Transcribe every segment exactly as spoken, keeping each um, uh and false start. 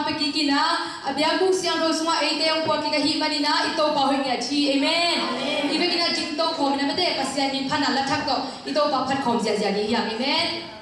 Pia kik in ah, a biakbuk siangtho sungah eite hong puak kik ahih manin ah, i Topa hoih ngiat hi. Amen. I vekin ah ding to khawm in ah, mate, Pasian min phatna la thak tawh i Topa phat khawm ziahziah ding hi hang. Amen.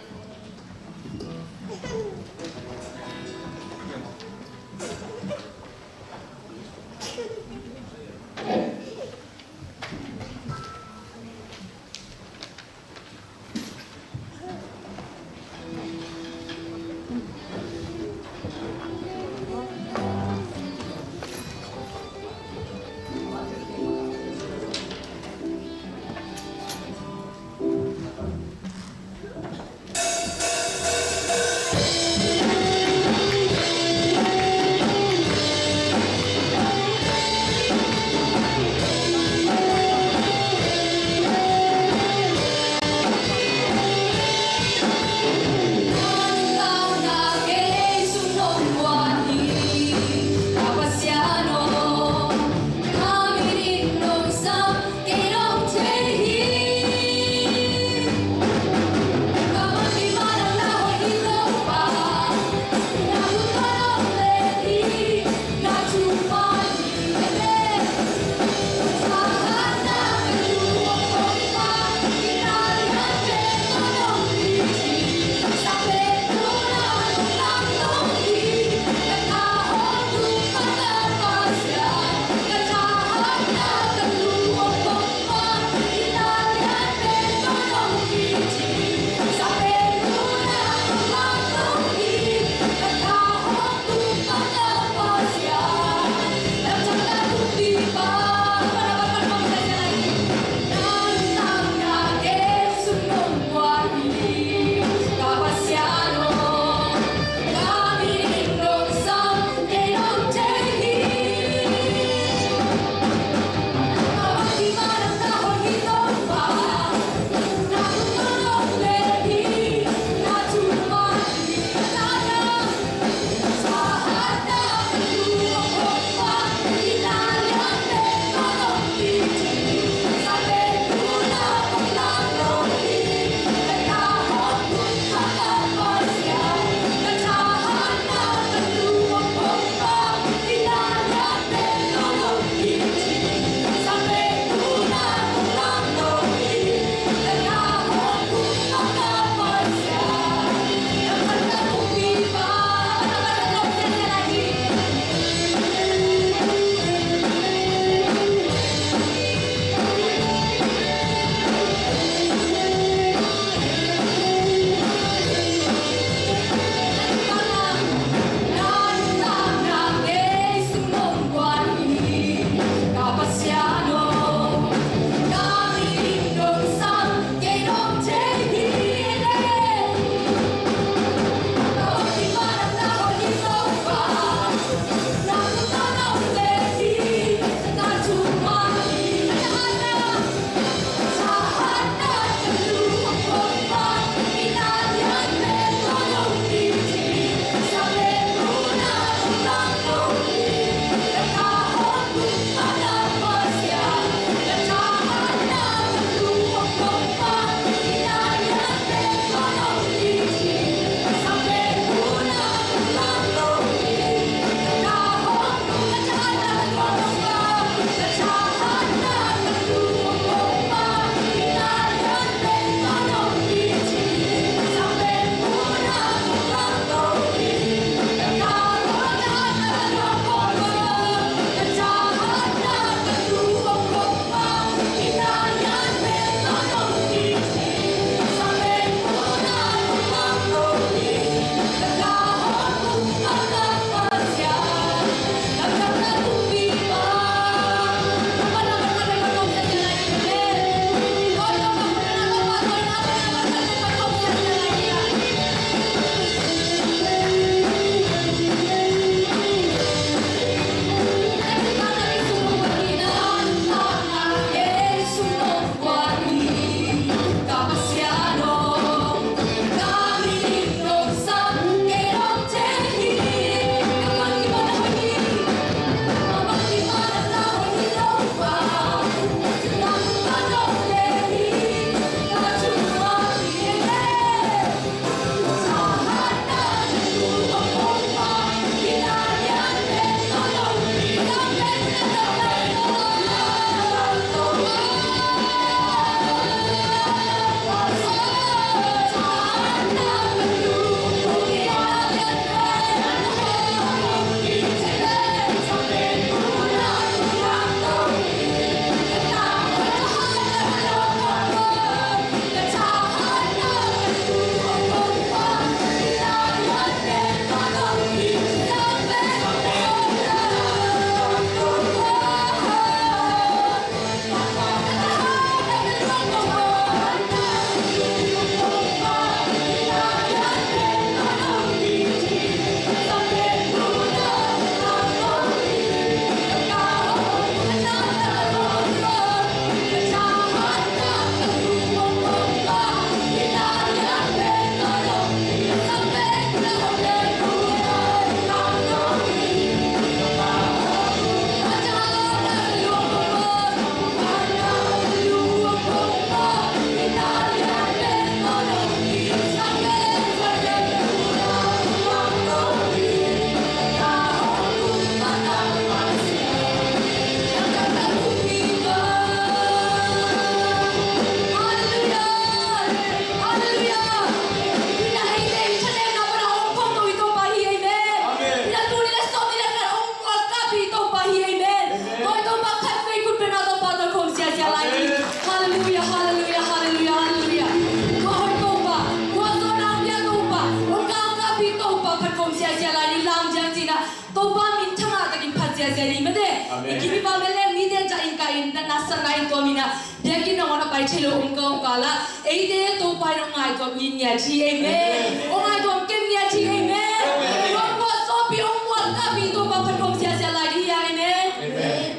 Topa min thangah takin phat ziazia ni mate. Amen. I kim i pau mel le mite tah in kah in na nasatna in tua min ah biakinn nangawn a pai thei lo om ka om kal ah eite Topa in hong ngaihtuah mi ngiat hi. Amen. Amen. Hong ngaihtuah kem ngiat hi. Amen. Amen. Hong muat sawtpi, hong muat kahpi Topa phat khawm ziazia lai ding hi. Amen. Amen.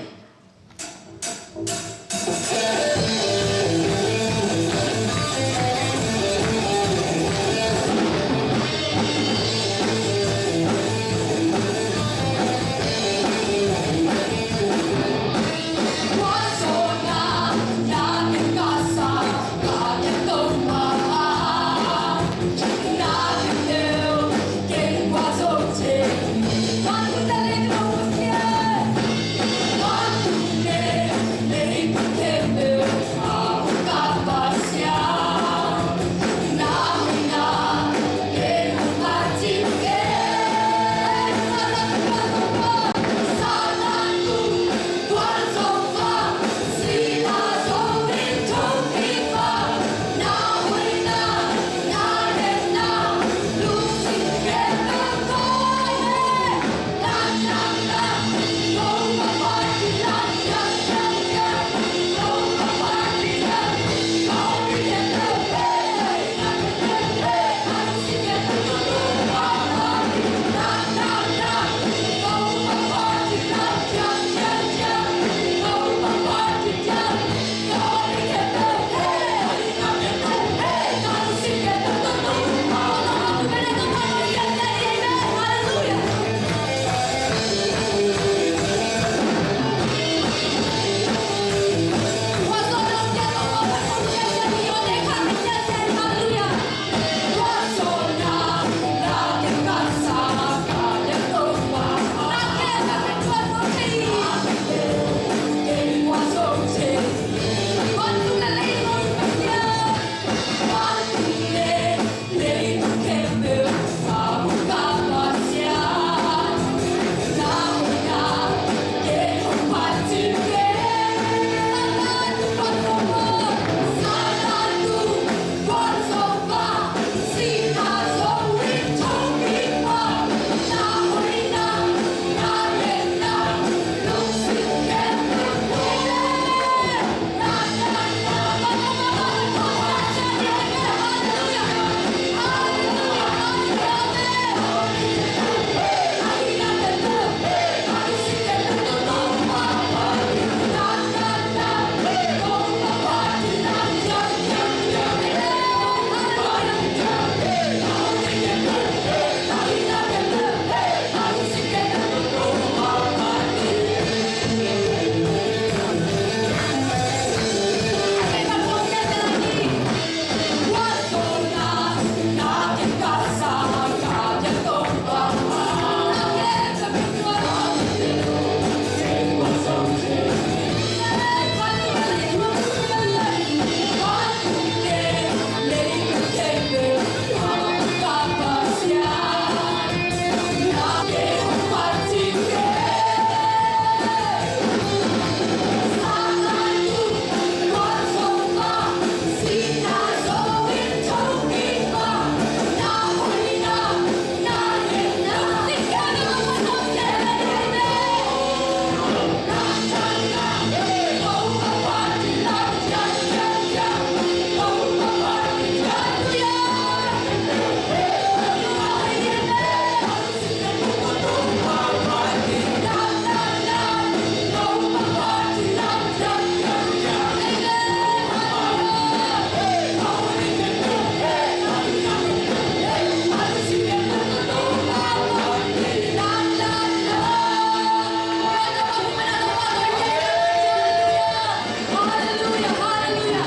Hallelujah, hallelujah,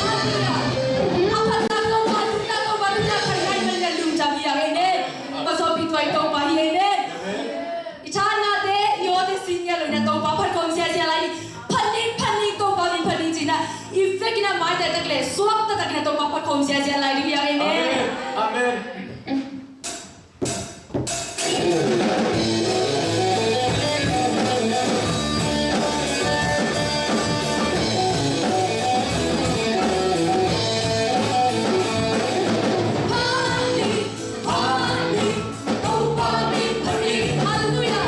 hallelujah. A phatna Topa, a nunna Topa, a nunna phatna i man a lungdam hi hang. Amen. Ka sawtpi tua i Topa hi. Amen. I thanate, i awte sin ngiat lo in a Topa phat khawm ziazia lai. Phat ning, phat ning, Topa min phat ning ci-in a, i vekin a maitai tak le suak taktak in a Topa phat khawm ziazia lai ding hi hang. Amen. Amen. Amen. Hallelujah.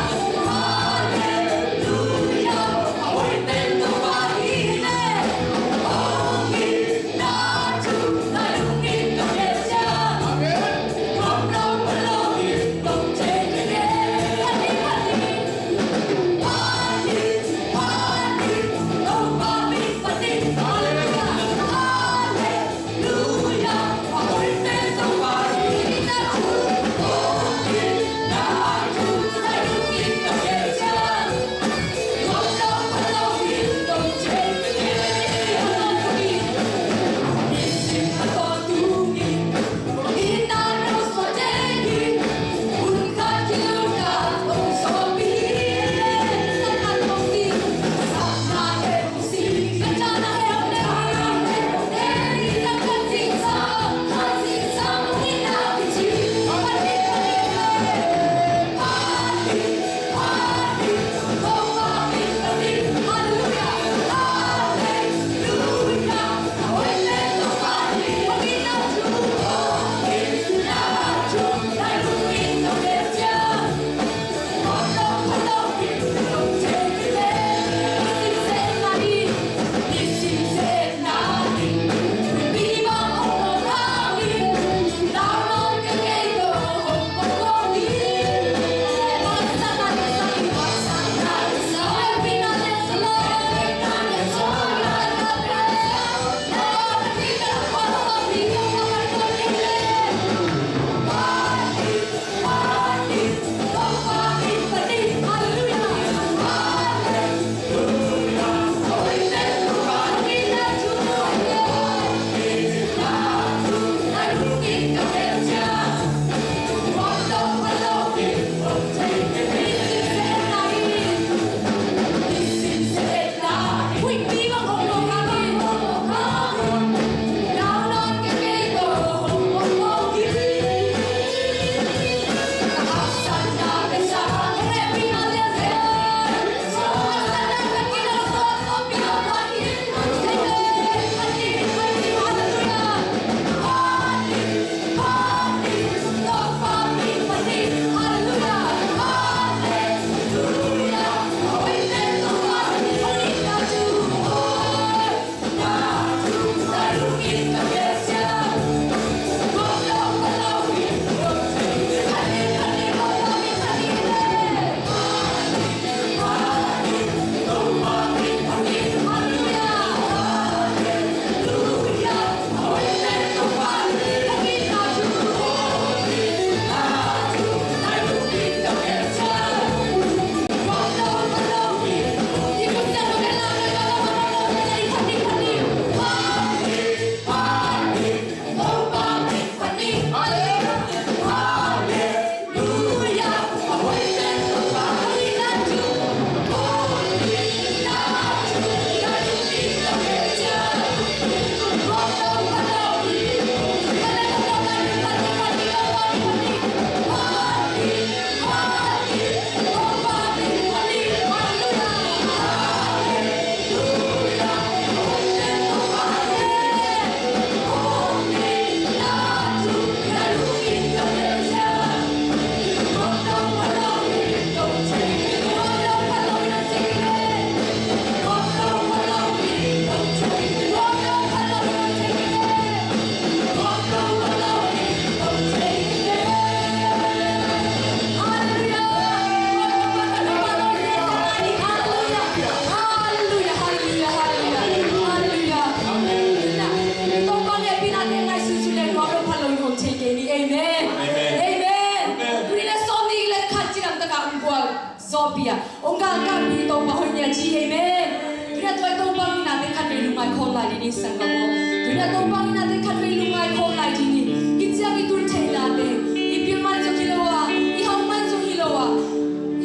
Zawhpih a hong galkapmi Topa hoih ni a ci hi. Amen. Tuni a tua i Topa itnate khatvei lungngai khawm lai ding hi, sanggam aw. Tuni a Topa itnate khatvei lungngai khawm lai ding hi. Hih ciang i tun theihnate, i pil man zong hi lo a, i hau man zong hi lo a,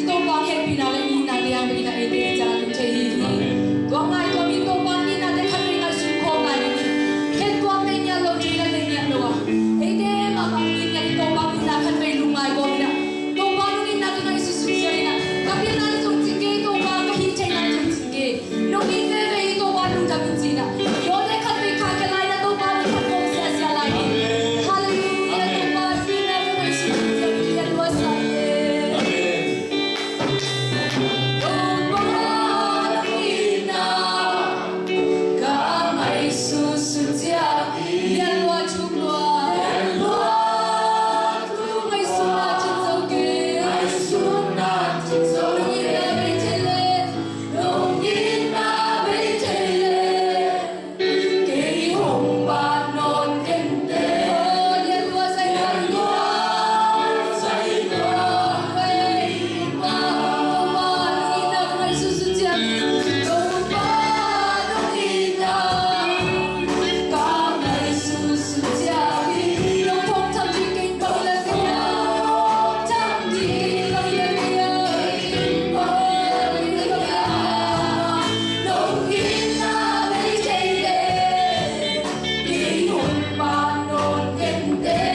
i Topa hehpihna le itnate a, itna eite i ciang a tun thei hi. Tua ngaihtuahmi Topa itnate khatvei ngaihsun khawm lai ding hi. Khen tua pe ngiat lo, thei la pe ngiat lo a, eite mahmah itna, i Topa itna khatvei lungngai khawm hi na. Topa nong itna ka ngaihsutsut ciangin ah, ka pilna zong cing kei, Topa ka hih theihna zong cing kei. Nong it veve hi Topa, lungdam ing ci-in ah. I awte khatvei khahkhia lai-in ah Topa min phat khawm siasia lai ni. Halleluiah, Topa itna ka ngaihsutsut ciangin lian lua sa ing. Topa nong itna ka ngaihsutsut ciangin lian lua, thuk lua. Ngaihsutna cin zo kei. Ngaihsutna cin zo kei. Nong itna bei thei leh, nong itna bei thei leh, kei hong pan nawn kei inteh. Oh, lian lua, zai lua, zai lua. Topa nong itna ka ngaihsutsut ciangin, Topa nong itna ka ngaihsutsut ciangin, nong thawngtham ding kei bang hi lel kei a, thawngtham ding kei bang hi lel kei a, bang hi lel kei a, nong itna bei thei leh, kei hong pan nawn kei inteh.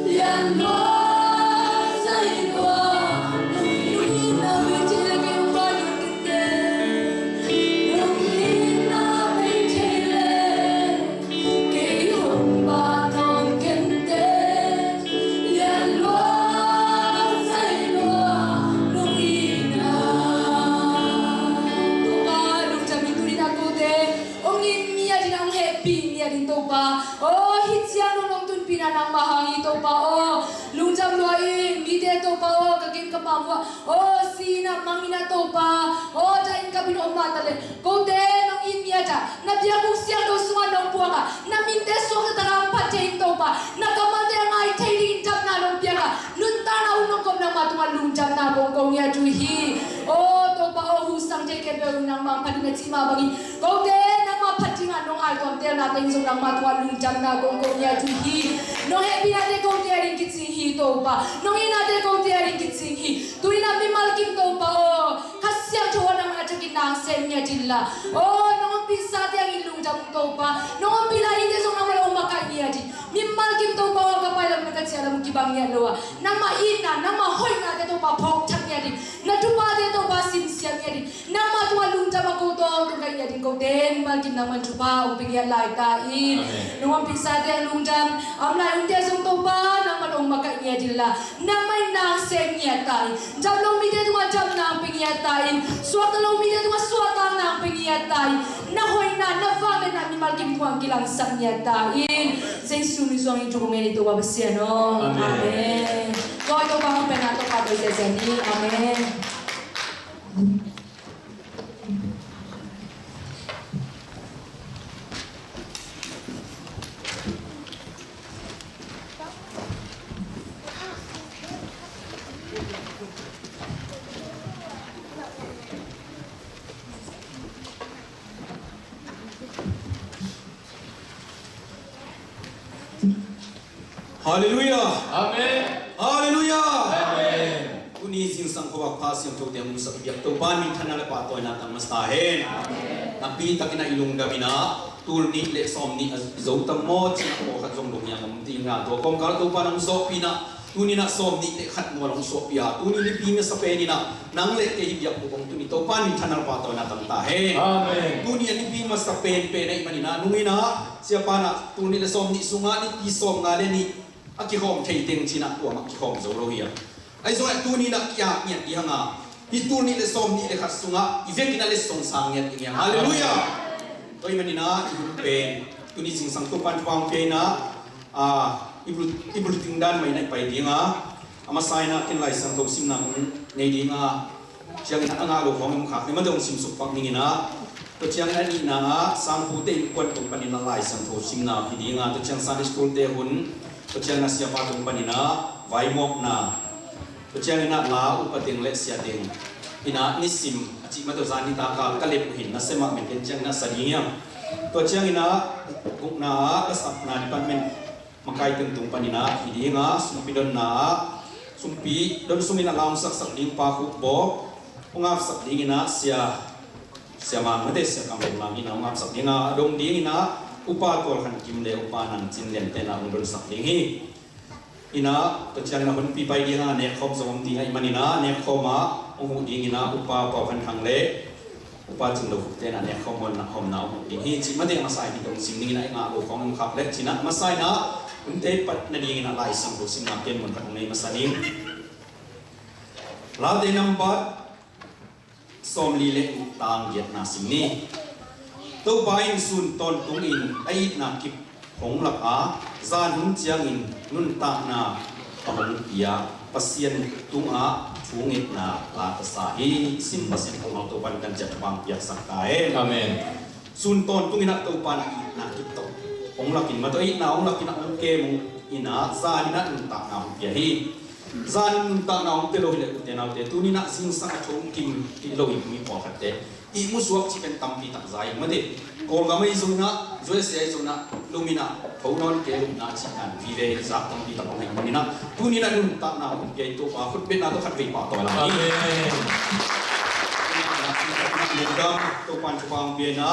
Lian lua, lian lua. Topa, lungdam ing, tuni-in ah kote hong it ngiat in, hong hehpih ngiat in Topa. Aw, hih ciang nong tunpihna nangmah hang hi Topa aw. Lungdam lua ing, mite Topa aw, ka gen ka pam uh ah, aw, si in ah, mang in ah Topa, aw, dah in kap in om mah taleh, kote nong it ngiat a, na biakbuk siangtho sungah nong puak a, na minte suakta takin hong phat thei in Topa, na kammalte a ngai thei dingin dapna nong piak a, nuntakna hun hong kop nangmah tungah lungdamna kong ko ngiat uh hi. Aw Topa aw, hu sang thei khempeuh nangmah hong phat in, na cih mah bangin kote nangmah phat dingah nong aituam teelna teng zong nangmah tungah lungdamna kong ko ngiat uh hi. Nong hehpihnate kote ading kicing hi Topa, nong itnate kote ading kicing hi. Tu-in ah mimal kim Aw, nong ompihsa teng i lungdam ung Topa. Nong ompih lai, hihte zong nangmah lo makaih ngiat in. Mimal kim Topa aw, ka pai lam le ka ciah lam kibang ngiat lo a, nangmah itna, nangmah hoihnate Topa phawk thak ngiat in. Na thuphate Topa simsiam ngiat in. Nangmah tungah lungdam a ko tawh tung ka ih ngiat in, kote mimal kim nangmah thupha hong pia ngiat lai ta in. Amen. Nong ompihsa teng lungdam a om lai, hihte zong Topa nangmah lo makaih ngiat in la, nangmah in nang sem ngiat ta in. Dam lo mite tungah damna hong pia ngiat ta in. Suakta lo mite tungah suahtakna hong pia ngiat ta in. Na hoihna, na vangliatna mimal kim tungah kilangsak ngiat ta in. Jesu min suang in thu kong ngen hi Topa Pasian aw. Amen. Amen. Tua Topa hong penna Topa tawh ziahziah ni. Amen. Halleluiah. Amen. Halleluiah. Amen. Tuni zingsang khuavak pha siangthote hong musak biak Topa minthanna le pahtawina tang masa hen. Amen. Nakpi takin a i lungdam in a, tul nih le sawm nih a zo tam maw cih a, pawlkhat zong dong hiam om ding a, tua kawmkal Topa nang sawhpih in a, tuni in a sawm nih le khat mual hong suahpih a, tuni nipi masa pen in a nang le kei i biakbuk hong tun hi Topa minthanna le pahtawina tang ta hen. Amen. Tuni a nipi masa penpen ahih manin a, nung in a, siapa in a tul nih le sawm nih sungah nipi sawm nga le nih a kikhawm thei teng ci in a, kuamah kikhawm zo lo hi a. Ahi zongin a tuni in a ki-ap ngiat ding hi hang a, hih tul nih le sawm nih le khat sungah i vekin a letsong sang ngiat ding hi hang. Halleluiah. Tua ahih manin a i hun pen tuni zingsang Topa in thupha hong pia in a, a, i bul, i bul ding dan mah in a i pai ding a, a masa in a ken Lai Siangtho simna hong nei ding a, ciangin a ngah lo khawng i om khak leh mate hong simsuk pak ning in a, tua ciangin a nihna ah sangpute innkuan tung panin a Lai Siangtho simna hi ding a, tua ciang Sunday school te hun, tua ciangin a siapa tung panin a vaimawkna, tua ciangin a la upa teng le sia teng in a nisim a cih mah tawh zan nitak a ka lem uh hi in, nasem ah men ken ciangin a sa ding hiam? Tua ciangin a gukna ah ka sapna department makai teng tung panin a hi ding a, sumpi donna ah sumpi don sungin a la hong saksak ding Pa Khuk Bawk, hong apsak dingin a sia, sia Mang mate, sia Kam Leng Mang in a hong apsak ding a, a dong dingin a Upa Tual Khan Kim le Upa Nang Cin Lian te in a hong donsak ding hi. In a tua ciangin a hunpi pai ding a nekkhawm zong om ding ahih manin a nekkhawm ah hong huh dingin a Upa Pau Khan Thang le Upa Cin Lo Khuk te in a nekkhawm hong na, hong na hong huh ding hi. Cih mate a masa in hi tong sim ning in a, i ngah lo khawng i om khak leh ci in a, a masa in a hunte pat nadingin a Lai Siangtho simna pen mun khat hong nei masa ning. Late nambat sawmli le nih tang giatna sim ni. Topa in sun tawntungin a itna kip hong lak a, zan hun ciangin nuntakna a hong pia Pasian tungah thungetna la ka sa hi. Sim Pasian kammal Topa in kan ciat bang piaksak ta hen. Amen. Sun tawntungin a Topa in a itna kip tawh hong lakin, mah tawh itna hong lakin a hong kem in a, zan in a nuntakna hong pia hi. Zan nuntakna hong pia lo hi leh ute naute, tuni in a zingsang a thong kim hi lo hi, mi pawlkhatte ihmu suak cih pen tampi tak za hi mate. Kawlgam ahi zongin a, U S A ahi zongin a, lum in a tho nawn kei lupna cih dan vive zak tampi tak om ahi manin a, tuni in a nuntakna hong pia hi Topa, khutbetna tawh khatvei pahtawi la hi. Amen. Lungdam, Topa in thupha hong pia in a,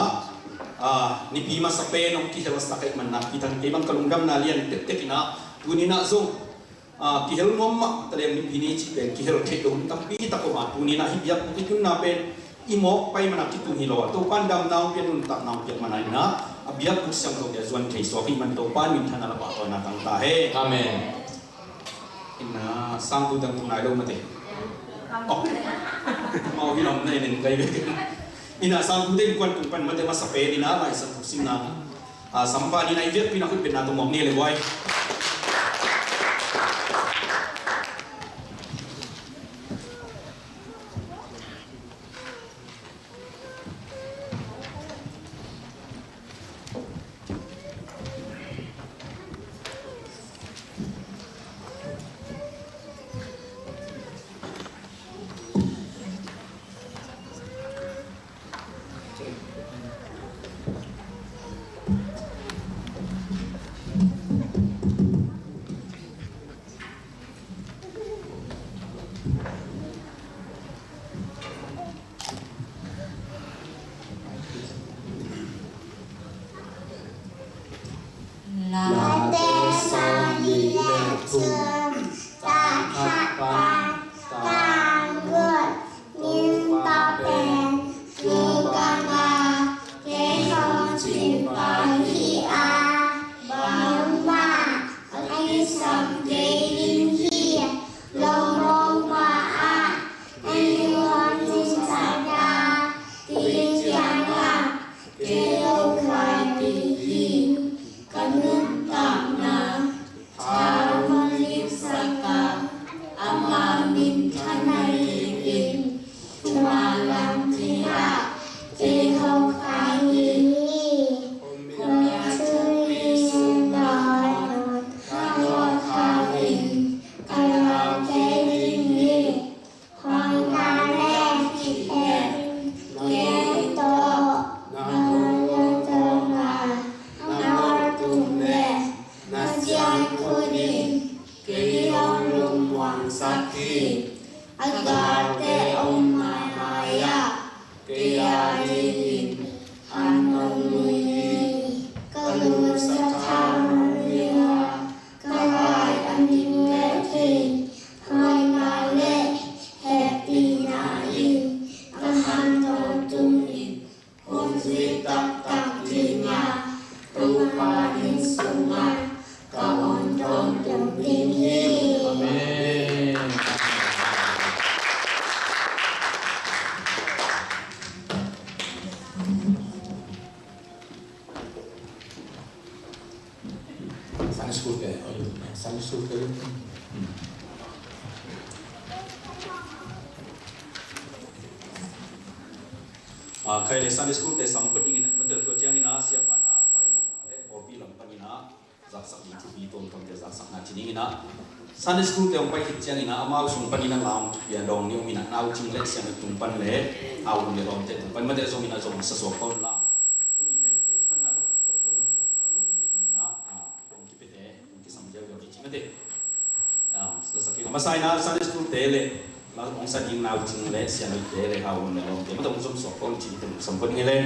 a, nipi masa pen hong kihelsak ahih man nakpi tak kei bang ka lungdamna lian tektek in a, tuni in a zong a, kihel nuam mah ta leng nipi ni cih pen kihel theih lo hun tampi tak om a, tuni in a hih biakbuk i tunna pen i mawk pai man a kitung hi lo a, Topa in damna hong pia, nuntakna hong piak man a, in a, a biakbuk siangthote a zuan thei suak ahih man Topa in minthanna le pahtawina tang ta hen. Amen. In a, sangtu teng tung nai lo mate. Oh. Mau hi lam nei nen kai ve. In a, sangtute innkuan tung pan mate masa pen in a Lai Siangtho simna a, sampa ni na i viakpi na khutbetna tawh mawk ni le buai. Gate om maimai a, kei a dingin an hong nui hi. Ka lungsim a tha man ding a, ka hai a ning le thei, hoihna le hehpihna in ka han tawntung in, hun zui taktak ding a, Topa inn sungah ka om tawntung ding hi. Amen. Sunday school te, Sunday school te. Ah, khai le Sunday school te sam kut ning in a, mate tua ciangin a, siapa in a, a vai mawkna le pawlpi lam panin a, zaksak ding thupi tuamtuamte zaksakna ci ning in a, Sunday school te hong pai khit ciangin a, amau sung panin a lau thupi a dawng ni om in a, naucing le siangtho tung pan le, a u le lawmte tung pan, mate zong in a zong sa suak pawn la. Tuni pen te ci pan na zong a tuamtuam zong ci hong lau lo ding hei manin a, a, hong kipete, hong kisam ziauziau ci ci mate. Ah, sa sa ki, a masa in a Sunday school te le, la hong sa ding naucing le siangthote le, a u le lawmte, mate hong zom suak pawn ci, hong zom pawn hi le.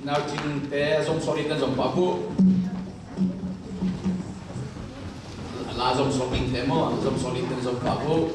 Naucingte a zom sawlin ten zom pah uh. La zom sawlin te maw, zom sawlin ten zom pah uh.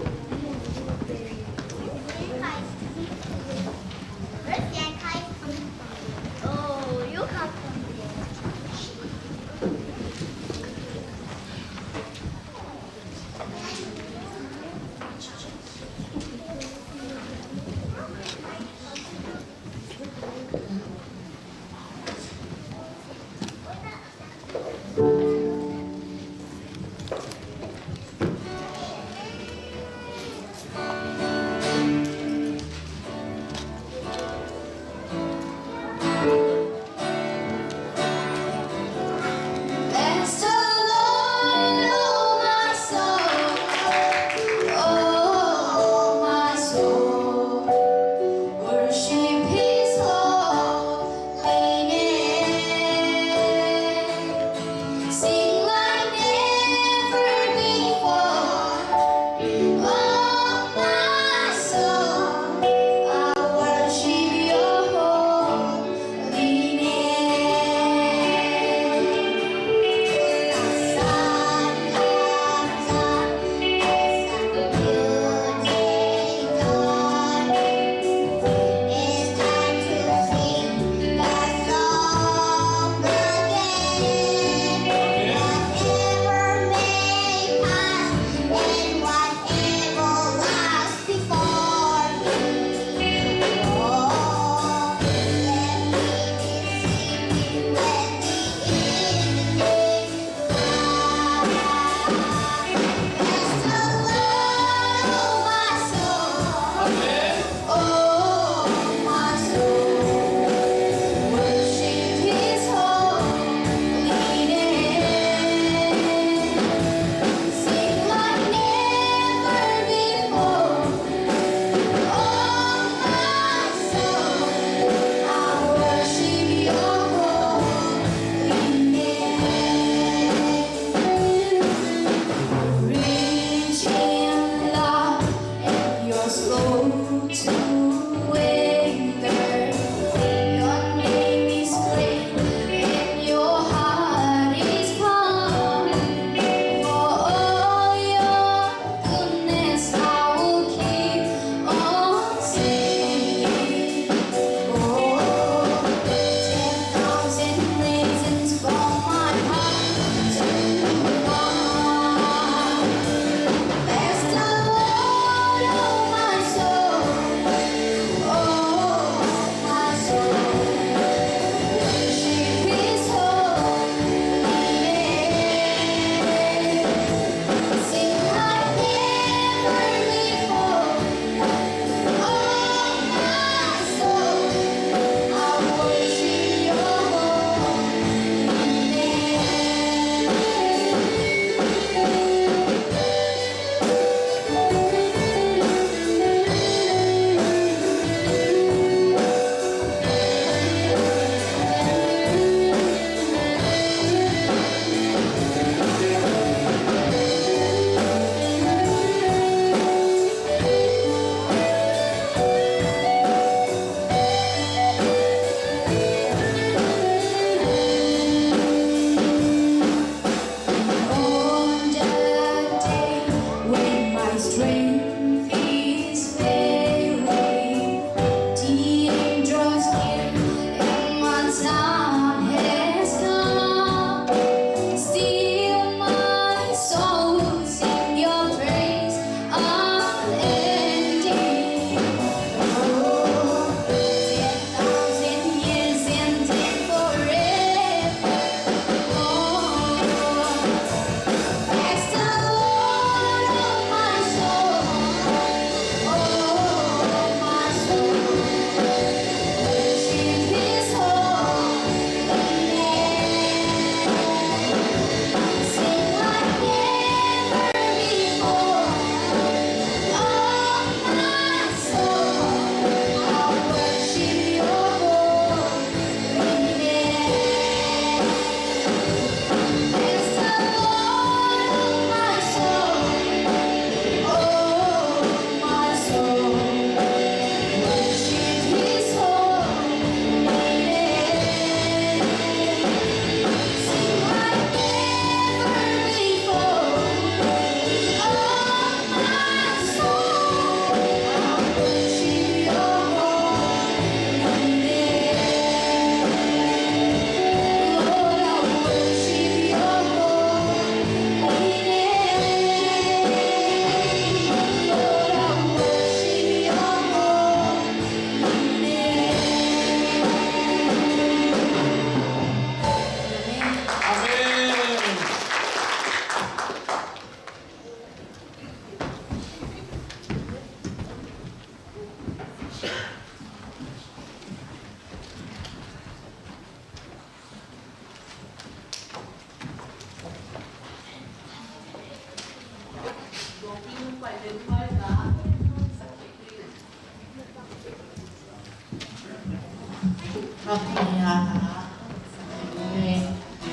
Ka hmai a,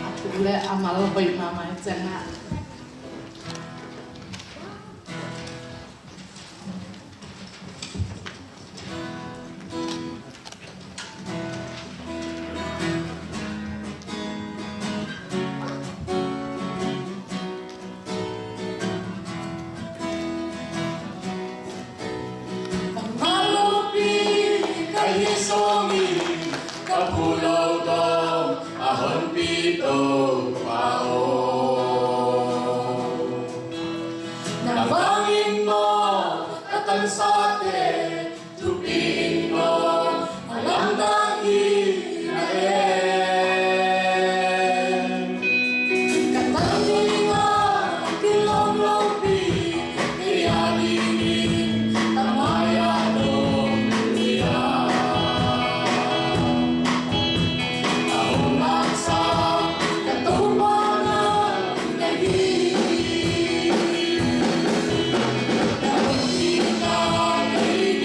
a thu le a mal hoih mahmah i ciangah. Ka ngalopi ka hi zongin ka phulo dong a honpi Topa aw. Nang vangin maw ka tansate thupi in maw a lamdang hi na em? Ka tan ding a kilawm lopi kei a dingin ka mai-ah dong hi a, a hong laksa ka Topa nang na hi. Na hong hi ka kei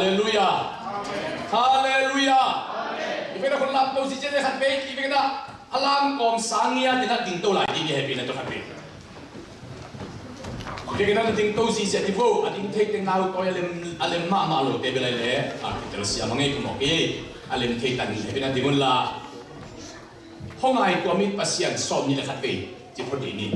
Halleluiah. Halleluiah. I vekna khut lam to si cian khat vei, i vekna a lam kawm sang ngiat in a ding to lai ding i hehpihna tawh khat vei. I vekna a ding to si cian i vo, a ding thei teng nau tawi a lem, a lem mahmah lo te bel a le, a kitel siam a ngei kum awk i, a lem thei tan i hehpihna ding un la. Hong ngai tua mit Pasian sawm nih le khat vei, ci phot dih ni.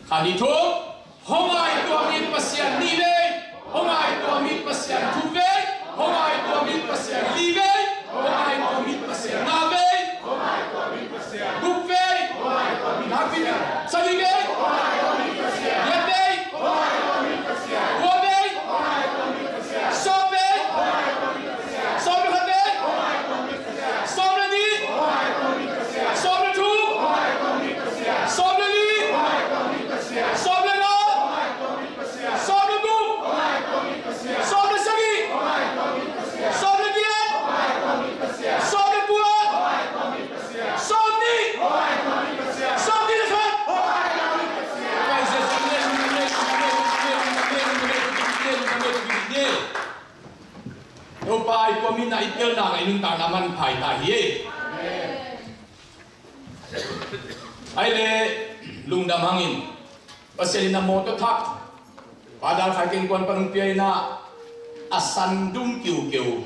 Kha ni thum. Hong ngai tua mit Pasian nih vei. Hong ngai tua mit Pasian thum vei. Hong ngai tua mit Pasian li vei. Hong ngai tua mit Pasian nga vei. Hong ngai tua mit Pasian guk vei. Hong ngai tua mit Pasian sagih vei. Hong ngai tua mit Pasian giat vei. Hong ngai tua mit Pasian kua vei. Hong ngai tua mit Pasian sawm vei. Hong ngai tua mit Pasian sawm le khat vei. Hong ngai tua mit Pasian sawm le nih. Hong ngai tua mit Pasian sawm le thum. Hong ngai tua mit Pasian sawm le li. Hong ngai tua mit Pasian sawm le nga. Hong ngai tua mit Pasian sawm le guk. Hong ngai tua mit Pasian sawm le sagih. Hong ngai tua mit Pasian sawm le giat. Hong ngai tua mit Pasian sawm le kua. Hong ngai tua mit Pasian sawm nih. Hong ngai tua mit Pasian sawm nih le khat. Hong ngai tua mit Pasian. Topa i tua mi na i pialna ka i nuntakna man phai ta hi. Ai le lungdam hangin Pasian in a mawtaw thak Padal Khai Keng Kuan pan hong pia in a, a san dum kiukeu,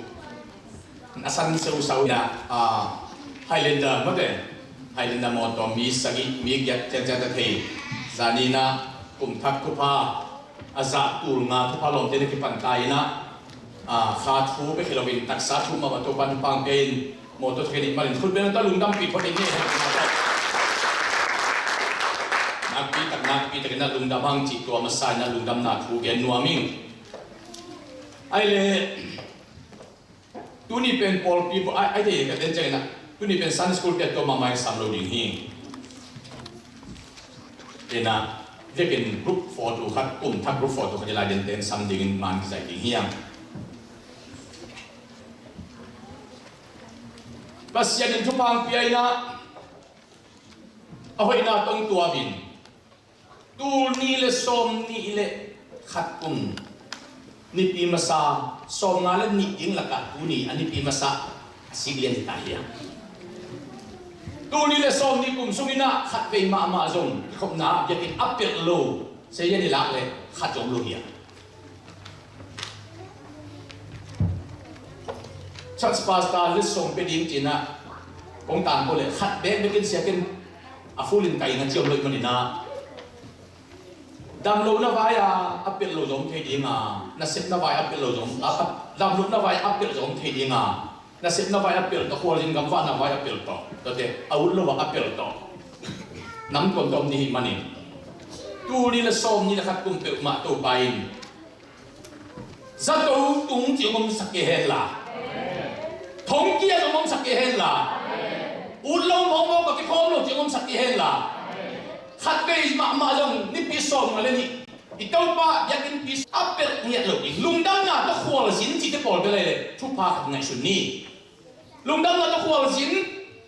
a san seusau in a, a, Highlander mawte, Highlander mawtaw mi sagih mi giat ciangciang ta thei, zan in a kum thak thupha a zah tul nga thupha lawmte na kipan ta in a, a, kha thu bek hi loin taksa thu mahmah Topa thupha hong pia in, mawtaw thak in i mal in khut beng ta lungdampih phot in ni. Nakpi tak, nakpi tak in a lungdam hang cih tua masa in a lungdamna thu gen nuam ing. Ai le, tuni pen pawlpi, ai, ai thei ka ten ciangin a, tuni pen Sunday school te tua mahmah in sam lo ding hi. Ina, vekin group photo khat, kum thak group photo khat i lai den ten sam dingin man kizai ding hiang. Pasian in thupha hong pia in a, a hoihna tawh hong tuam in, tul nih le sawm nih le khat kum, nipi masa, sawm nga le nih ding lakah tuni a nipi masa a sik lian hi ta hiang. Tul nih le sawm nih kum sungin a khat vei mahmah zong kikhopna biakinn a pelh lo, sia hian i lak le khat zong om lo hiang. Church pastor letsong pia ding ci-in a kong tangko leh khat bekbek in siakin a full in kai in a ciam lo ahih manin a, damlohna vai-a a pelh lo zong om thei ding a, nasepna vai a pelh lo zong, a, a, damlohna vai a pelh zong om thei ding a, nasepna vai a pelh tawh, khualzin gamvahna vai a pelh tawh, tuate a ut lo a a pelh tawh nam tuamtuam ding ahih manin, tul nih le sawm nih le khat kum peuhmah Topa in zato tung ci hong omsak kei hen la, thongkia zong omsak kei hen la, ut lo mawkmawk a kikhawm lo ci hong omsak kei hen la, khat vei mahmah zong nipi sawm nga le nih i Topa biakinnpi a pelh ngiat lo ding, lungdamna tawh khualzin cihte pawl bel ahih leh thupha khat ngaihsun ni. Lungdamna tawh khualzin,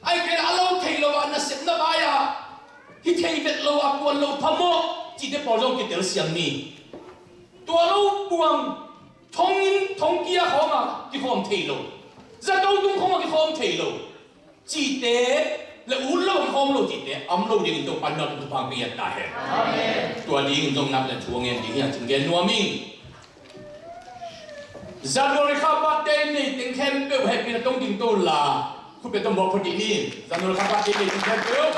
ahih kei leh a lo thei lo a, nasepna vai-a hi thei vet lo a, kuan lo phamawh cihte pawl zong kitelsiam ni. Tua lo buang, thong inn, thongkia khawng a kikhawm thei lo, zato tung khawng a kikhawm thei lo cihte, le ut lo a kikhawm lo cihte a om lo dingin Topa in nau tung thupha hong pia ta hen. Amen. Tua dingin zong nak le thu a ngen ding hi a, cin gen nuam ing. January kha birthday nei teng khempeuh hehpihna tawh ding to la, khut beng tawh mawh phot dih ni. January kha birthday nei teng khempeuh.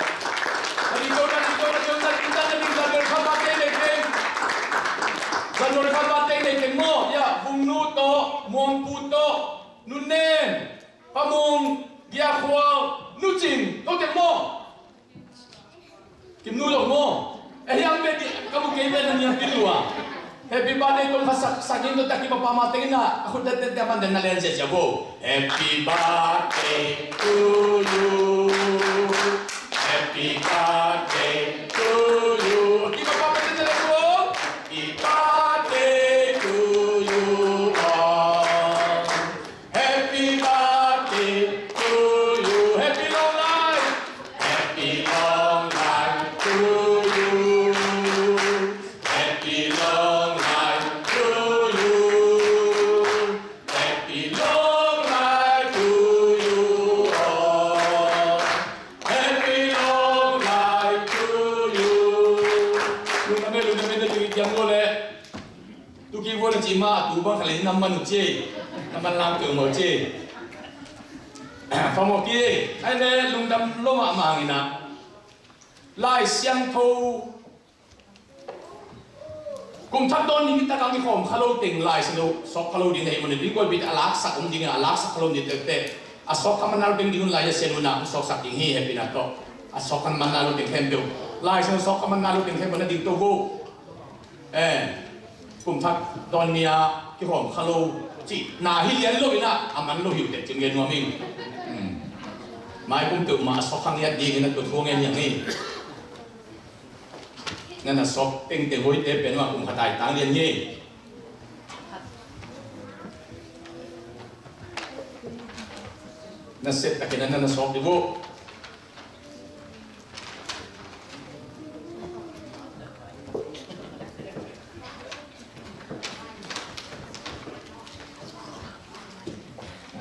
Na ding to, na ding to, na ding to, na ding to, na ding January kha birthday nei teng. January kha birthday nei teng maw, ya, Vungnu tawh, Muangpu tawh, Nu Nem, Pa Mung, Gia Khual, Nu Cin, to teng maw. Kim Nu zong maw? Eh, hiam pe dih, ka mu kei pen na niam pin lua. Happy birthday tong kha sak, sak in to ta kim a pa ma teng in a, a khut det det man den na len sia sia bo. Happy birthday to you. Happy birthday to you. Kim a pa ma teng in na len bo. Happy birthday to you all. Happy birthday to you. Happy long life. Happy long life to you. Happy long life to you. Ima a tu bang khalin na man uh ci. Na man lang peuhmah uh ci. Famawh kei. Ai le lungdam lo mahmah hang in ah, Lai Siangtho kum thak dawn ni nitak a kikhawm kha lo teng Lai Siangtho sawk kha lo ding na hi manin, ringkuai bit a laksak om ding in ah, a laksak kha lo ni tektek a sawk kha man nai lo teng ding un Lai Siangtho na sawksak ding hi. Hehpihna tawh a sawk kha man nai lo teng khempeuh, Lai Siangtho sawk kha man nai lo teng khempeuh na ding to uh. Eh, kum thak dawn ni a kikhawm kha lo cihna hi lian lo in ah, a man lo hi uh teh ci-in gen nuam ing. Hmm. Mai kum peuhmah a sawk kha ngiat ding in ah tua thu ngen hi hang hi. Na na sawk tengteng hoihte pen mah kum khat a i tang lian hi. Na set takin na na sawk dih uh.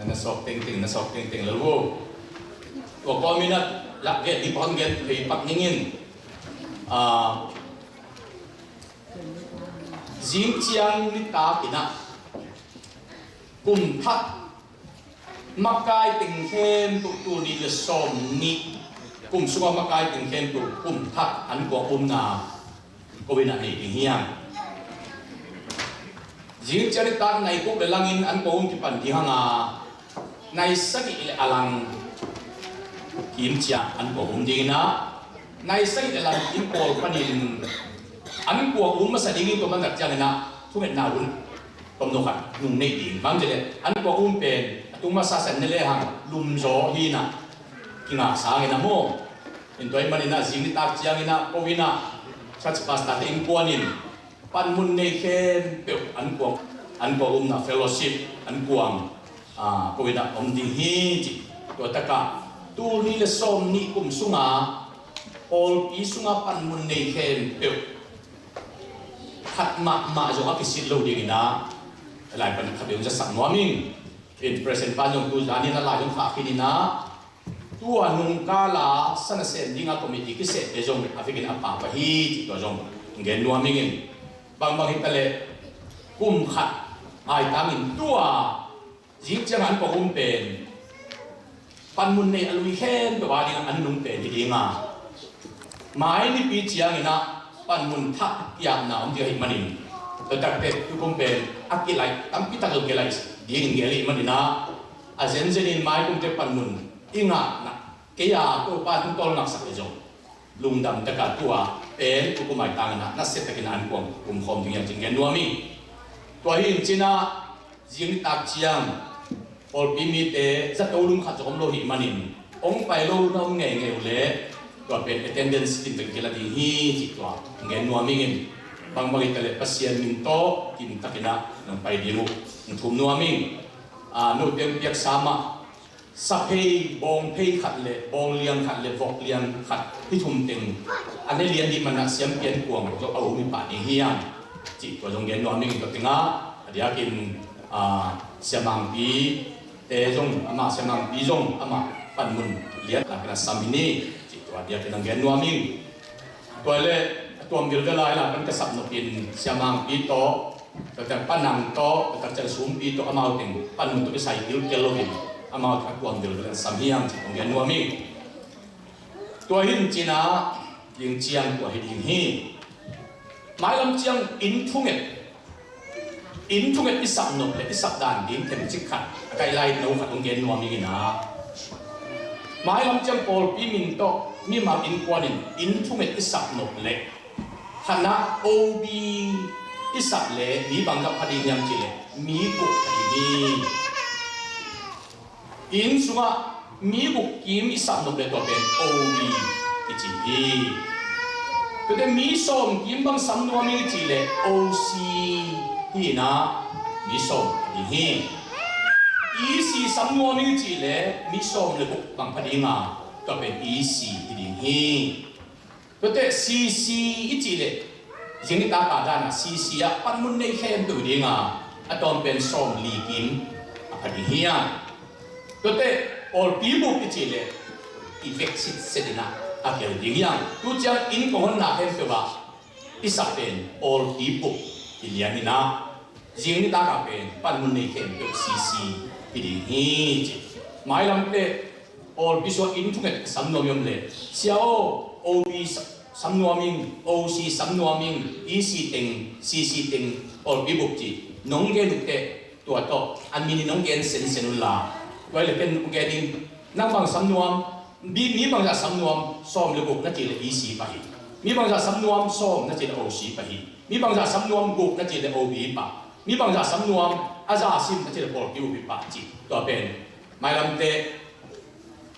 Na sawk tengteng, na sawk tengteng lo uh. Tua kawm in ah lak gen dih pah hong gen thei pak ning in. Ah, zing ciang nitak in ah kum thak makai teng khempeuh, tul nih le sawm nih kum sungah makai teng khempeuh kum thak an kuang umna ko in ah nei ding hi hang. Zing ciang nitak nai guk le lang in an kuang um kipan ding hang a, nai sagih le a lang kim ciang an kuang um ding in ah, nai sagih le lang kim pawl panin an kuang um masa ding in tua man tak ciangin ah thungetna hun tomno khat nung nei ding. Bang ci leh an kuang um pen a tung masa san ne le hang lum zaw hi in ah, kingak sangin ah maw. In tua ahih manin ah zing nitak ciangin ah ko in ah church pastor te innkuan in panmun nei khempeuh an kuang, an kuang umna fellowship an kuang, ah, ko in ah om ding hi ci. Tua tak ah tul nih le sawm nih kum sungah pawlpi sungah panmun nei khempeuh khat mahmah zong a kisit lo ding in ah, lai pan khat bek hong zasak nuam ing. In present pan zong tu zan in ah lai zong khah khin in ah, tua nung kal a sa nasem ding a committee kisehte zong a vekin a pau pah hi cih tua zong gen nuam ing in. Bangbang hi ta leh kum khat a i tangin tua zing ciang an kuang um pen panmun nei a lui khempeuh a ding a an nung pen hi ding a, mai nipi ciangin ah panmun thak piakna om ding ahih manin, tua tak teh tu kum pen a kilaih tampi tak lo kilaih ding in gel ahih manin ah, a zenzen in mai kum teh panmun i ngahna kei a Topa in hong tawlngaksak leh zong lungdam tak a tua pen tu kum a i tangin ah nasia takin ah an kuang um khawm ding hi hang ci-in gen nuam ing. Tua hi in ci-in ah zing nitak ciang pawlpi mite zato lum khat zong om lo ahih manin hong pai lo na om ngeingei uh leh tua pen attendance kim vek kila ding hi cih tua gen nuam ing in. Bangbang hi ta leh Pasian min tawh kim takin ah nong pai ding uh hong thum nuam ing. Ah, note hong piaksa mah saphei, bawngphei khat le bawng liang khat le vok liang khat, hih thum teng a ne lian dih man ah siampi an kuang zong a um hi pah ding hiam cih tua zong gen nuam ing. Tua teng ah a diakin, ah, Sia Mangpi te zong amah, Sia Mangpi zong amah panmun lian a kena sam hi ni cih tua a diakin a gen nuam ing. Tua leh a tuam vilvel a i la pan ka sap nop in Sia Mangpi tawh, tua ciang Pa Nang tawh, tua ciang Sumpi tawh amau teng panmun tawh kisai kilkel lo in amau teng a tuam vilvel a sam hiam cih kong gen nuam ing. Tua hi in ci-in ah ding ciang tua hi ding hi. Mailam ciang inn thunget Inn thunget i sap nop le i sap dan ding themcik khat a kai lai no khat hong gen nuam ing in ah. Mailam ciang pawlpi min tawh mimal innkuan in inn thunget i sap nop le khatna O B i sap le mi bang gam pha ding hiam cih le mi guk pha ding hi. Inn sungah mi guk kim i sap nop le tua pen O B i ci hi. Tuate mi sawm kim bang sam nuam ing i cih le O C hi in ah mi sawm hi ding hi. E C sam nuam ing i cih le mi sawm le guk bang pha ding a tua pen E C hi ding hi. Tuate C C i cih leh zing nitak a dan a C C ah panmun nei khempeuh ding a, a tawm pen sawm li kim a pha ding hi a. Tuate pawlpi bup i cih leh i vek sitset in ah a kel ding hi a. Tu ciang inn kong honna khempeuh ah i sap pen pawlpi bup i lian in ah Zing nitak a pen panmun nei khempeuh C C hi ding hi ci. Mailam teh pawlpi sungah inn thunget sam nuam i om leh, Sia aw, O B sam nuam ing, O C sam nuam ing, E C teng, C C teng pawlpi bup ci nong gen uh teh, tua tawh a min in nong gen sensen unla, tua hi leh ken nong gen ing. Nang bang sam nuam? Mi, mi bangzah sam nuam? Sawm le guk na cih leh E C pah hi. Mi bangzah sam nuam? Sawm na cih leh O C pah hi. Mi bangzah sam nuam? Guk na cih leh O B pah. Mi bangzah sam nuam? A za sim na cih leh pawlpi bup pah ci. Tua pen mailam teh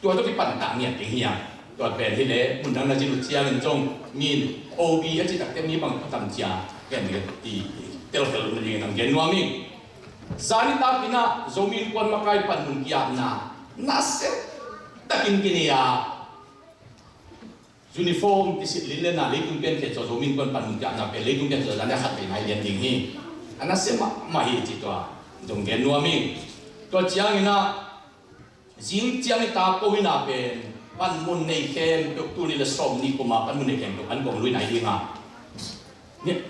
tua tawh kipan tak ngiat ding hi a. Tua pen hi leh mun dang na zin uh ciangin zong min O B a cih tak teh mi bang a tam cia gen gen ti telkhel uh na dingin ang gen nuam ing. Zan nitak in ah Zomi Innkuan makai panmun ki-apna nasep takin kinei a, uniform kisit lin le na leitung piankhiat zawh, Zomi Innkuan panmun ki-apna pen leitung piankhiat zawh zan a khat vei nai lian ding hi. A nasep mahmah hi ci tua zong gen nuam ing. Tua ciangin ah zing ciang nitak ko in ah pen panmun nei khempeuh, tul nih le sawm nih kum a panmun nei khempeuh an kong lui nai ding a,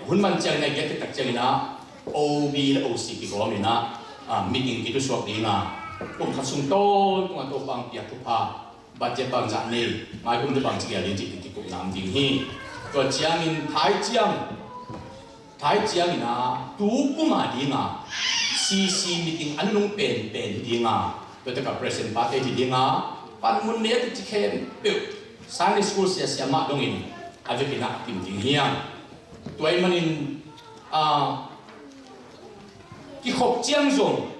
hun man ciangin a, i giat khit tak ciangin ah O B le O C kigawm in ah, ah, meeting kitusuak ding a, kum khat sung tawntung a Topa hong piak thupha, budget bangzah nei, maikum teh bangci gel ding cih kikupna om ding hi. Tua ciangin thai ciang, thai ciangin ah tu kum a ding a C C meeting a nunung penpen hi ding a, tua tak a president pate hi ding a, panmun nei a kici khempeuh Sunday school siasia mah dongin a vekin ah a kim ding hi hang. Tua ahih manin, ah, kikhop ciang zong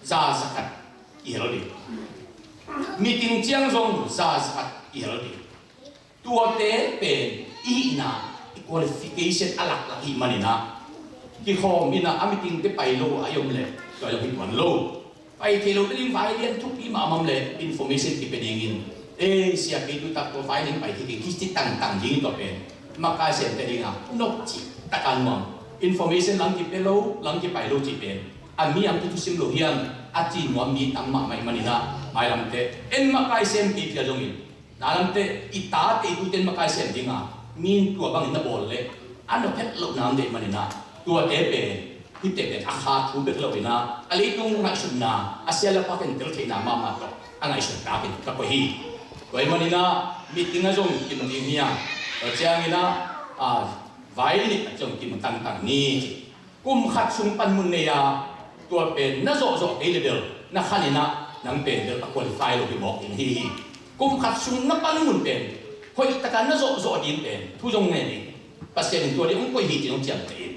za zakhat i hel ding. Meeting ciang zong za zakhat i hel ding. Tuate pen i hihna, i qualification a laklak ahih manin ah kikhawm in ah a meeting teh pai lo a i om leh tua zong hi tuan lo. Pai thei lo te ding vai lian thupi mahmah om leh information kipia dingin, "Eh, sia, kei tu tak tua vai lian pai thei keng, kici tangtang ding," tua pen makai semte ding a nop cih tak a nuam. Information lang kipia lo, lang kipai lo cih pen a mi ang kithusim lo hiam a ci nuam mi tam mahmah ahih manin ah mailam teh en makai sem kei phial zongin, na lam teh i tate i tute in makai sem ding a, mi in tua bangin na bawl leh a nop het lohna om deih manin ah tuate pen, hihte pen a kha thu bek lo in ah a leitung ngaihsutna, a sia le a pa khentel theihna mahmah tawh a ngaihsut takin ka koih hi. Tua ahih manin ah meeting ah zong kim ding hi a, tua ciangin ah, ah, vai nih ah zong kim tangtang ni. Kum khat sung panmun nei a, tua pen na zawhzawh kei le bel na khan in ah nang pen bel a qualify lo hi mawk ding hi hi. Kum khat sung na panmun pen hoih takin na zawhzawh ding pen thu zong ngen ing. Pasian in tua ding hong koih hi ci hong ciamteh in.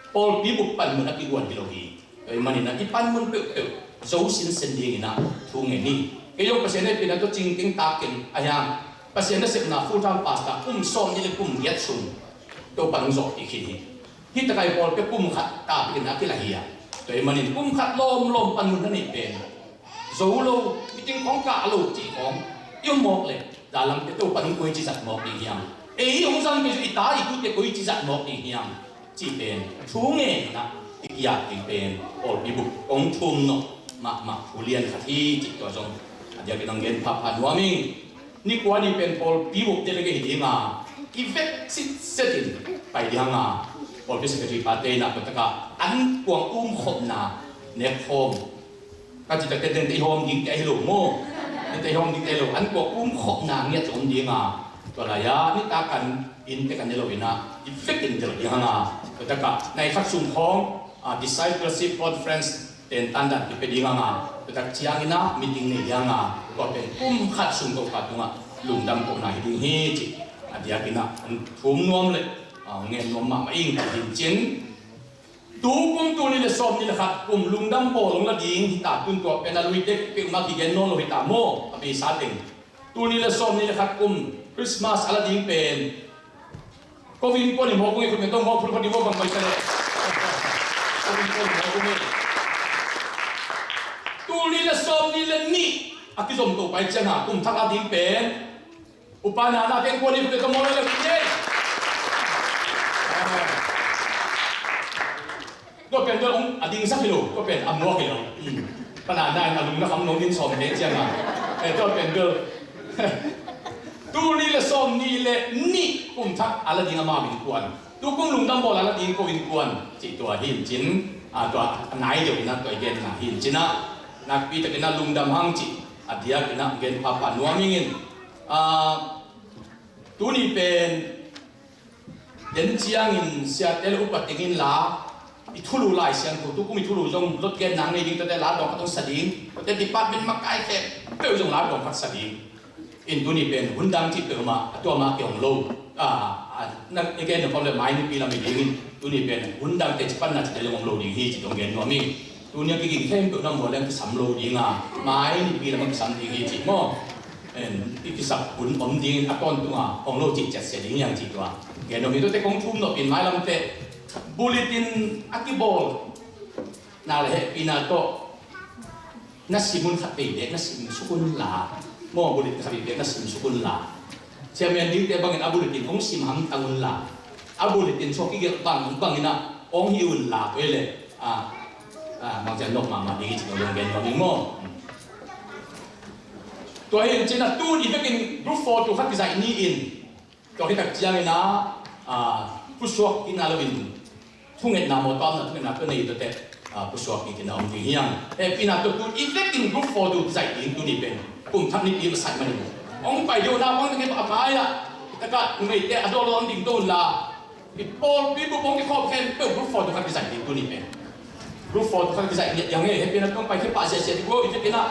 Pawlpi bup panmun a kiguan hi lo hi. Tua ahih manin ah i panmun peuhpeuh zo sinsen dingin ah thu ngen hi. Kei zong Pasian hehpihna tawh cingteng takin a hiang Pasian nasepna full time pastor kum sawm nih le kum giat sung Topa hong zawhpih khin hi. Hih takai pawlpi kum khat ta pikin a kila hi a. Tua ahih manin kum khat lawmlawm panmun na neih pen zo lo, meeting khawng kah lo cih khawng i om mawk leh, dalam te Topa hong koici zat mawk ding hiam? Ei hong zang kei zong i ta i tute koici zat mawk ding hiam? Cih pen thu ngen in ah i kiat ding pen pawlpi bup kong thum nawh mahmah thu lian khat hi cih tua zong a diakin hong gen phapha nuam ing. Ni kua ni pen pawlpi bup delegate hi ding a, i vek sitset in pai ding hang a, pawlpi secretary pate in ah tua tak a an kuang umkhopna nek hawm. Ka cih tak teh teng teh i hawm ding teh ahi lo maw? Teng teh i hawm ding teh ahi lo, an kuang umkhopna ngiat om ding a, tua lai a nitak kan inn teh kan ne lo in ah i vek in delh ding hang a, tua tak a nai khat sung khawng, ah, discipleship conference ten tandan kipia ding hang a, tua tak ciangin ah meeting nei ding hang a, tua pen kum khat sung Topa tungah lungdam kohna hi ding hi cih a diakin ah hong thum nuam le, ah, ngen nuam mahmah ing ka hi cin. Tu kum tul nih le sawm nih le khat kum lungdam bawl hong la ding hi ta, tun tua pen a lui tek peuhmah kigen nawn lo hi ta maw, a beisa teng. Tul nih le sawm nih le khat kum Christmas a la ding pen Covid kuan in hawk ung i khut me tong hawk phun khot ding hawk bang pai ta le. Covid kuan in hawk ung i. Tul nih le sawm nih le nih a kizom to pai ciang a kum thak a ding pen Upa Nana teng kuan i khut me tong hawk le le. Tua pen tua ong a dingsak hi lo, tua pen a muak hi lo. Pana nai na lung na kham nong in sawm pen ciang a. Eh, tua pen tua. Tul nih le sawm nih le nih kum thak a la ding ama min kuan. Tukum lungdam bawl a la ding ko innkuan cih tua hi in cin, a, tua a nai deuh in a tua i genna hi in cin a, nakpi takin a lungdam hang cih a diakin a gen phapha nuam ing in, a, tuni pen den ciangin siate le upa tengin la i thulu Lai Siangtho, tukum i thulu zong lot gen nang nei ding, tuate la dawng khat hong sa ding, tuate department makai khempeuh zong la dawng khat sa ding. In tuni pen hun dang cih peuhmah a tua mah kei hong lo. A, a, na, again, na pom le mai nipi lam i ding in tuni pen hun dang te ci panna ci te le hong lo ding hi ci dong gen nuam hi. Tuni a kiging khempeuh na mual leng kisam lo ding a, mai nipi lam a kisam ding hi ci maw. En, i kisap hun om ding in a tawntung a hong lo cih ciat sia ding hiang ci tua. Gen nuam hi. Tuate kong thum nop in mailam te bulletin a kibawl na le hehpihna tawh na sim un khat vei bek na sim suk un la. Maw, bulletin khat vei bek na sim suk un la. Chairman dingte bangin a bulletin hong sim hamtang un la. A bulletin sawk kigelh bang bangin a hong hi un la. Tua hi le, a, a, bangcian nok mahmah ding hi ci lo dong gen nuam ing maw. Tua hi in cin a tun i vekin group photo khat kizaih ni in. Tua khit tak ciangin a, a, pusuak kikna lo in thungetna maw, tawmna thungetna tua nei tuate, a, pusuak kikna om ding hiang. Hehpihna tua tu i vekin group photo zaih ding tuni pen kum thak nipi masa i manin hong pai deuh na bang ding a mai a, taka numeite a dawl lo om ding to un la. I pawlpi bup hong kikhawm khempeuh group photo khat kizaih ding tuni pen. Group photo khat kizaih ding hiang e. Hehpihna tua hong pai khempeuh a ziahziah ding ko i vekin a.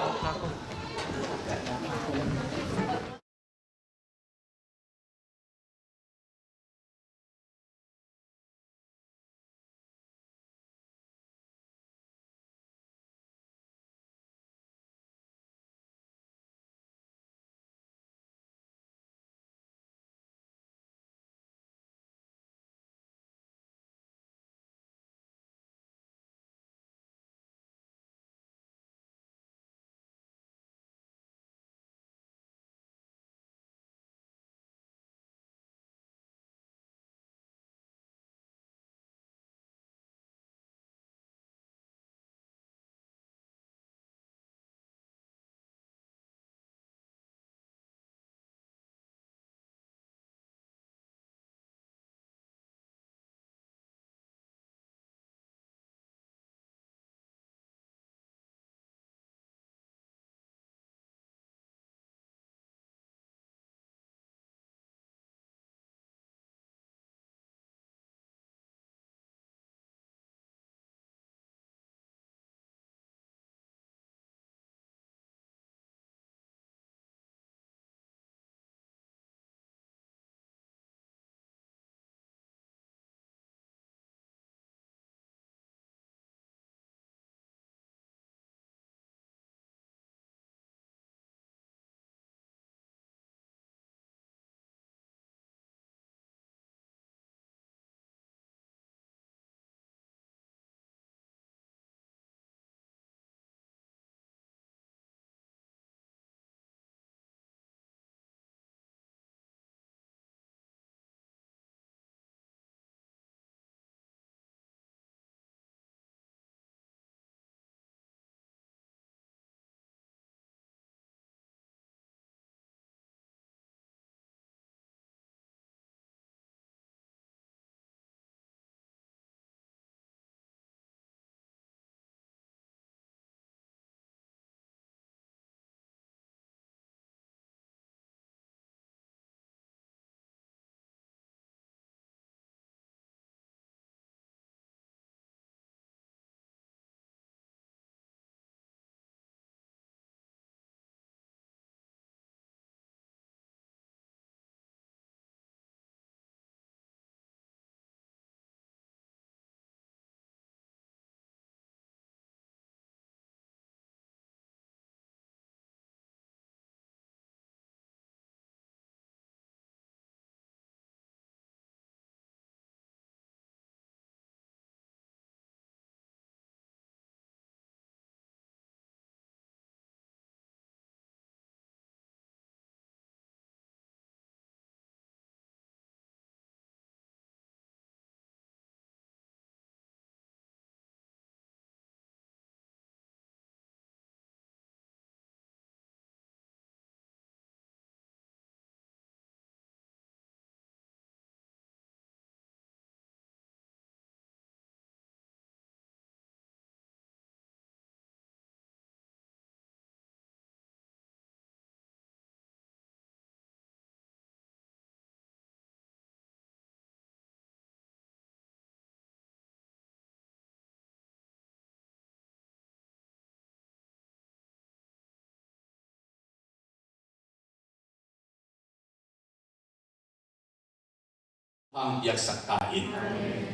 Thupha piaksak ta in.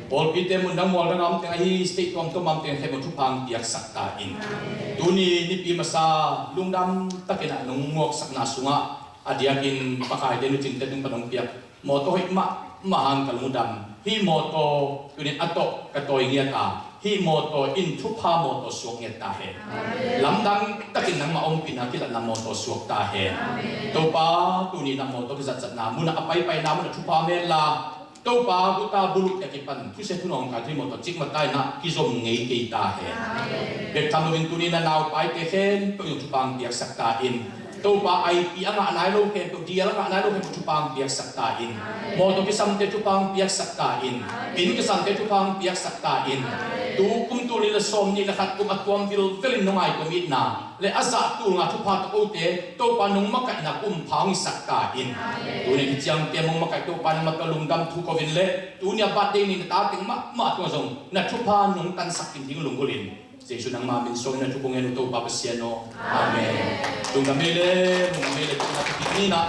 Pawlpite mun dang mual dang a om teng ahi state tuamtuam a om teng khempeuh thupha piaksak ta in. Tuni nipi masa lungdam takin ah nong muaksakna sungah a diakin pakaite nu cingte tung pan hong piak mawtaw hoih mahmah hang ka lungdam. Hih mawtaw tunin a tawh ka tawi ngiat a, hih mawtaw in thupha mawtaw suak ngiat ta hen. Lamdang takin nangmah ompihna kilatna mawtaw suak ta hen. Topa, tuni na mawtaw kizatzatna munah a paipaina munah thupha om hen la, Topa, guta buluk a kipan thusia thunawng ka thei mawtaw cikmah ta in ah kizom ngei kei ta hen. Bek tham loin tuni na naupaite khempeuh in thupha piaksak ta in. Topa, aipi a ngah nai lo khempeuh, dial a ngah nai lo khempeuh thupha piaksak ta in. Mawtaw kisamte thupha piaksak ta in. Inn kisante thupha piaksak ta in. Tu kum tul nih le sawm nih le khat kum a tuam vilvelin nong ngai kong itna le a zah tul nga thupha tawh kote Topa nong makaihna kum pha hong hisak ta in. Tuni hih ciangte hong makaih Topa nangmah tawh lungdam thu ko in le tuni a birthday ni na ta teng mahmah tungah zong na thupha nong tansak kim ding lunggulhin Jesu nangma min suangin na thu kong ngen uh Topa Pasian aw. Amen. Lungdam ei le, lungdam ei le, tuna thu kik ni na.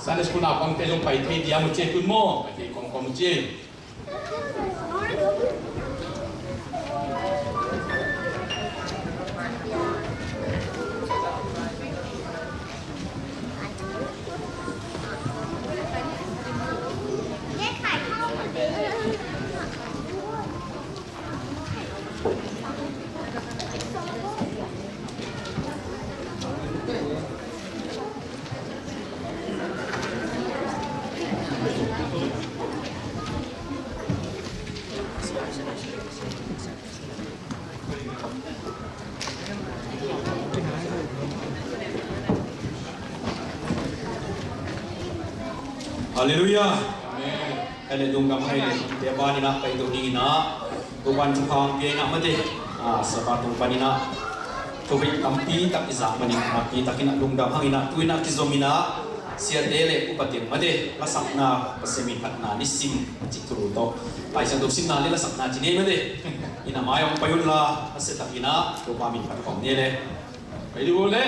Sunday school naupangte zong pai thei diam uh ci ei tun maw? Pai thei kawmkawm uh ci ei. Halleluiah. Amen. Hei le, lungdam hei le. Te ban in ah pai to ding in ah, Topa'n thupha hong pia in ah mate. Ah, Sabbath tung pan in ah thuhoih tampi tak i zak manin, tampi takin ah lungdam hang in ah, tu in ah kizom in ah, siate le upate mate, lasakna, Pasian min phatna nisim a cih thulu tawh, Lai Siangtho simna le lasakna ci ni mate. In ah mai hong pai un la, a sia tak in ah Topa min phat khawm ni le. Pai dih uh le.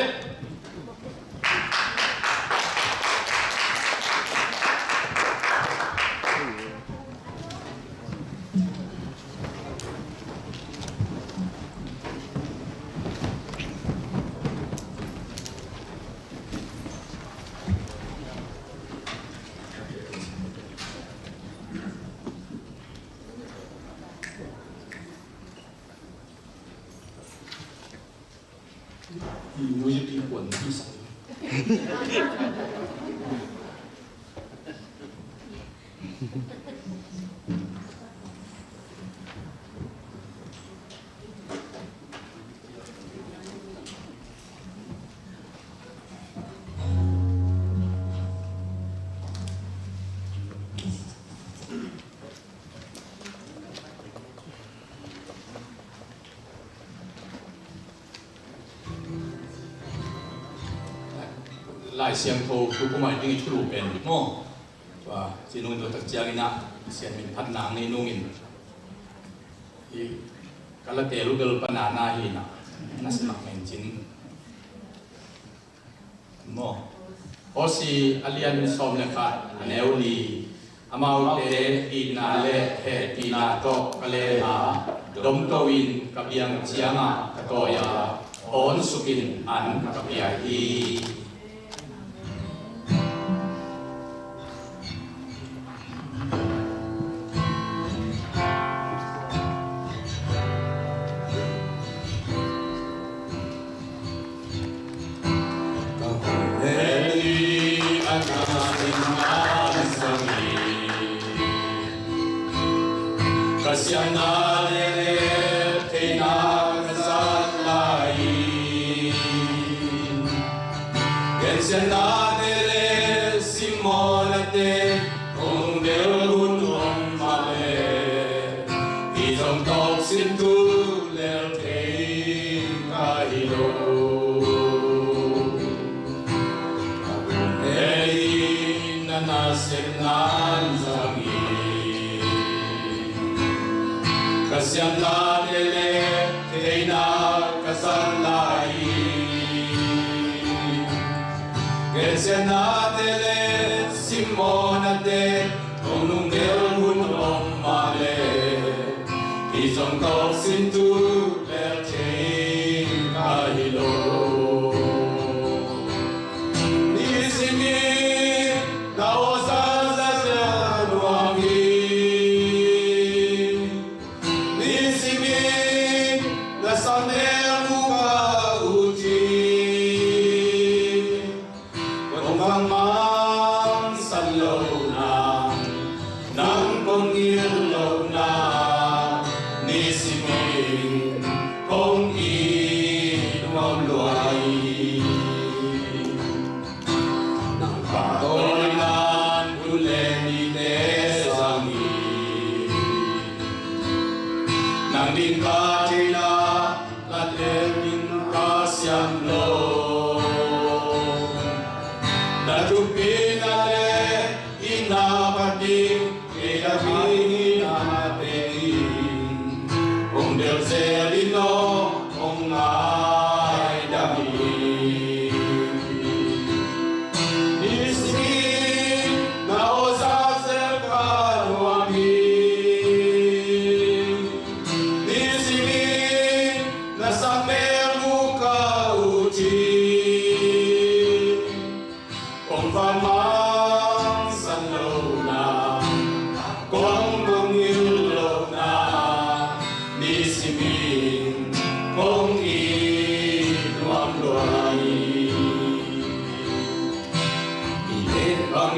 Music pi kuan pi sak. Lai Siangtho thu pumai ding i thulu pen maw? Tua ci nung in tua tak ciangin ah Pasian min phatna ngei nungin i ka la tel uh bel pana na hi na, na simak men cin. Maw? Hosea a lian sawm le khat a neu li. Amaute itna le hehpihna tawh ka len a, domto in ka biang ciangah ka tawi a, awn sukin an ka pia hi. Ka hun le ni a na in a na sang hi. Ka siamna le le theihna ka zat lai hi. Gensiatna te le simmawhna te hong bel hun om mah le, hi zong tawk sin tu lel thei ka hi lo. Ka hun le ni a na sem nan zang hi. Ka siamna te le theihna ka zat lai hi. Gensiatna te le simmawhna te hong lunggel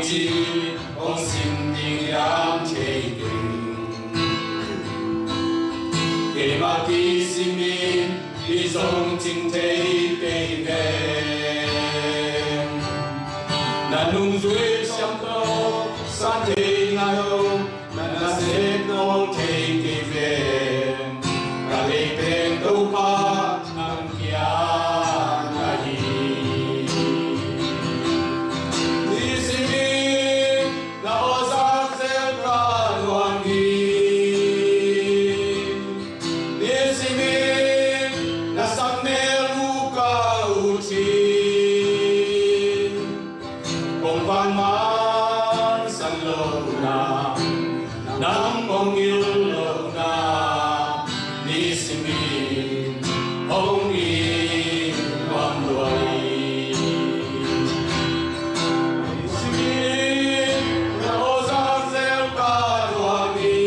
Ci hong sim ding hiam thei ding. Keimah kisimin i zong cing thei kei ve. Na nungzui siam tawh sa thei ngai o. Na nasep nawl thei kei ve. Ka lei pen Topa nang kiang ahi. Nisimin na awzak zel ka nuam hi. Nisimin na sang mel mu ka ut hi. Kong vang mansan lohna, nang kong ngil lohna, nisimin hong it nuam lua hi. Nisimin na awzak zel ka nuam hi.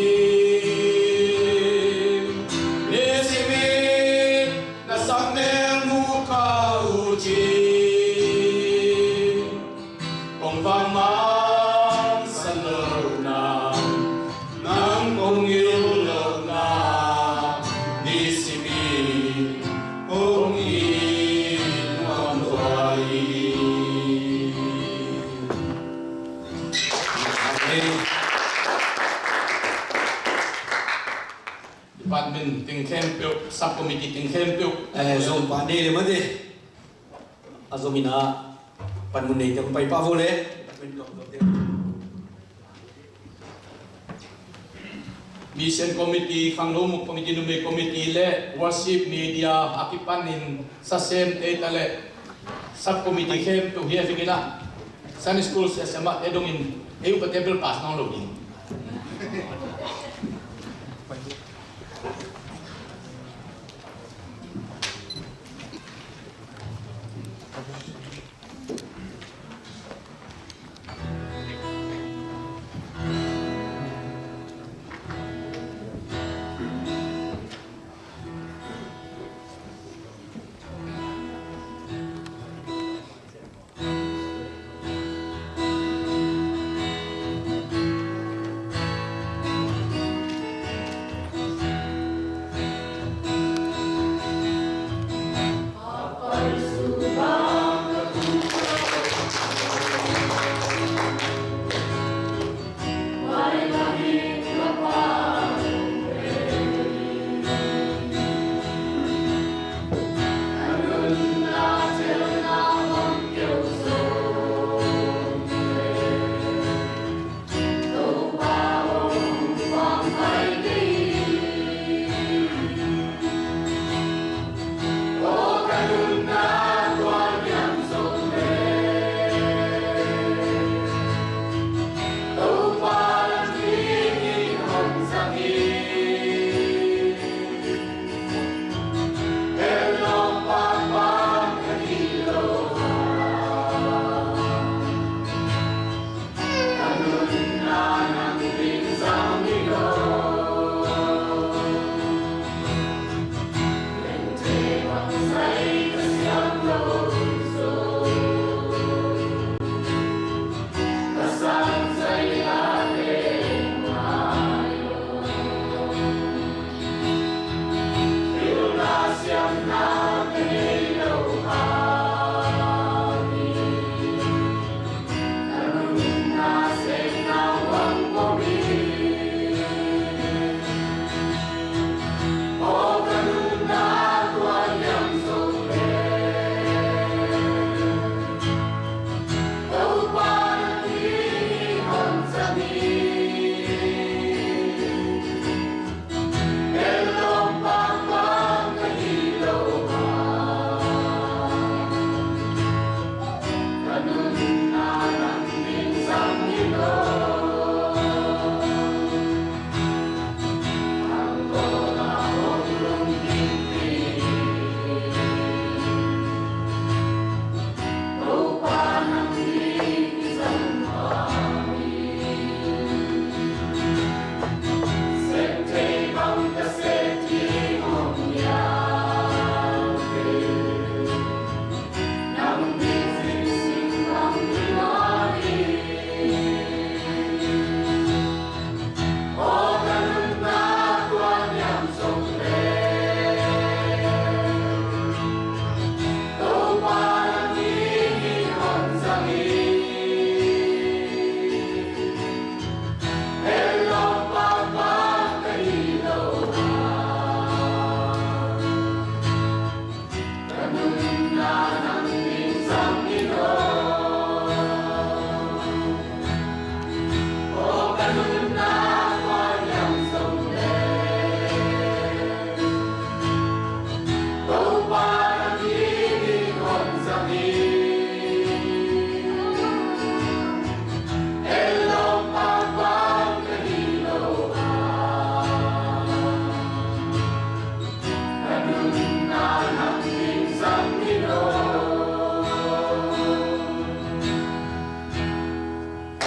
Nisimin na sang mel mu ka ut hi. Kong vang mansan lohna, nang kong ngil lohna, nisimin hong it nuam lua hi. Amen. Department ting khempeuh, subcommittee ting khempeuh. Eh, zong pa nei le mate. A zong ina panmun nei teng pai pa vo le. Mission committee, khangno muk committee, numei committee le worship media a kipanin sasem te ta le subcommittee khempeuh hi a vingina Sunday school sesema te dongin ei upa te bel pass nong lo ding.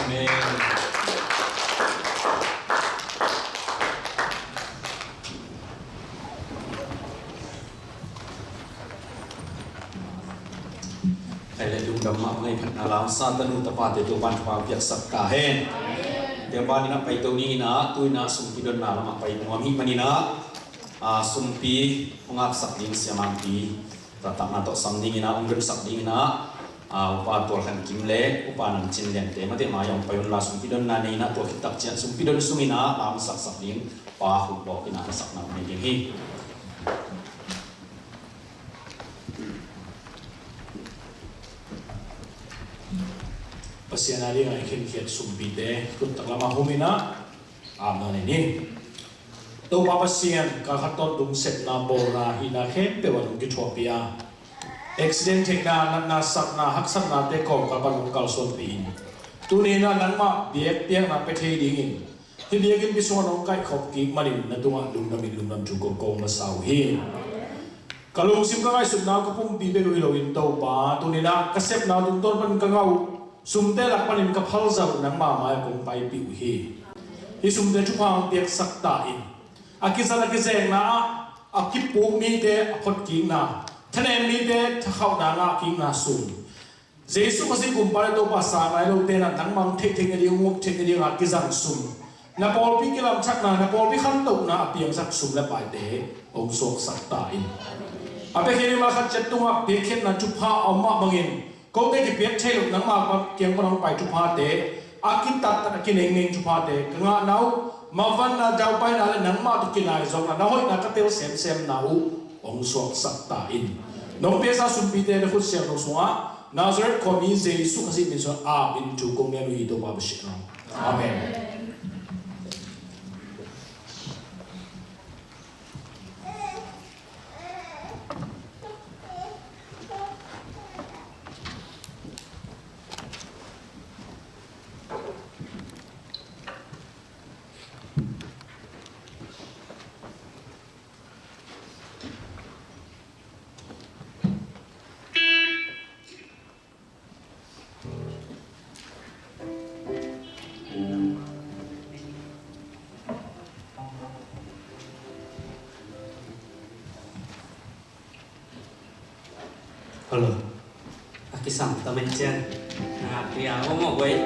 Amen. Khai le lungdam mahmah ing. Phatna lam sa tanu tapate Topa'n thupha piaksak ta hen. Tua panin ah paito ni in ah, tu in ah sumpi donna lamah pai nuam hi manin ah, a, sumpi hong ngaksak ding siamangpi taktakna tawh sam dingin ah, hong donsak dingin ah, a, Upa Tual Khan Kim le Upa Nam Cin Liante, mate mai ah hong pai unla, sumpi donna nei in ah, tua khit tak ciang sumpi don sungin ah lam saksak ding Pa Hun Bawk in ah na sakna nei ding hi. Pasian a dingin a i khinkhiat sumpite khut taklam ah hum in ah, amen ni. Topa Pasian, kalkhat tawntung sepna bawlna hihna khempeuh ah nong kithuahpih a, accident theihna, natna sakna, haksatnate kawmkal pan nong kalsuanpih in, tuni in ah nangmah biakpiakna pia thei dingin hih biakinnpi sungah nong kaihkhop kik manin na tungah lungdamin lungdam thu kong ko masa uh hi. Ka lungsim ka ngaihsutna ka pumpi bek uh hi loin Topa, tuni in ah ka sepna tungtawn pan ka ngah uh sumte lak panin ka phalzah uh nangma mai-ah kong paipih uh hi. Hih sumte thupha hong piaksak ta in, a kizat a kizengna ah a kipuk mite a photkikna, thanem mite thakhauhna ngahkikna sum, Jesu Khazih Kumpa le Topa sang nai lote in ah nangmah hong theih theih nading, hong up theih nading a kizang sum, na pawlpi kilamthakna, na pawlpi khantohna a piangsak sum le paite hong suaksak ta in. A piakhia mimal khat ciat tungah piakkhiatna thupha a om mah bangin, kote kipiak thei loh nangma kiang pan hong pai thuphate, a kitattat a kineingeing thuphate ka ngahna uh, mavanna, daupaina le nangmah tawh kinaizawkna, na hoihna ka tel semsemna uh hong suaksak ta in. Nong piaksa sumpite na khut siangtho sungah Nazareth khuami Jesu Khazih min suang apin thu kong ngen uh hi, Topa Pasian aw. Amen. Hello. A kisam ta mai cian. Na pia o mo wei.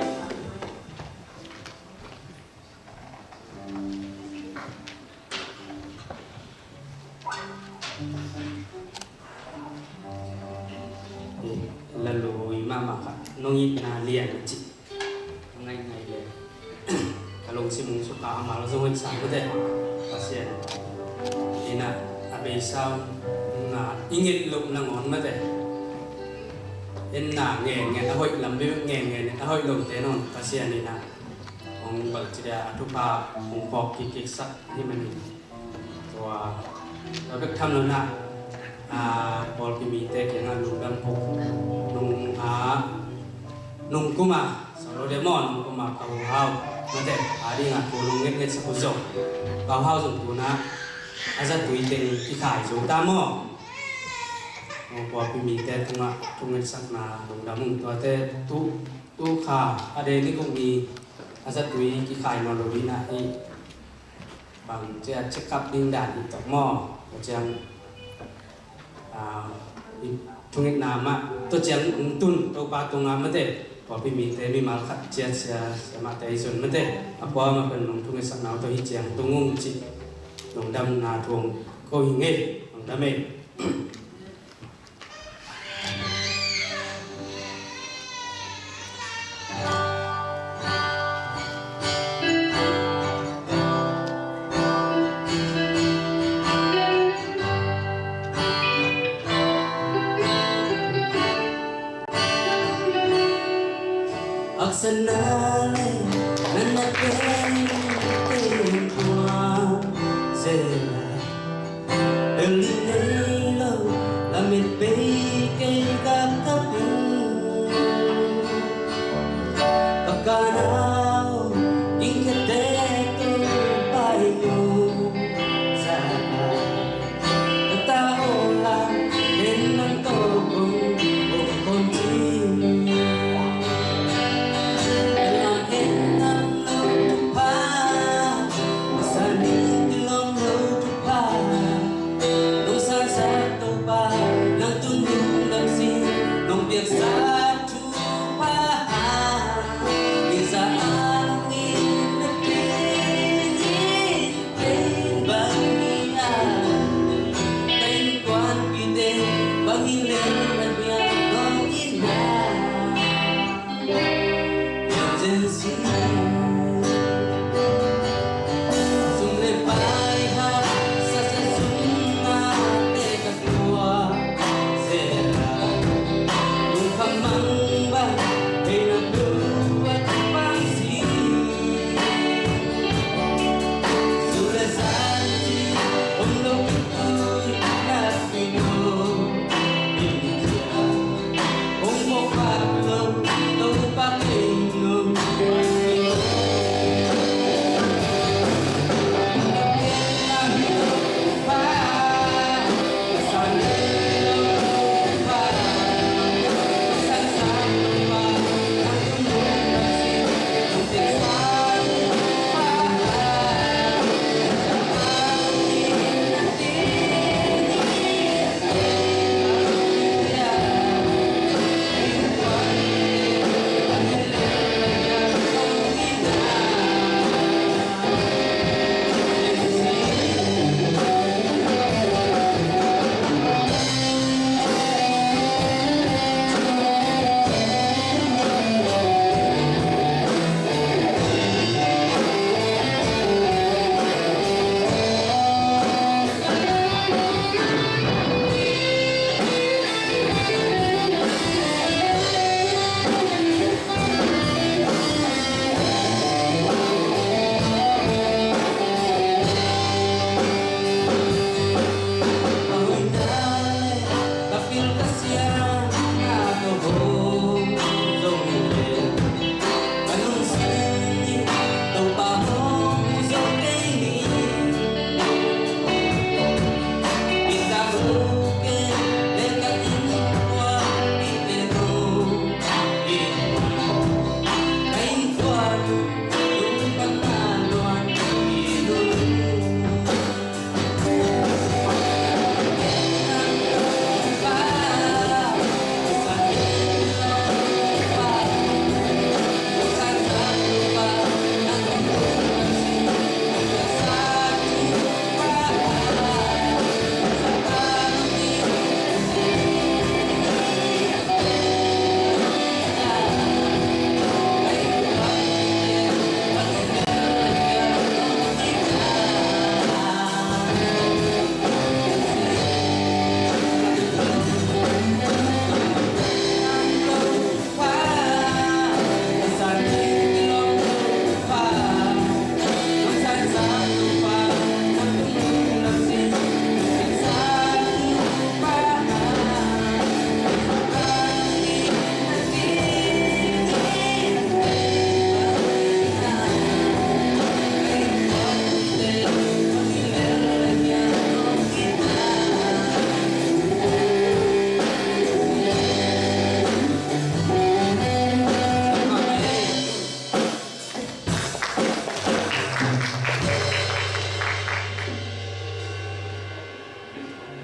Lalui mahmah kha nong itna lian a ci. Ngaingai le ka lungsim hong sukha a mal zong hong sang mate. Pasian in ah a beisa na i nget loh nangawn mate. En na ngen ngen a hoih lam bek ngen ngen a hoih lote nawn Pasian in ah hong bangci dia a thupha hong phawk kikiksak hi manin. Tua, tua bek tham lo na, a, pawlpi mite kiangah lungdam ko nung, a, nung kuma, solo de mo, nung kuma ka huhau mate, a dingah ko nung ngetnget sak uh zong, ka huhau zong tuna a zatui teng kikhai zo ta maw? Maw, pawlpi mite tungah thungetsakna lungdam ung. Tuate tu, tu kha a de ni kong ni a zatui kikhai nawn lo dina i bang cia check up ding dan hi tawh maw? Tua ciang, ah, i thungetna mah tua ciang hong tun Topa tungah mate, pawlpi mite mimal khat cia sia, sia mah te i zon mate, a pua mah pen nong thungetsak nau tua hi ciang tung ung ci. Nong damna thu hong ko hi ngei, nong dam ei. Haksatna le na na pen pen tua zela. Tel nei lo, lamet pei kei ka ka pin. Ka ka nau, ing ka te kei pai nu. Sa ka, ka ta o la, ken nang to kong, kong kon chin. Ka lam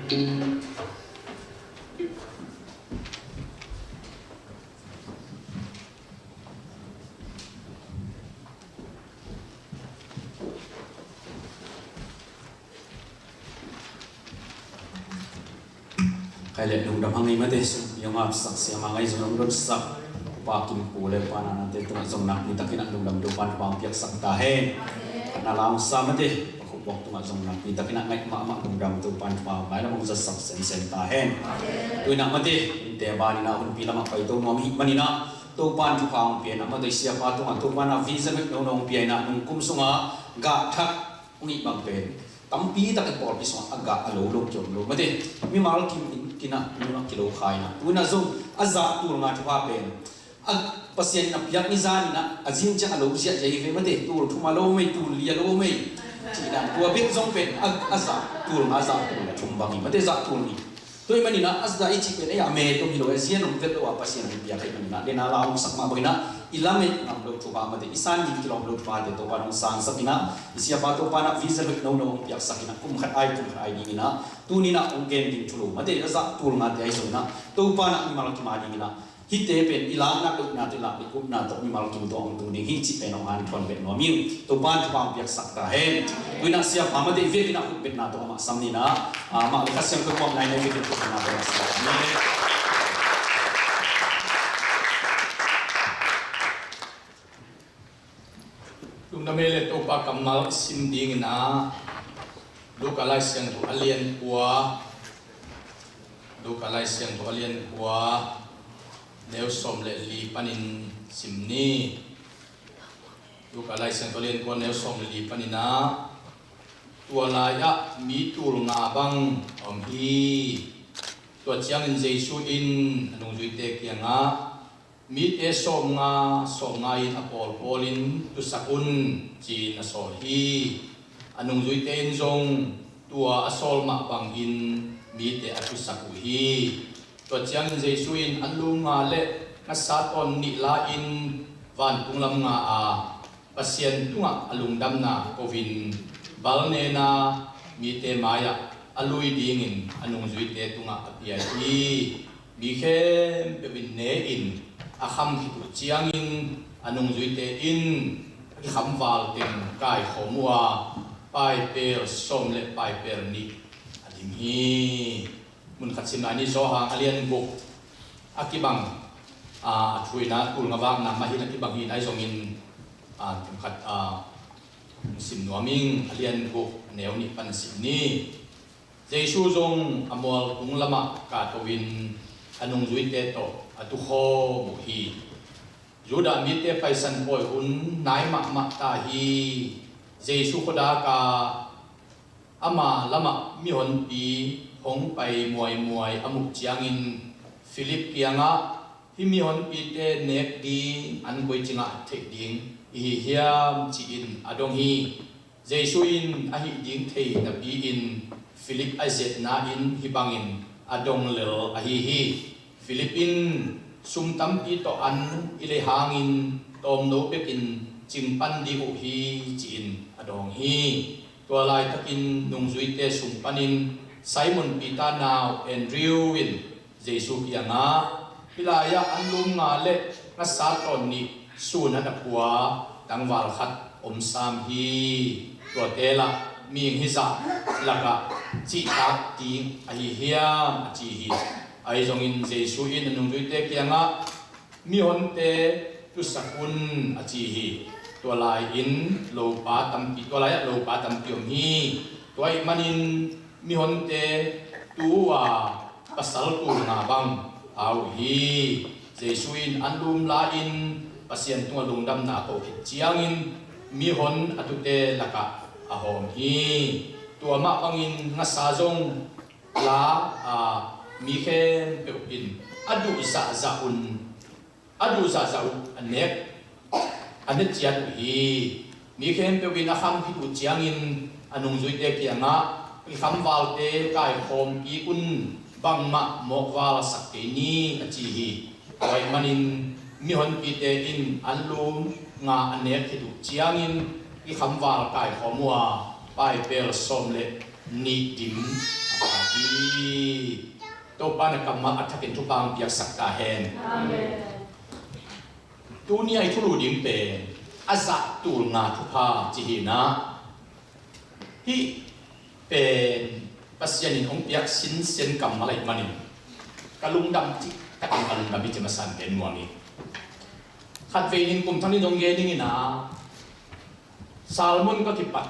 Khai le lungdam hang ei mate, sumpi hong hapsak, siamah ngaih zong hong donsak, Pa Kim Pu le Pa Nana te tungah zong nakpi takin a lungdam, Topa'n thupha hong piaksak ta hen. Na lam sa mate, Pa Khup Bok tungah zong nakpi takin a ngaih mahmah lungdam, Topa'n thupha hong zatsak semsem ta hen. Tu-in ah mate, innte ban in ah hunpi lamah paito nuam i hih manin ah, Topa'n thupha hong pia in ah mate, siapa tungah Topa'n a vision hoih nono hong pia in ah, nung kum sungah gah thak hong hih bang pen tampi tak i pawlpi sungah a gah a lo lo ki om lo mate. Mimal kim in kin ah, mimal kilo kha in ah, tu-in ah zong a zah tul nga thupha pen a Pasian in a piak ni zan in ah, a zing ciang a lo ziahziah hi ve mate. Tul thum a lo mei, tul li a lo mei, cih dan tua bek zong pen a, a zah tul nga, a zah tul thum bang hi mate, zah tul nih. Tua ahih manin ah a zah i cih pen ei a met om hi lo, a zian om vet lo a Pasian in piak ahih manin ah, den a la hong sak mah bangin ah i lamet ngam lo thupha mate, i san gin kilawm lo thuphate Topa'n hong sangsak in ah, i siapa Topa'n ah vision hoih nono hong piaksak in ah, kum khat ai kum khat ai dingin ah, tuni-in ah hong gen ding thulu mate, a zah tul ngate ahi zongin ah, Topa'n ah mimal kim a dingin ah hihte pen i lakna, i upna tawh, i lakna, i upna tawh mimal kim tawh hong tung ding hi cih pen hong hanthawn beh nuam ing. Topa'n thupha hong piaksak ta hen. Tu-in ah siapa mate, i vekin ah khut betna tawh amah sam ni in ah, amah le Kha Siangtho muak nai nai vekin khut betna tawh amah sam ni. Lungdam ei le, Topa kammal i sim dingin ah, Luka Lai Siangtho a lian kua, Luka Lai Siangtho a lian kua, neu sawm le li panin sim ni. Luka Lai Siangtho a lian kua, neu sawm le li panin ah, tua lai-ah mi tul nga bang om hi. Tua ciangin Jesu in a nungzuite kiangah, mite sawmnga sawmnga in a pawlpawl in tusak un, ci-in a sawl hi. A nungzuite in zong tua a sawl mah bangin mite a tusak uh hi. Tua ciangin Jesu in anlum nga le ngasa tawn nih la-in vantung lam nga a, Pasian tungah a lungdamna ko-in, bal nena mite mai-ah a lui dingin a nungzuite tungah a pia hi. Mi khempeuh in ne-in a kham khit uh ciangin a nungzuite in a kikhamval teng kaikhawm uh a, paipel sawm le paipel nih a dim hi. Mun khat simna ni, Johan a lian guk a kibang, a, a thu in ah tul nga vakna mah hi in a kibang hi in, ahi zongin, a, themkhat, a, sim nuam ing. A lian guk a neu nih pan sim ni. Jesu zong a mual tung lamah kahto-in a nungzuite tawh a tukhawm uh hi. Judah mite Paisan pawi hun nai mahmah ta hi. Jesu khuadak a ama lamah mihonpi hong pai muaimuai a muh ciangin Philip kiangah, hih mihonpite nek ding an koi cingah theih ding i hi hiam, ci-in a dong hi. Jesu in a hih ding thei napi-in Philip a ziatna in hih bangin a dong lel ahi hi. Philip in, sum tampi tawh an i lei hangin tawmno bekin cing pan ding uh hi, ci-in a dawng hi. Tua laitakin nungzuite sung panin Simon Peter nau Andrew in Jesu kiangah, hih lai-ah anlum nga le ngasa tawn nih sun an a pua tangval khat om sam hi. Tuate lah mihing hizah lakah cihtak ding ahi hiam, a ci hi. Ahi zongin Jesu in a nungzuite kiangah, mihonte tusak un, a ci hi. Tua lai-in lopa tampi, tua lai-ah lopa tampi om hi. Tua ahih manin mihonte tu uh a, pasal tul nga bang pha uh hi. Jesu in anlum la-in Pasian tungah lungdamna ko khit ciangin mihon a tute lakah a hawm hi. Tua mah bangin ngasa zong la a, mi khempeuh in a duh zahzah un, a duh zahzah uh a nek, a ne ciat uh hi. Mi khempeuh in a kham khit uh ciangin a nungzuite kiangah, i khamvalte kaikhawm kik un, bangmah mawkval sak kei ni, a ci hi. Tua ahih manin mihonpite in anlum nga a nek khit uh ciangin i khamval kaikhawm uh a, paipel sawm le nih dim a pha hi. Topa na kammal a thakin thupha hong piaksak ta hen. Amen. Tuni a i thulu ding pen a zah tul nga thupha ci hi na. Hih pen Pasian in hong piak sinsen kammal ahih manin ka lungdam cih takin ka lungdam hi ci masan gen nuam hi. Khatvei nin kum thak nin hong gen ning hi na, Salmon ka kipat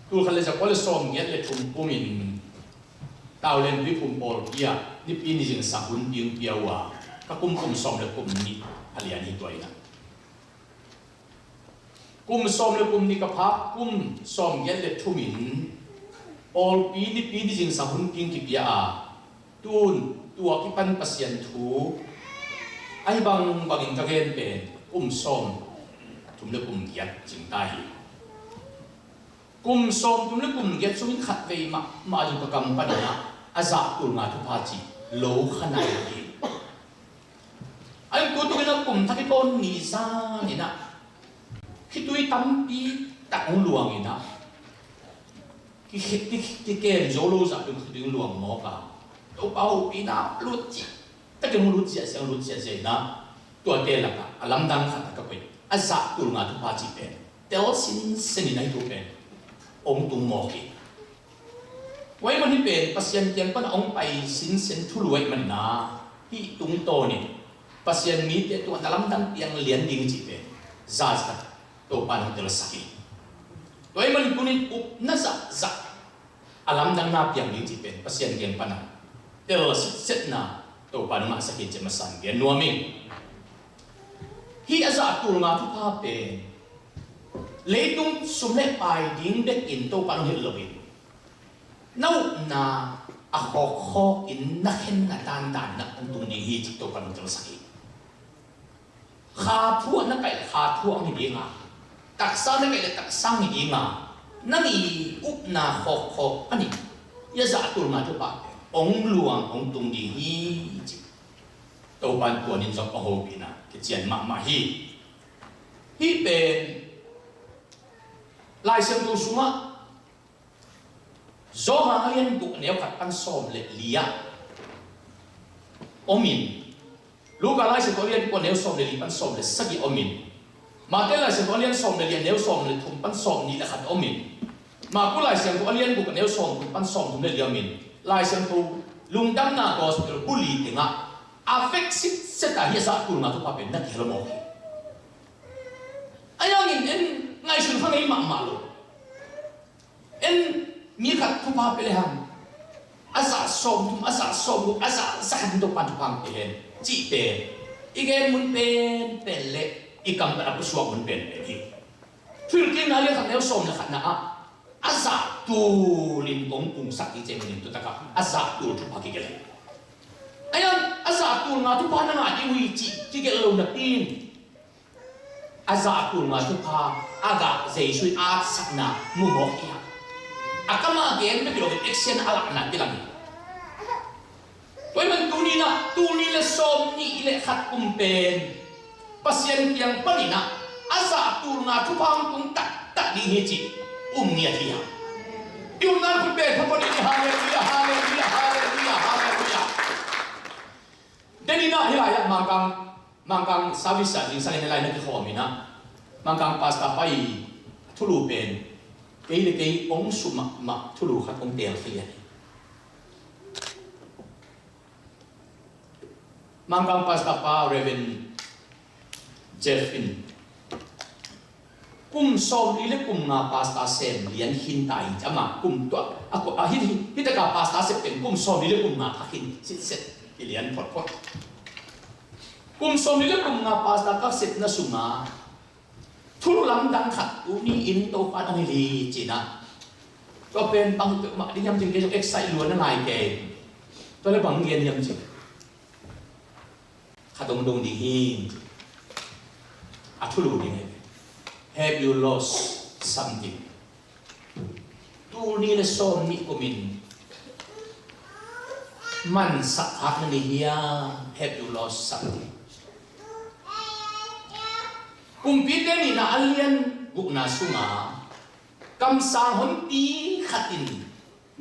tul khat le za kua le sawmgiat le thum kumin Taulen tuiphum pawlpi ah nipi ni zingsang hun ding pia uh a, ka kum kum sawm le kum nih a lian hi tua in a. Kum sawm le kum nih ka phak kum sawmgiat le thum in pawlpi nipi ni zingsang hun ding kipia a, tun tua kipan Pasian thu ahi bangbangin ka gen pen kum sawm thum le kum giat zing ta hi. Kum sawm thum le kum giat sungin khatvei mahmah zong ka kam panin a, a zah tul nga thupha ci lo kha nai lo hi. A in tu tukin a kum thak i tawn ni zan in a khitui tampi tak hong luang in a, ki, ki, ki, kikem zo lo zah tung khitui hong luang mawk a, Topa hopihna lut cih takin hong lut ziahziah, hong lut ziahziah in a, tuate lakah a lamdang khat a ka koih a zah tul nga thupha cih pen tel sinsen in a, hih thu pen hong tung mawk hi. Tua ahih man hih pen Pasian kiang pan a hong pai sinsen thulu ahih manin a, hih tungtawn in Pasian mite tungah na lamdang piang lian ding cih pen zahzah Topa in hong telsak hi. Tua ahih manin tunin upna zahzah a lamdang na piang ding cih pen Pasian kiang pan a tel sitsetna Topa in hong ngahsak hi ci masan gen nuam ing. Hih a zah tul nga thupha pen leitung sum le pai ding bekin Topa in hong hilh loin na upna a khawkkhawk in na khenna dandan in a hong tung ding hi cih Topa in hong telsak hi. Kha thu ah na kaih le kha thu ah hong hi ding a, taksa na kaih le taksa hong hi ding a, nang i upna khawkkhawk panin hih a zah tul nga thupha pen hong luang hong tung ding hi ci Topa in tua ni-in zong hong hopihna kician mahmah hi. Hih pen Lai Siangtho sungah Johan a lian guk a neu khat pan sawm le li ah om in, Luka Lai Siangtho a lian guk a neu sawm le li pan sawm le sagih om in, Matthai Lai Siangtho a lian sawm le li a neu sawm le thum pan sawm nih le khat om in, Marku Lai Siangtho a lian guk a neu sawm thum pan sawm thum le li om in, Lai Siangtho Lungdamna Gospel bu li tengah a vek sitset a hih a zah tul nga thupha pen na kihel mawk hi. Ahi hangin en ngaihsun kha ngei mahmah lo. En mi khat thupha pia le hang a zah sawm thum, a zah sawm guk, a zah za khat in Topa in thupha hong pia hen cihte i gen mun penpen le i kam pan a pusuak mun penpen hi. Thuhilhkikna lian khat neu sawm le khatna ah a zah tul in kong pungsak hi ci ahih manin tu takah a zah tul thupha kigelh hi. Ahi hang a zah tul nga thupha na ngah ding uh hi cih kigelh lo napi in a zah tul nga thupha a gah Jesu in a atsakna mu mawk hi hang. A kam a gen bek hi loin action a lahna kilang hi. Tua ahih man tuni in ah, tul nih le sawm nih le khat kum pen Pasian kiang panin ah a zah tul nga thupha hong tung taktak ding hi cih um ngiat hi hang. I upna khut beng tha pawh ni, halleluiah, halleluiah, halleluiah, halleluiah. Denin ah hih lai ah Mangkang, Mangkang service ah zingsang in hih lai na kikhawm in ah, Mangkang pastor pa i thulu pen kei le kei hong sum mahmah thulu khat hong teel khia lian hi. Mangkang pastor pa Reverend Jeff in kum sawmli le kum nga pastor sem lian khin ta hi. Amah kum tua a, a, hi, hi, hi taka pastor sep pen kum sawmli le kum nga kha khin sitset, i lian photphot. Kum sawmli le kum nga pastor ka sepna sunga thulu lamdang khat tuni in Topa in hong hilh hi ci-in ah, tua pen bang peuhmah ding hiam cin, kei zong excite lua na ngai kei. Tua le bang gen hiam cin, khat hong dong ding hi. A thulu ding hi. Have you lost something? Tul nih le sawm nih kumin mansak khak na nei hiam? Have you lost something? Kumpite nihna a lian gukna sunga kamsang honpi khat in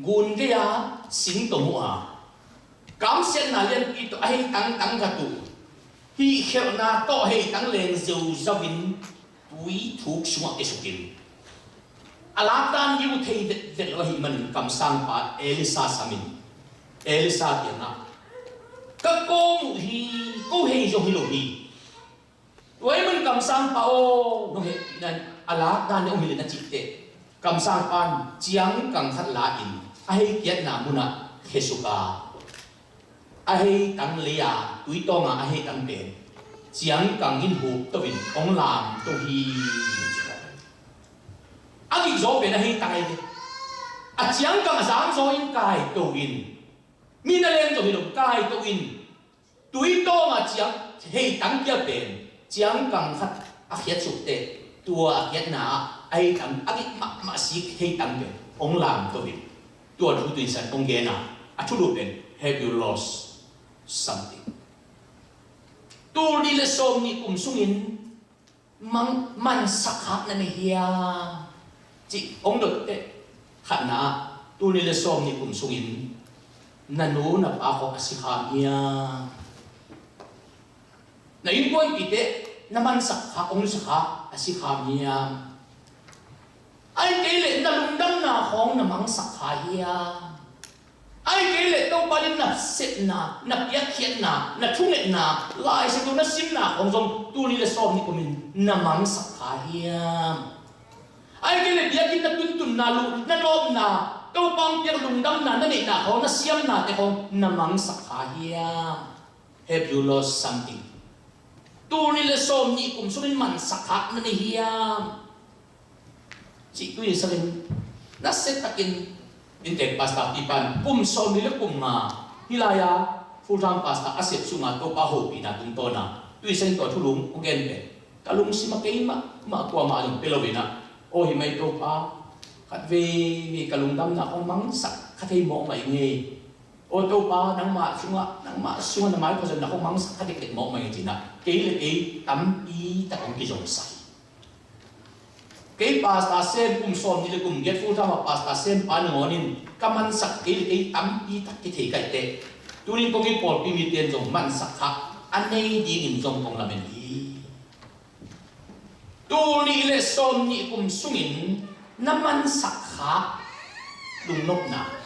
Gun gei-a sing tong uh a, kamsiatna lianpi tawh a heitang tang khat uh, hih khelhna tawh heitang leng zeuzau in tui thuk sungah kisukin, a lakdan liu thei vetvet lo ahih manin kamsangpa Elisha samin, Elisha kiangah, "Ka kawm uh hi, ko hei zong hi lo hi. Tua ahih manin kamsangpa aw, nong hehpihna in a lakdan liu hong hilh in," a cih teh, kamsangpa in ciangkang khat la-in a hei kiatna munah khesuk a, a heitang lei-a tui tawnga a heitang pen ciangkang in hup to in hong lamto hi. A gikzaw pen a heitang ahi ve. A ciangkang a zangzaw in kaito in, mi na leng zong hi lo, kaito in, tui tawnga ciang heitang kia pen ciangkang khat a khiatsuk teh, tua a khiatna ah a heitang a gik mahmah sik heitang pen hong lamto in, tua thu tui san hong gen a, a thulu pen, "Have you lost something?" Tul nih le sawm nih kum sungin mang, mansak khak na nei hiam, cih hong dot teh, khatna ah, "Tul nih le sawm nih kum sungin na nu na pa khawng a si kha hiam? Na innkuanpihte na mansak khak, hong nusia khak a si kha hiam? Ahih kei leh na lungdamna khawng na mangsak kha hiam? Ahih kei leh Topa in na sepna, na piakkhiatna, na thungetna, Lai Siangtho na simna khawng zong tul nih le sawm nih kumin na mangsak kha hiam? Ahih kei leh biakinn na tuntunna, lu, na lawpna, Topa hong piak lungdamna na neihna khawng, na siamnate khawng na mangsak kha hiam? Have you lost something?" Tul nih le sawm nih kum sungin mansak khak na nei hiam, cih tui sakin, nasia takin, inntek pastor pipan kum sawm nih le kum nga hih lai-a full time pastor a sep sunga Topa hopihna tungtawna tui sakin tua thulu hong gen pen, ka lungsim ah kei mahmah kuamah a lungpia lo in ah, "Aw, hi mai Topa, khat veivei ka lungdamna khawng mangsak kha thei mawkmah ing ei. Aw Topa, nangmah sungah, nangmah sungah na maipha zonna khawng mangsak kha dekdek mawkmah ing ei," ci-in ah kei le kei tampi tak hong kizongsak hi. Kei pastor sem kum sawm nih le kum giat full time a pastor sem pa nangawn in ka mansak kei le kei tampi tak kithei kaih teh, tuni-in kong it pawlpi mite in zong mansak khak a nei dingin zong kong lamen hi. Tul nih le sawm nih kum sungin na mansak khak lungnopna.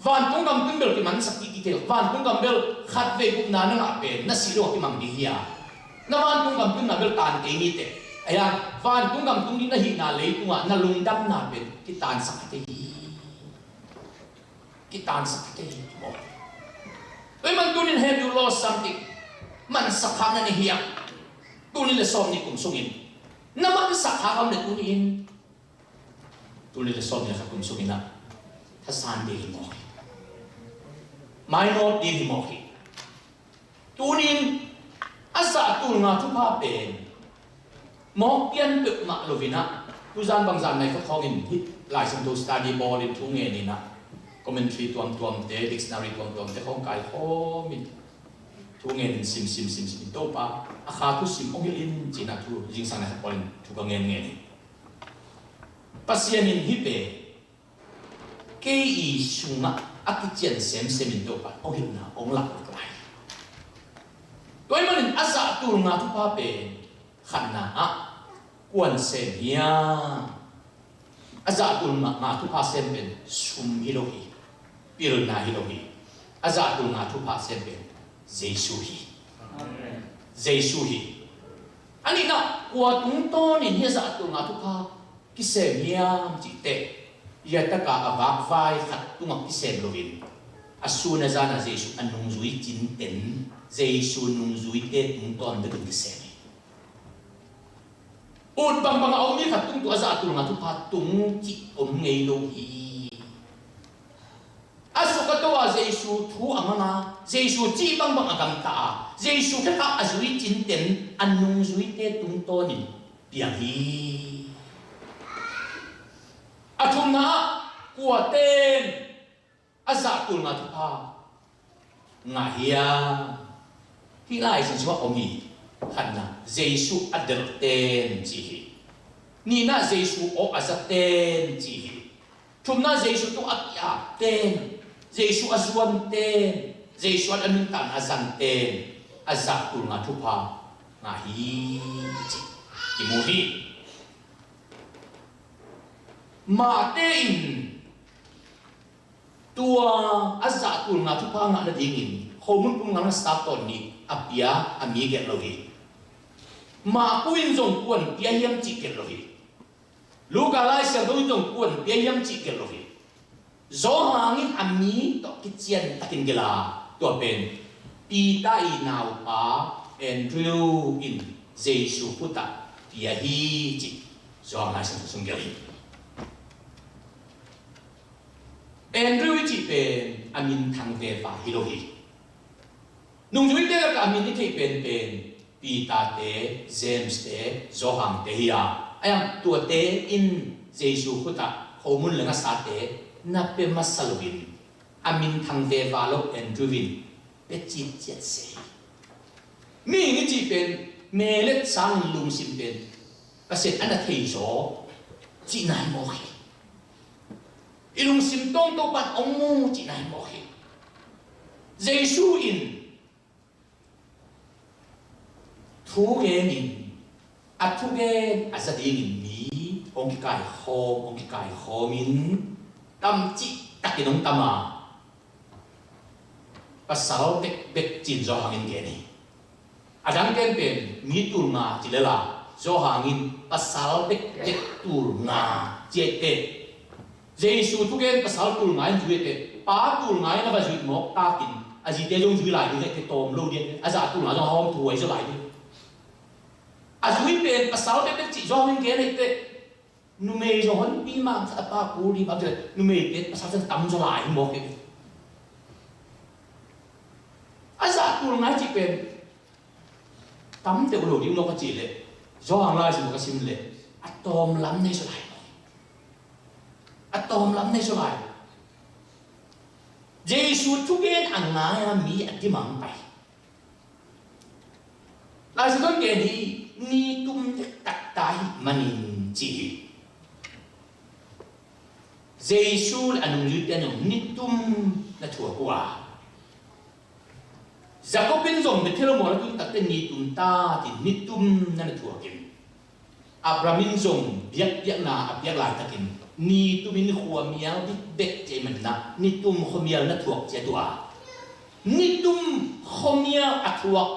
Vantung gam tungin bel kimansak kik kithei lo. Vantung gam bel khatvei gupna na ngah pen na sih lo a kimang ding hi a, na vantung gam tungna bel tan kei ni teh. Ahi a, vantung gam tung ding na hihna leitungah na lungdamna pen kitaansak kha thei hi. Kitaansak kha thei hi maw? Tua ahih man tuni-in have you lost something? Mansak khak na nei hiam? Tul nih le sawm nih kum sungin na mansak khak a om leh tuni-in, tul nih le sawm nih le khat kum sungin ah thasan ding hi mawk hi. Mainawt ding hi mawk hi. Tuni-in a zah tul nga thupha pen mawk pian peuhmah lo-in ah, tuzan bangzah nai khat khawngin hih Lai Siangtho study bawlin thu ngenin ah, commentary tuamtuamte, dictionary tuamtuamte khawng kaikhawmin thu ngenin sim, sim, sim, sim in, "Topa, a kha thusim hong hilh in," ci-in ah thu zingsang nai khat bawlin thu ka ngen ngen hi. Pasian in hih pen kei i sungah a kician semsem in Topa hong hilhna hong lak lai. Tua ahih manin a zah tul nga thupha pen khatna ah kuan sem hiam? A zah tul nga, nga thupha sem pen sum hi lo hi, pilna hi lo hi. A zah tul nga thupha sem pen Jesu hi. Amen. Jesu hi. A nihna, kua tungtawnin hih a zah tul nga thupha kisem hiam cih teh, zia taka a vakvai khat tungah kisem lo-in, a sun a zan a Jesu a nungzui cinten, Jesu nungzuite tungtawn bekin kisem hi. Ut bangbang a om mi khat tung tawh a zah tul nga thupha tung cih om ngei lo hi. A suk a to a Jesu thu a mang a, Jesu cih bangbang a gamta a, Jesu khekhak a zui cinten a nungzuite tungtawnin piang hi. A thumna ah, kuaten a zah tul nga thupha ngah hiam? Hih Lai Siangtho sungah om hi. Khatna, Jesu a delhten ci hi. Nihna, Jesu aw a zaten ci hi. Thumna, Jesu tungah a ki-ap ten, Jesu a zuan ten, Jesu a nuntakna a zang ten a zah tul nga thupha ngah hi ci i mu hi. Mate in tua a zah tul nga thupha ngah nadingin khomun pum nga na sa tawn nih a pia a mi gelh lo hi. Marku in zong kuan pia hiam cih gelh lo hi. Luka Lai Siangtho in zong kuan pia hiam cih gelh lo hi. Johan in a mi tawh kician takin gelh a, tua pen Peter i naupa Andrew in Jesu khut ah pia hi cih Johan Lai Siangtho sung gelh hi. Andrew i cih pen a minthang vefa hi lo hi. Nungzuite lakah a min i theih penpen Peter te, James te, Johan te hi a, a iang tuate in Jesu khut ah khomun le ngasate na pia masa loin a minthang vefa lo Andrew in pia citciat se hi. Mihing i cih pen me le sang in lungsim pen Pasian a na thei zaw cihna hi mawk hi. I lungsim tawng Topa in hong mu cihna hi mawk hi. Jesu in thu genin a thugen a za dingin mi hong kikaikhawm, hong kikaikhawmin tam cihtakin hong tam a, pasal bekbek ci-in Johan in gen hi. A dang ken pen mi tul nga ci lel a, Johan in pasal bekbek tul nga ci a, i teh Jesu thugen pasal tul nga in zui a, i teh Pa tul nga in a va zuih mawk takin a zite zong zui lai ding a, i teh tawm lo ding a, a zah tul nga zong a hawm thu a i zaw lai ding. A zui pen pasal bekbek cih Johan in gen a, i teh numei zong honpi mah khat a pa kul ding bang ci leh numei pen pasal zong tam zaw lai hi mawk hi. A zah tul nga i cih pen tam deuh lo ding lo ka cih leh Johan Lai Siangtho ka sim leh a tawm lam nei zaw lai. A tawm lam nei zaw lai. Jesu thugen a ngai a mi a dimang pai. Lai Siangtho in gen hi, ni tum dektak ta ahih manin ci hi. Jesu le a nungzuite in zong ni tum na thuak uh a, Jacob in zong Bethel mual a tun takteh ni tum ta ci-in ni tum na na thuak in, Abraham in zong biakpiakna a piak laitakin ni tumin khuamial bikbek ci ahih manin ah ni tum khuamial na thuak ciat uh a, ni tum khuamial a thuak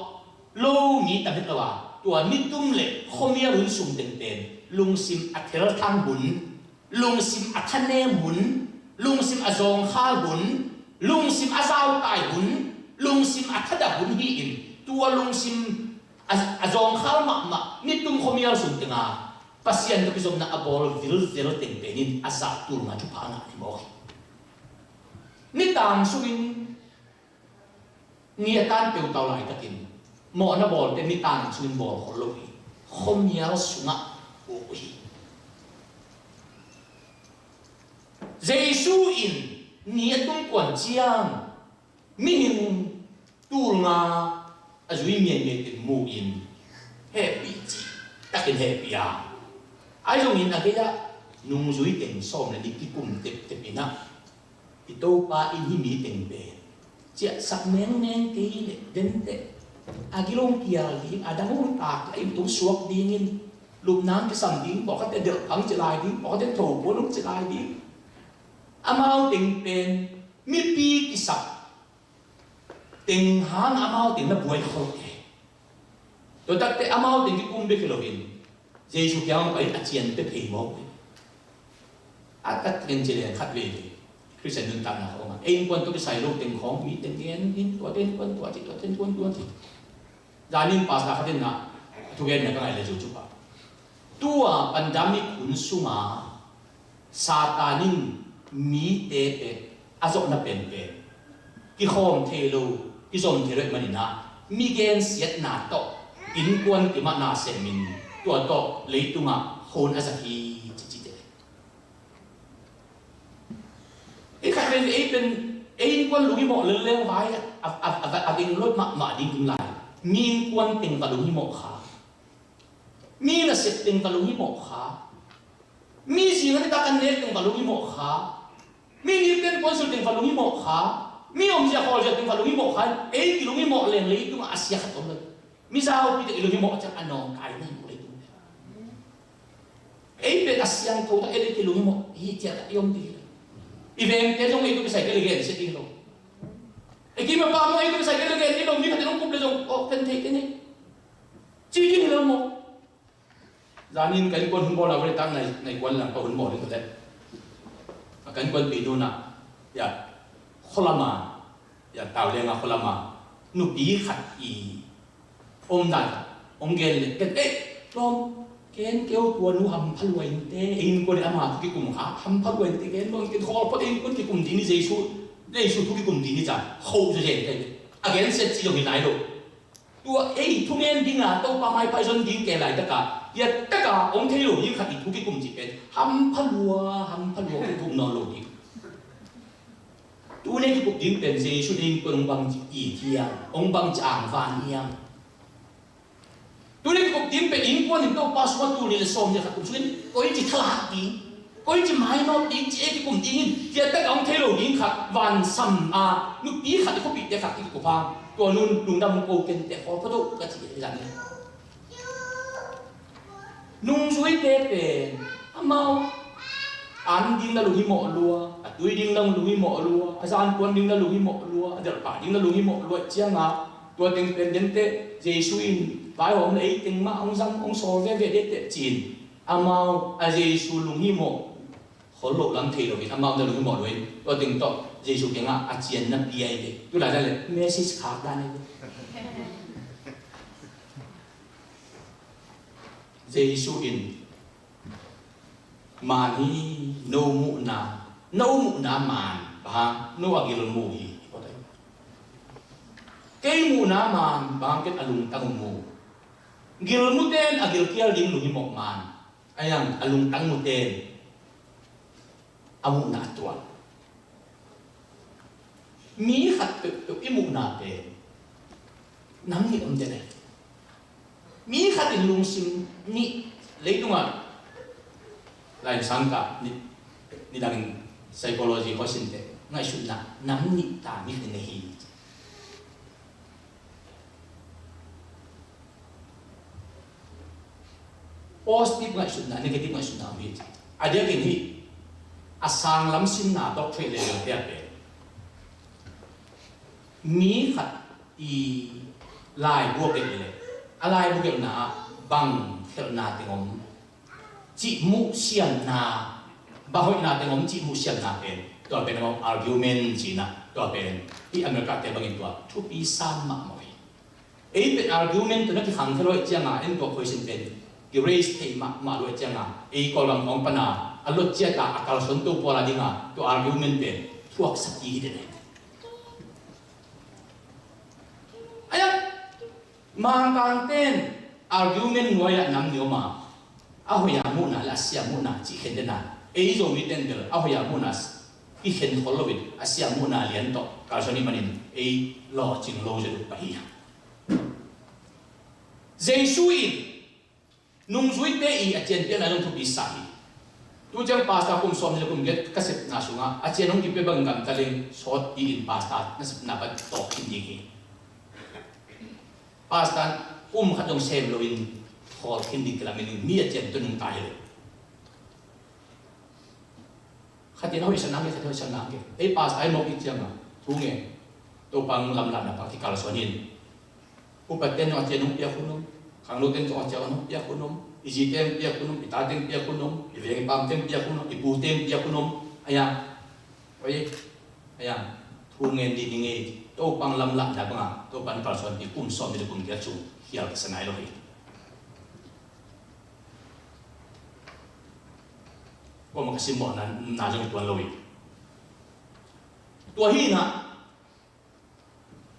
lo mi tam het lo a, tua ni tum le khuamial hun sung tengteng lungsim a thelthang hun, lungsim a thanem hun, lungsim a zawngkhal hun, lungsim a zautai hun, lungsim a thadah hun hi-in, tua lungsim a, a zawngkhal mahmah ni tum khuamial sung tengah Pasian tawh kizopna a bawl vilvel teng pen in a zah tul nga thupha ngah hi mawk hi. Nitang sungin ni a tan peuh tau laitakin mawhna bawlte nitang sungin bawl khol lo hi. Khuamial sungah uh hi. Jesu in ni a tung kuan ciang mihing tul nga a zui miaimiaite mu-in hehpih cih takin hehpih a, ahi zongin a gei-ah nungzui teng sawm le nih kikum teptep in ah, i Topa in hih mi teng pen ciahsak mengmeng kei leh venteh, a gil hong kial ding, a dang hong tak leh a inn tung suak dingin, lupna hong kisam ding, pawlkhatte delhphang ci lai ding, pawlkhatte thopuan hong ci lai ding, amau teng pen mipi kisak teng hang amau teng na buai khol kei. Tua takteh amau teng kikum bek hi loin Jesu kiang pai a cian pia phei mawk hi. A tak teng ci leng khat veve Khristian nuntakna khawngah ei innkuan tawh kisai lo teng khawng mi teng gen in, tuate innkuan tua ci, tuate innkuan tua ci. Zanin pastor khat in ah a thugenna ka ngaih le Joshua, tua pandemic hun sungah Satan in mite pek a zawhna penpen kikhawm thei lo, kizom thei lo ahih manin ah mi gensiatna tawh innkuan kimahna semin, tua tawh leitungah hun a zat hi ci ci te. Ei khat pen, ei pen, ei innkuan lunghimawh lelleng vai a, a, a, a, a ding lawt mahmah ding ding lai. Mi innkuan teng va lunghimawh kha. Mi nasep teng va lunghimawh kha. Mi zing a nitak an nek teng va lunghimawh kha. Mi nih ten puan sul teng kha lunghimawh kha, mi omzia khawlzia teng kha lunghimawh kha, ei kilunghimawh leng leitungah a sia khat om lo. Mi zaupi teng i lunghimawh ciang a nawngkai na hi uh leitung. Ei pen a siangtho tak ei kilunghimawh hi ciat i om ding hi lo. I vengte zong ei tu kisai kei le gen sia ding hi lo. Ei kim a pam zong ei tu kisai kei le gen hi lo, mi khat in hong kup le zong, aw, ken thei kei ni, ci ding hi lo maw. Zanin ka innkuan hun bawl a, vawlei tak nai, nai kuan lang ka hun bawl ding ka leh. A ka innkuanpih nu na, ya, khualama, ya, Taulenga khualama nupi khat i omdan khat hong gen leh, ken, eh, lawm, ken keu tua nu hampha lua in teh, ei innkuan in ama thu kikum kha, hampha lua in teh, ken lawm, ken khawl phot, ei innkuan kikum ding ni, Jesu, Jesu thu kikum ding ni, ca, kho zazen ka hi. A gensiat ci zong hi nai lo. Tua ei thungen dinga Topa maipha i zon ding kei laitaka, hiataka hong thei lo ding khat i thu kikum cih pen hampha lua, hampha lua, kikum nawn lo ding. Tuni kikup ding pen Jesu in innkuan hong bangci it hiam, hong bangci angvan hiam? Tuni kikup ding pen innkuan in Topa sungah tul nih le sawmnih le khat kum sungin koici thalak ding, koici mainawt ding ci ei kikum dingin, hiataka hong thei lo ding khat, vansam a nupi khat i khuapihte khat i kikup hang, tua nun lungdam ko ken teh khawl phot o ka ci hi zan hi. Nungzuite pen amau an ding na lunghimawh lua, a tui ding na lunghimawh lua, a zankuan ding na lunghimawh lua, a delhpah ding na lunghimawh lua cianga, tua teng pen dente Jesu in vaihawm na ei teng mah hong zang hong sawl veve dente ci-in, amau a Jesu lunghimawh khol loh lam thei loin amau na lunghimawh luin, tua teng tawh Jesu kiangah a cian na pia hi ve. Tu lai dan le message khak dan hi ve. Jesu in, man hi, no muhna, no muhna man bang hang, no a gil mu hi. Kei muhna man bang hang, ken a lungtang uh mu. Gil muten a gilkial ding lunghimawh man. A yang a lungtang muten a muhna a tuak. Mi khat peuhpeuh i muhna pen nam nih om den e. Mi khat in lungsim nih, leitungah lainsangkah nih, nidangin psychology khuasinte ngaihsutna nam nih ta mi khat in nei hi. Positive ngaihsutna, negative ngaihsutna om hi. A diakin hi, a sanglam sinna doctorate level te a pen mi khat i laibu a gelh leh, a laibu gelhna ah bang khelhna teng om, cihmuh siamna, bang hoihna teng om cihmuh siamna pen, tua pen amau argument cihna, tua pen i America te bangin tua thupi sam mahmah hi. Ei pen argument tawh na kikhang khe lo ahih cianga, en tua question pen kiraise thei mahmah lo ahih cianga, ei Kawlgam khawng pana a lot ciata a kalsuan to pawl a dinga tua argument pen thuaksak hi hi den hi. Aia, Mangkangten argument nuai-ah nam ni om a, a hoih a muhna le a sia muhna cih khen den a, ei Zomiten bel a hoih a muhna i khen khol loin a sia muhna lian tawh kalsuan i hih manin ei lawhcing lo zet uh pah hi. Jesu in nungzuite i a cianpiakna zong thupi sa hi. Tu ciang pastor kum sawm le kum giat ka sepna sungah a cian hong kipia bangin gamta leng sawt hi in pastor na sepna pan tawk khin ding hi. Pastor kum khat zong sem loin khawl khin ding kilamin mi a cian tun hong ta hi lo. Khatin a hoihsak nangkei, khatin a hoihsak nangkei. Ei pastor i mawk i cianga thu ngen, Topa lamlahna pan kikalsuan in. Upaten zong a cian hong piak hun om, khangnoten zong a cian hong piak hun om, i zite hong piak hun om, i tate hong piak hun om, i veng i pamte hong piak hun om, i pute hong piak hun om. Aia, oi, aia, thu ngen dih ni ngei. Topa lamlahna banga Topa in kalsuanpih kum sawm ni le kum giat sung khial kisa nai lo hi. Kuamah ka simmawhna na zong i tuan lo hi. Tua hi inah,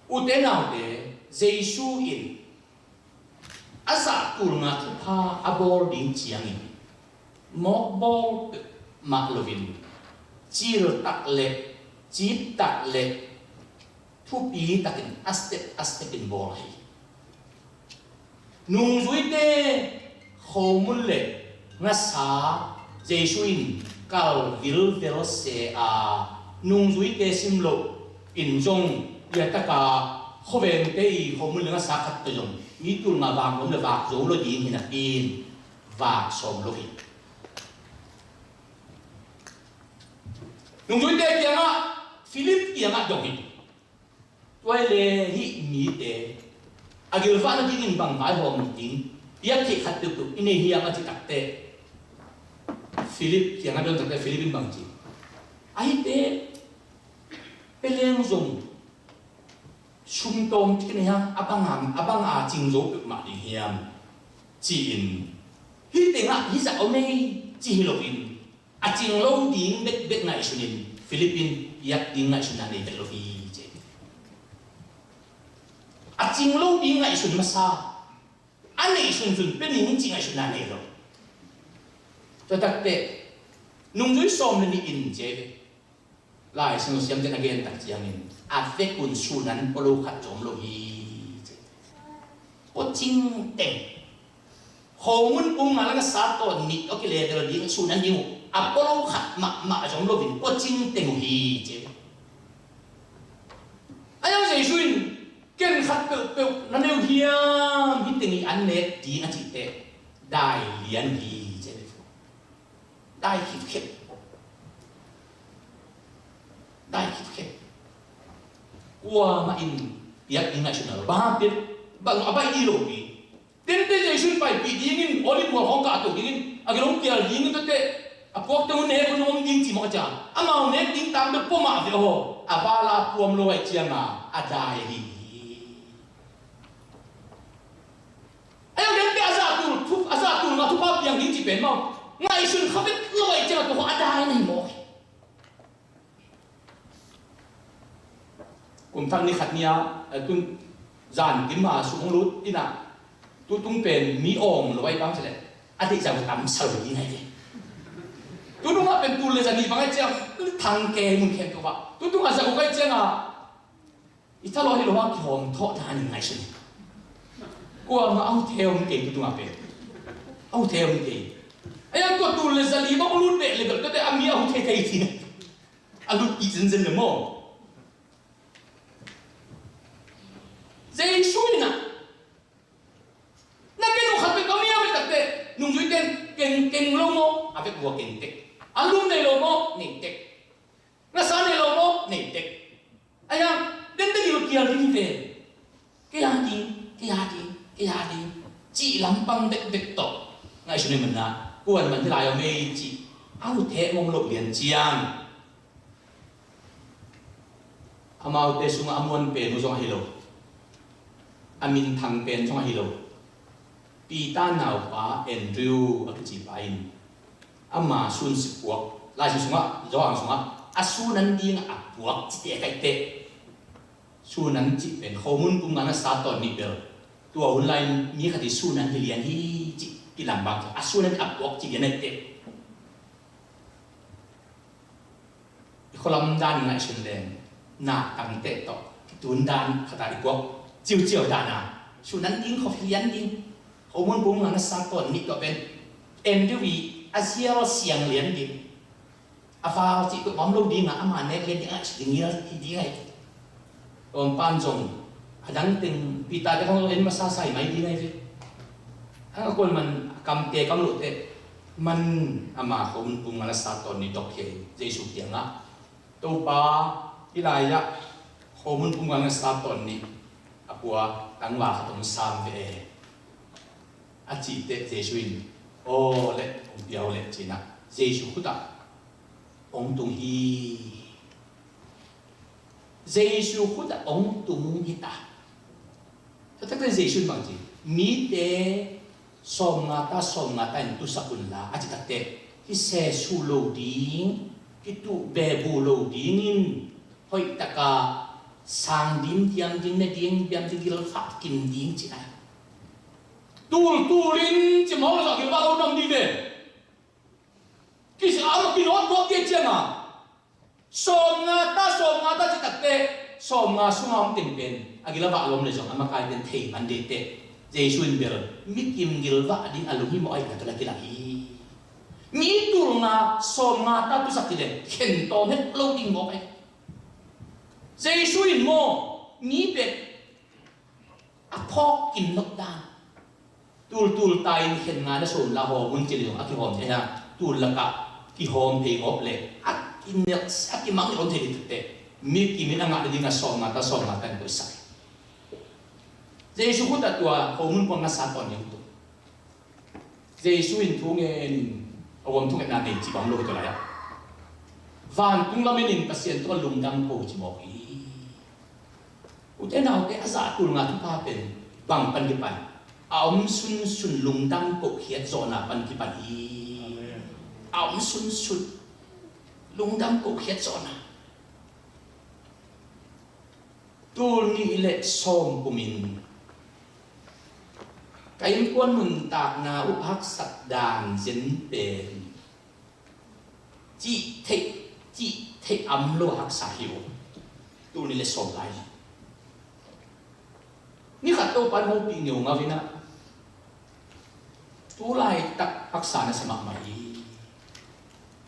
ute naute, Jesu in a zahkulna thupha a bawl ding ciangin mawkbawl mah loin, cil tak le cip tak le thupi takin a step a step in bawl hi. Nungzuite khomun le ngasa Jesu in kal vilvel se a, nungzuite sim loh in zong, ia taka khuavengte i khomun le ngasa khat tawh zong mi tul nga vak om le vak zo lo ding hi napi in vak sawm lo hi. Nungzuite kiangah, Philip kiangah dong hi. Tua hi le hih mite a gilvah nadingin bang vaihawm ding piak theih khat peuhpeuh i nei hiam a cih takteh, Philip kiangah dong takteh Philip in bang ci? Ahite peleng zong sumtawm ci ka nei hang, a bang a, a bang a cing zo peuhmah ding hiam ci-in, hih tengah hih zah om ei ci hi loin, a cing lo ding bekbek ngaihsunin Philip in piak ding ngaihsutna nei vet lo hi ci. A cing lo ding ngaihsun masa, a neih sunsun pia ning cih ngaihsutna nei lo. Tua takteh nungzui sawm le nih in ci. Lai Siangtho siamten a gen tak ciangin a vekun sunan pua lo khat zong om lo hi ci. Pua cing teng. Khomun pum nga le ngasa tawh nih tawh kiletel ding, sunan ding uh a pua lo khat mahmah zong om lo in pua cing teng uh hi ci. A yang Jesu in ken khat peuhpeuh na neu hiam, hih teng i an nek ding a cih teh dai lian uh hi ci. Dai khitkhit. Dai khitkhit. Kuamah in piak ding ngaihsutna lo. Bang hang piak, bang a baih dih lo hi. Tente Jesu in paipih dingin, Olive mual khawng kah to dingin, a gilong kial dingin tuate, a puakte uh nek un om ding ci mawk a ciang, amau nek ding tangte pua mah ve aw. A vala puam lo ahih cianga a dai ahi hi. Ahi zongin tente a zahtul thu, a zahtul nga thupha piang ding cih pen maw, ngaihsun kha vet lo ahih ciangin tua khawng a dai na hi mawk hi. Kum thak ni khat ni-a, eh, tun zan kim a sung hong lut in ah, tutung pen mi awng lo ahih bang ci leh a deih zah uh tam sa lo ding ahi ve. Tutung ah pen tul le za nih bang ahih ciang thang kei mun khempeuh ah, tutung a zah uh ahih ciangin i thalawh hi lo a kihawm thawh dan in ngaihsun hi. Kuamah a huthe om kei, tutung ah pen a huthe om kei. Ahi zongin tua tul le za li bang lut beh le bel tuate a mi a huthe thei hi. A lut kik zenzen le maw. Jesu in ah, na ken uh khat peuh ka mi a, a mi takteh nungzuite in keng, keng lo maw, a vek vua keng tek. A lum nei lo maw, nei tek. Ngasa nei lo maw, nei tek. Ahi zongin tente gil kial ding hi ve. Kei a ding, kei a ding, kei a ding cih lampang bekbek tawh ngaihsun ahih manin ah, kuamah in hih lai om ei cih a huthe om lo lian ciang, amaute sungah a muan pen uh zong ahi lo, a minthang pen zong ahi lo, Peter naupa Andrew a kici pa in ama sun sik puak, Lai Siangtho sungah, Johan sungah a sunan dingah a puak cite a kaihte, sunan cih pen khomun pum nga le ngasa tawh nih bel, tua hun lai-in mi khat i sunan hi lian hi cih kilang bang, a sunan a puak cih lian ahih teh. I khualam dan i ngaihsun leng, nak tangteh tawh kitun dan khat ah i puak ciuciau dan a, sunan ding, khua lian ding, khomun pum nga le ngasa tawh nih tawh pen, Andrew i a zial siang lian ding, a val cih peuh om lo ding a, ama nek lian ding a, si ding hial hi ding ahi. Tua pan zong a dang teng Peter te khawng en masa sa hi mai ding ahi ve. A kuamah in a kamte kam loh teh, man ama khomun pum nga le ngasa tawh nih dok hi Jesu kiangah, Topa, hih lai-ah khomun pum nga le ngasa tawh nih a pua tangval khat hong sam ve e, a cih teh Jesu in, aw leh, hong pia o leh, ci-in ah Jesu khut ah hong tung hi. Jesu khut ah hong tung hi ta. Tua takteh Jesu in bang ci? Mite sawmnga ta, sawmnga ta in tusak unla, a cih takteh hih sesuh lo ding, kituh bebu lo dingin hoih taka sang ding, diam ding, ne ding, diam ding, gilvah kim ding ci-in ah, tultul in ci mawk lo zah gilvah lo na om ding ve. Kisa a ma kinawt mawk ding ciangin, sawmnga ta, sawmnga ta cih takteh sawmnga sungah om teng pen a gilvah lo om leh zong a makaite in thei man ding teh, Jesu in bel mi kim gilvah ding a lunghimawh ahihna tawh la kilang hi. Mi tul nga, sawm nga ta tusak hi leh khen tawm het lo ding mawk ei. Jesu in maw, mi bek a phawk kim nop dan. Tul tul ta in khen nga na sawm la hawm un ci leh a kihawm thei a, tul lakah kihawm thei ngawp leh a kinelh, a kimang om thei ding teh. Mi kim in a ngah nading a sawm nga ta, sawm nga ta in koihsak. Jesu khut ah tua hawm un pawng na sa tawn ding tuk. Jesu in thu ngen in a om thungetna nei cih bang lo hi tua lai-ah. Vantung lam in Pasian tungah lungdam ko ci mawk hi. Ute naute, a zah tul nga thupha pen bang pan kipan? A om sunsun lungdam kohkhiat zawhna pan kipan hi. Amen. A om sunsun lungdam kohkhiat zawhna. Tul nih le sawm kumin ka innkuan nuntakna uh haksat dan zen pen cih theih, cih theih am lo haksa hi uh. Tul nih le sawm lai. Ni khat Topa'n hopih ngeungau in ah, tu laitak haksa na sa mahmah hi.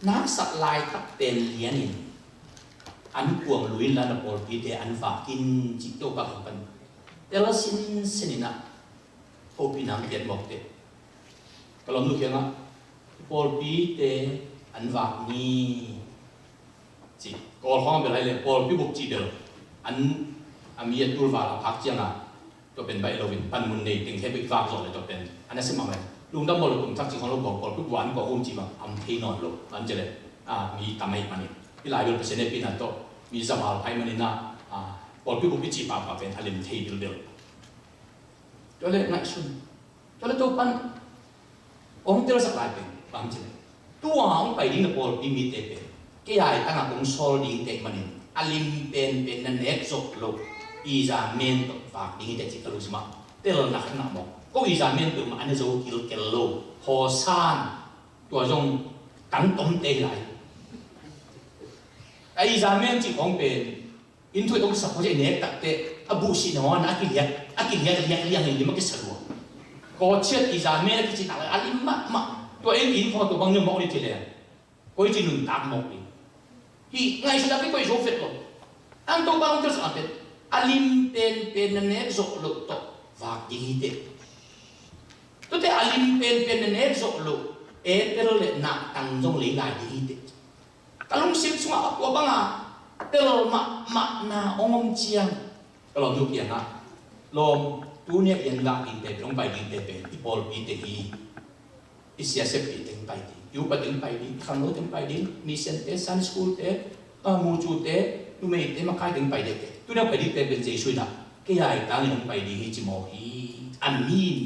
Na haksat laitak pen lianin an kuang lui inla na pawlpite an vak in cih Topa kiang pan tel sinsen in ah hopihna hong piak mawk teh. Ka lawmnu kiangah, pawlpite an vak ni ci. Kawl khawng bel hi leh pawlpi bup cih bel an, a mi a tul val a phak ciangah tua pen baih loin panmun nei teng khe bek vak zawh leh tua pen a na sim a mai. Lungdam bawl lo, kum thak cih khawng lo, pawl, pawlpi bup an kawh hum cih bang a om thei nawn lo. An ci leh, a, mi tam ahih manin, hih lai bel Pasian hehpihna tawh mi za val phai manin ah, a, pawlpi bup i cih pahpah pen a lem thei bilbel. Tua leh ngaihsun. Tua leh Topa'n hong telsak lai pen bang ci leh, tua hong pai ding na pawlpi mite pen kei a i tangah kong sawl ding teh manin a lim penpen na nek zawh loh Iza men tawh vak ding hi teh cih ka lungsim ah telna khat na mawk. Ko Iza men peuhmah a ne zo kilkel lo. Hawsan tua zong tangtomte hi lai. A Iza men cih khawng pen inn thuih tawh kisap khawng ciah i nek takteh a buhsihna hong a kiliak, a kiliak liak liang in lim a kisa lua. Kawhchiat Iza men a kici nak lai a lim mahmah. Tua inn, inn khawng tua bang ni mawk ni ci leh koici nuntak mawk ding. Hih ngaihsutna kikoih zo vet lo. An Topa hong telsak a pen a lim penpen na nek zawh loh tawh vak ding hi teh. Tuate a lim penpen na nek zawh loh apple le nahtang zong lei lai ding hi teh. Ka lungsim sungah a tua banga tel mahmahna hong om ciang ka lawmnu kiangah, lawm, tuni-a i an gah dingte pen, hong pai dingte pen i pawlpite hi. I siaseppihte hong pai ding, i upate hong pai ding, i khangnote hong pai ding, misiante, Sunday school-te, a, mucute, numeite, makaite hong pai dingte. Tuni-a hong pai dingte pen Jesu in ah kei a i tangin hong pai ding hi ci mawk hi. A mi in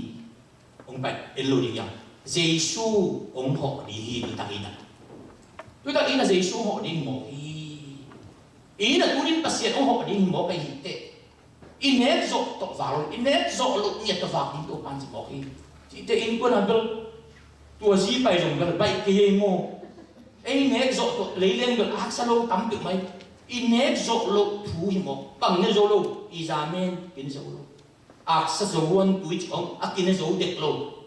hong pai en lo ding hiam? Jesu hong hawh ding hi, tuitakin ah. Tuitakin ah Jesu hong hawh ding mawk hi. Inn a tunin Pasian hong hawh ding hi mawk ahih teh, i nek zawh tawh vak lo, i nek zawh loh ngiat tawh vak ding Topa'n ci mawk hi. Cihte innkuan a bel tua zi pai zong bel baih kei ei maw. Ei nek zawh tawh leileng bel aksa lo tam peuhmah hi. I nek zawh loh thu hi mawk. Bang ne zo lo? Iza men i ne zo lo. Aksa zo huan tui cih khawng a kine zo dek lo.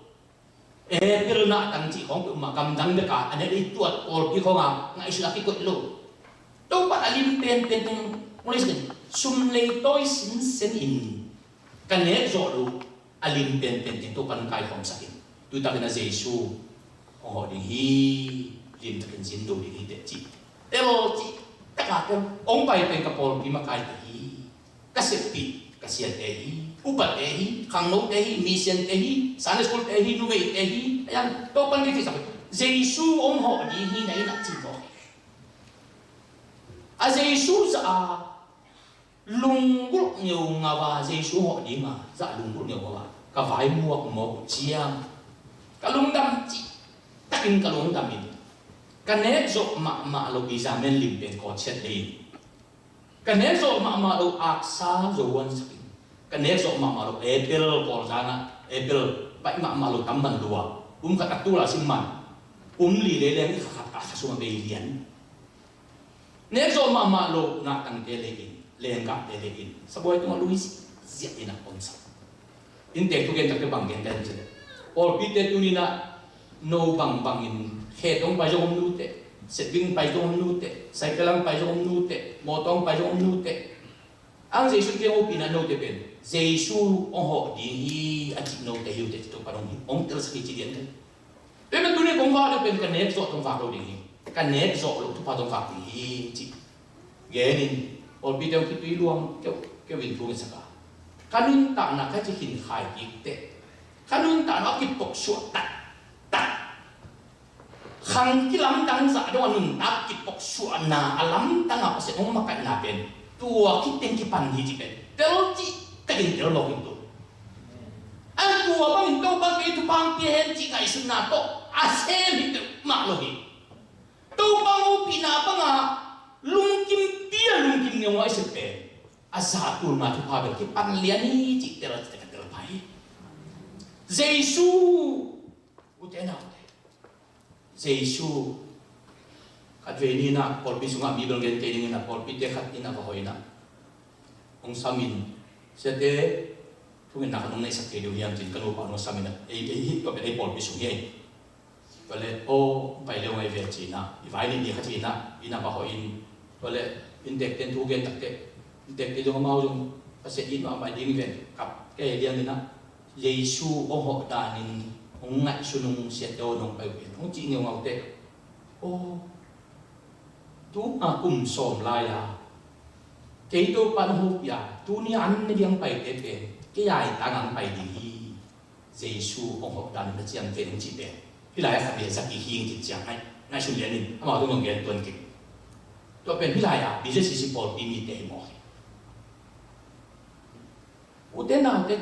Apple nahtang cih khawng peuhmah gamdang bek a a nek i tuat pawlpi khawng a ngaihsut a kikoih lo. Topa a lim penpen teng, sum lei tawi sinsen in ka nek zawh loh a lim penpen teng Topa in kaikhawmsak in, tuitakin a Jesu hong hawh ding hi, limtakin zin do ding hi teh ci. Tel cih taka tel, hong pai pen ka pawlpi makaite hi. Ka seppih ka siate hi, upate hi, khangnote hi, misiante hi, Sunday school-te hi, numeite hi, a iang Topa'n kei theihsak hi. Jesu hong hawh ding hi na in ah ci mawk hi. A Jesu zah a lunggulh ngeungau a, Jesu hawh ding a zah lunggulh ngeungau a ka vai muak mawk uh ciang ka lungdam cih takin ka lungdam in, ka nek zawh mahmah lo Iza men lim pen kawhchiat lei in, ka nek zawh mahmah lo aksa zo huan sak in, ka nek zawh mahmah lo apple, Kawlzang ah apple baih mahmah lo tam man lua, kum khat a tul a sim man, kum li lei leng i kha khat a kha sung a bei lian. Nek zawh mahmah lo nahtangte lei in, lenggahte lei in, sabuai tungah lui ziah in a omsak. Inntek thugen takte bang gen ka hiam cih leh, pawlpite tuni-in ah No bangbangin khe tawh pai zong om nuteh, setbing pai zong om nuteh, saikalang pai zong om nuteh, mawtaw pai zong om nuteh. Ang Jesu kiang hopihna note pen Jesu hong hawh ding hi a cih note hi uh teh, Topa hong hi, hong telsak hi ci lian teh. Tua pen tuni kong vak deuh pen ka nek zawh tawh vak lo ding hi. Ka nek zawh loh thupha tawh vak ding hi ci. Genin pawlpite hong kitui luang keu, keu in thu ngetsak a, ka nuntakna ka kikhin khai kik teh, ka nuntakna a kipok suah taktak, khang kilamdang zah dong a nuntak kipok suahna a lamdang a Pasian hong makaihna pen tua khit teng kipan hi ci pen tel cih takin tel mawk in tu. A tua bangin Topa kei thupha pia hen cih ngaihsutna tawh a sem hi peuhmah lo hi. Topa hopihna banga lungkim pia lungkim ngeungau i sep pen a zah tul nga thupha bel kipan lian hi cih tel a cih takin tel pah hi. Jesu, ute naute, Jesu khatvei ni-in ah pawlpi sungah mi bel gen kei dingin ah pawlpite khat in a va hawh in ah hong samin, siate, thungetna khat nong neihsak thei deuh hiam ci-in ka nupa nong samin ah, ei, ei, hih tua pen ei pawlpi sung hi ei. Tua leh aw, pai leu ngai ve ci-in ah, i vai nih ni kha ci-in ah inn ah va hawh in, tua leh inntekte in thu gen takteh, inntekte zong amau zong Pasian it mahmah ding ven kap kei liang in ah, Jesu hong hawh danin hong ngaihsun ung, siate aw nong pai uh pen hong cih ngeungau teh. Aw, tu a kum sawm lai-a kei Topa na hopih a, tuni a an na liang paite pen kei a i tang ang pai ding hi. Jesu hong hawh danin na ciamteh ung cih pen hih lai-ah khat vei a zak i hing cih ciang hai ngaihsun lianin amau tung hong gen tuan kik. Tua pen hih lai-ah B C C C pawlpi mite hi mawk hi. Ute naute,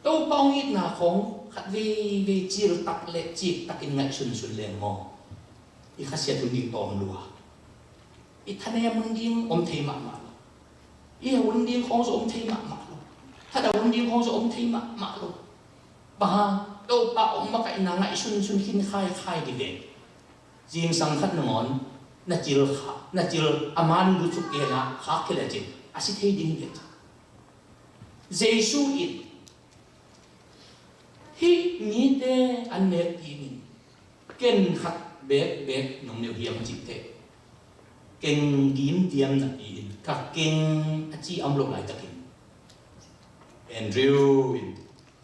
Topa hong itna khawng khat veivei ciltak le ciktakin ngaihsunsun leng maw, i khasiat hun ding tawm lua. I thanem hun ding om thei mahmah lo. I heh hun ding khawng zong om thei mahmah lo. Thadau hun ding khawng zong om thei mahmah lo. Bang hang? Topa hong makaihna ngaihsunsun khin khaikhai ding ve. Zingsang khat nangawn na cil kha, na cil a man lutsuk kei na khak khia lecin a si thei ding hi lecin. Jesu in hih mite an nek dingin ken khat bekbek nong neu hiam a cih teh, keng dimdiam napi-in ka keng a ci a om loh laitakin Andrew in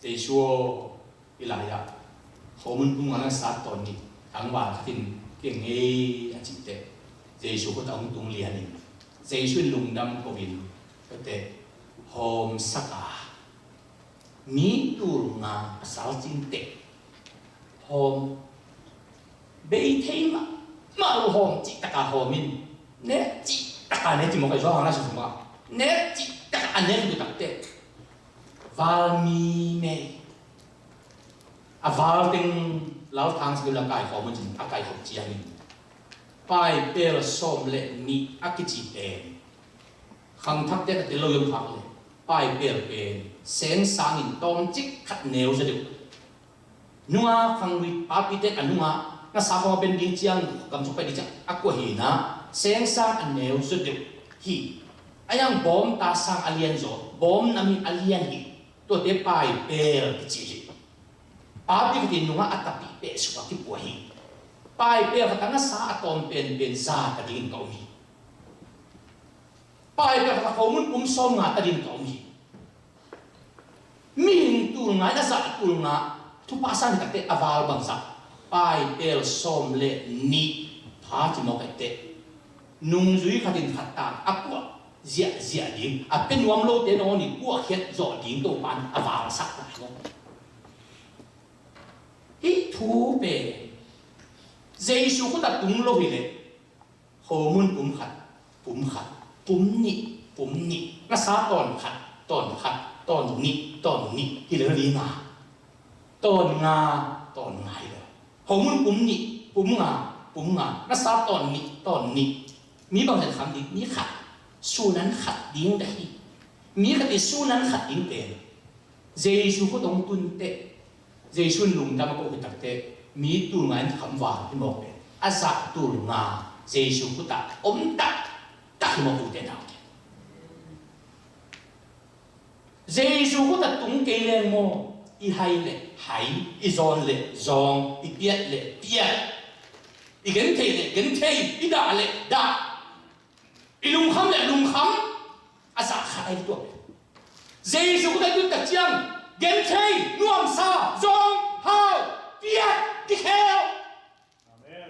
Jesu aw, hih lai-ah khomun pum nga na sat tawn nih, tangval khat in keng ei a cih teh Jesu khut ah hong tung lianin Jesu in lungdam ko-in, tua teh hawmsak a, mi tul nga pasal cing teh hawm, bei thei mahmah lo hawm cih taka hawm in, nek cih taka nek cih mawk a, i zuau hang na sung sung a nek cih taka a nek uh takteh val mi mei a val teng lalthang si deuh na kaikhawm un cin a kaikhawm ciangin paipel sawm le nih a kici pen khangthakte a tel lo i om khak le paipel pen seng sangin tawmcik khat neu zaw deuh. Nunga khangluit papite a nunga ngasa khawng a ben ding ciang, gamsuk pai ding ciang a kuah hi na, seng sang a neu zaw deuh hi. A yang bawm ta sang a lian zaw, bawm nam in a lian hi. Tuate paipel kici hi. Papi khat in nungah a tapih peh suk a kipua hi. Paipel khat a ngasa a tawm penpen za ta dingin ka om hi. Paipel khat a khomun pum sawm nga ta dingin ka om hi. Mihing tul nga in a zah tul nga thupha sang hi takteh a val bangzah, paipel sawm le nih pha ci mawk a teh. Nungzui khat in khat tang a kuah ziahziah ding, a pia nuam lote nangawn i kuahkhiat zawh ding Topa in a valsak lai lo. Hih thu pen Jesu khut ah tung lo hileh khomun pum khat, pum khat, pum nih, pum nih, ngasa tawn khat, tawn khat, tawn nih, tawn nih hi lo ding a, tawn nga, tawn nga hi lo. Khomun pum nih, pum nga, pum nga, ngasa tawn nih, tawn nih. Mi bangzah kham ding, mi khat, sun an khat ding dah hi. Mi khat i sun an khat ding pen Jesu khut hong tun teh, Jesu in lungdam a ko hi takteh, mi tul nga in kham val hi mawk pen a zah tul nga Jesu khut ah om taktak hi mawk ute naute. Jesu khut ah tung kei leng maw, I hai le hai, i zawn le zawng, i piat le piat, i genthei le genthei, i dah le dah, i lungkham le lungkham, a zah khat ahi tuak. Jesu khut a tun tak ciang genthei, nuamsa, zawng, hau, piat, kikhel. Amen.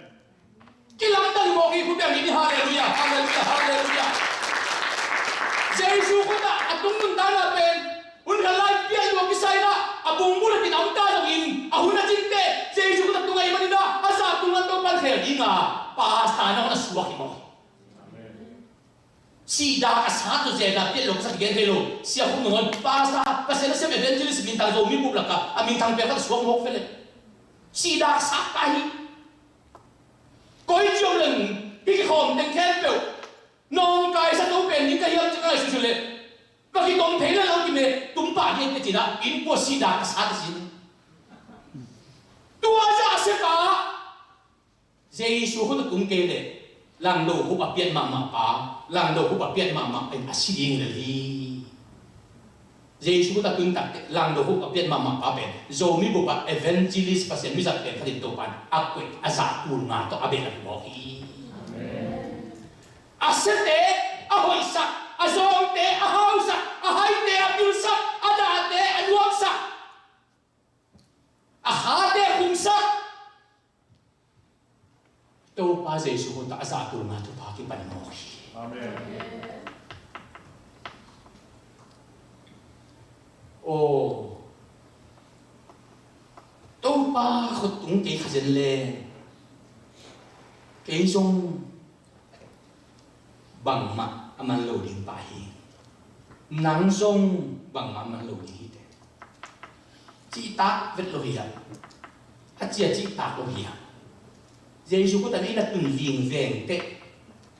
Kilamdang mawk hi, khut beng hi, halleluiah, halleluiah, halleluiah. Jesu khut ah a tung nuntakna pen hun khat lai pian lua kisai in ah, a bungbul a kinam ta zongin, a hun a cingte Jesu khut a tung ahih manin ah, a zah tung a Topa'n khel ding a, pastor na hun a suak hi mawk hi. Sihdak a sat tawh zehna pian lo ka sa, kigen thei lo. Sia Khum Nungon, pastor, Pasian nasem evangelist minthang, Zomi bup lakah a minthang pen khat suak mawk ve leh. Sihdak a sat ta hi. Koi ciang leng hih kikhawm teng khempeuh nawngkai sa to pen ding ka hiam ci ka ngaihsut leh, ka kitom thei leh lang kime tum pah ding a ci-in ah, innkuan sihdak a sat a sin. Tua zah a sia pa Jesu khut a tung kei leh, langdo hup a piat mahmah pa, langdo hup a piat mahmah pen a si ding lel hi. Jesu khut a tun tak teh, langdo hup a piat mahmah pa pen Zomi bup ah evangelist, Pasian mizat pen khat in Topa'n a koih, a zah tul nga tawh a belh a hi mawk hi. A siate a hoihsak, a zawngte a hausak, a haite a pilsak, a dahte a nuamsak, a khate a khumsak Topa Jesu khut ah a zah tul nga thupha kipan mawk hi. Amen. Aw, Topa khut tung kei kha zen leh kei zong bangmah a man lo ding pah hi. Nang zong bangmah a man lo ding hi teh. Cihtak vet lo hi hang. A cia cihtak lo hi hang. Jesu khut ah na tun vingveng teh,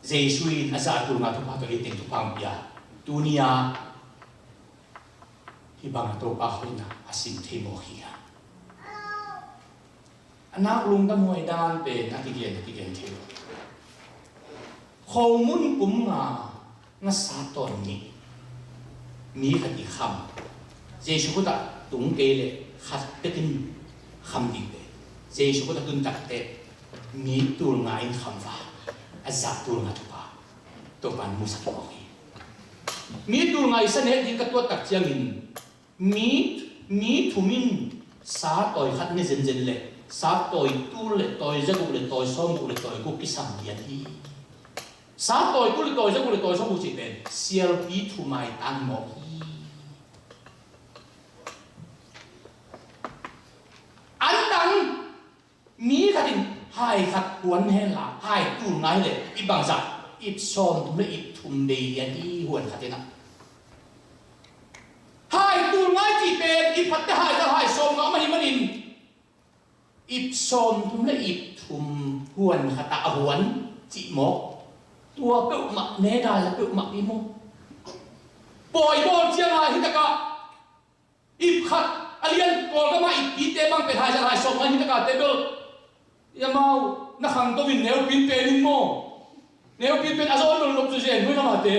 Jesu in a zah tul nga thupha tawh ei teng thupha hong pia. Tuni-a hih bang a Topa hoihna a sin thei mawk hi hang. A nak lungdam huai dan pen a kigen, a kigen thei lo. Khomun kum nga, ngasa tawn nih, mi khat i kham. Jesu khut ah tung kei leh khat bekin kham ding pen, Jesu khut ah tun tak teh mi tul nga in kham va, a zah tul nga thupha Topa'n musak mawk hi. Mi tul nga i sa nek ding ka tuat tak ciangin, Mi, mi thum in sa tawi khat ne zenzen leh, sa tawi tul leh tawi zaguk leh tawi sawmguk leh tawi guk kisam lian hi. Sa tawi tul leh tawi zaguk leh tawi sawmguk cih pen sialpi thum a i tang mawk hi. Antang Mi khat in hai khat huan hen la, hai tul nga hi leh, ip bangzah, ip sawmthum leh ip thum bei lian hi, huan khat in ah. Hai tul nga cih pen ip khat teh hai khat, hai sawm nga mah hi manin, ip sawmthum leh ip thum huan khat ah a huan cih mawk. Tua peuhmah ne dai a peuhmah hi maw. Pawi bawl ciang a hi takah ip khat a lian Kawlgam ah ip pite bang pen hai zah hai sawm nga hi takah te bel, i amau na khangto in neupin pen in maw. Neupin pen a zawn lolop zu zen hoi lamate.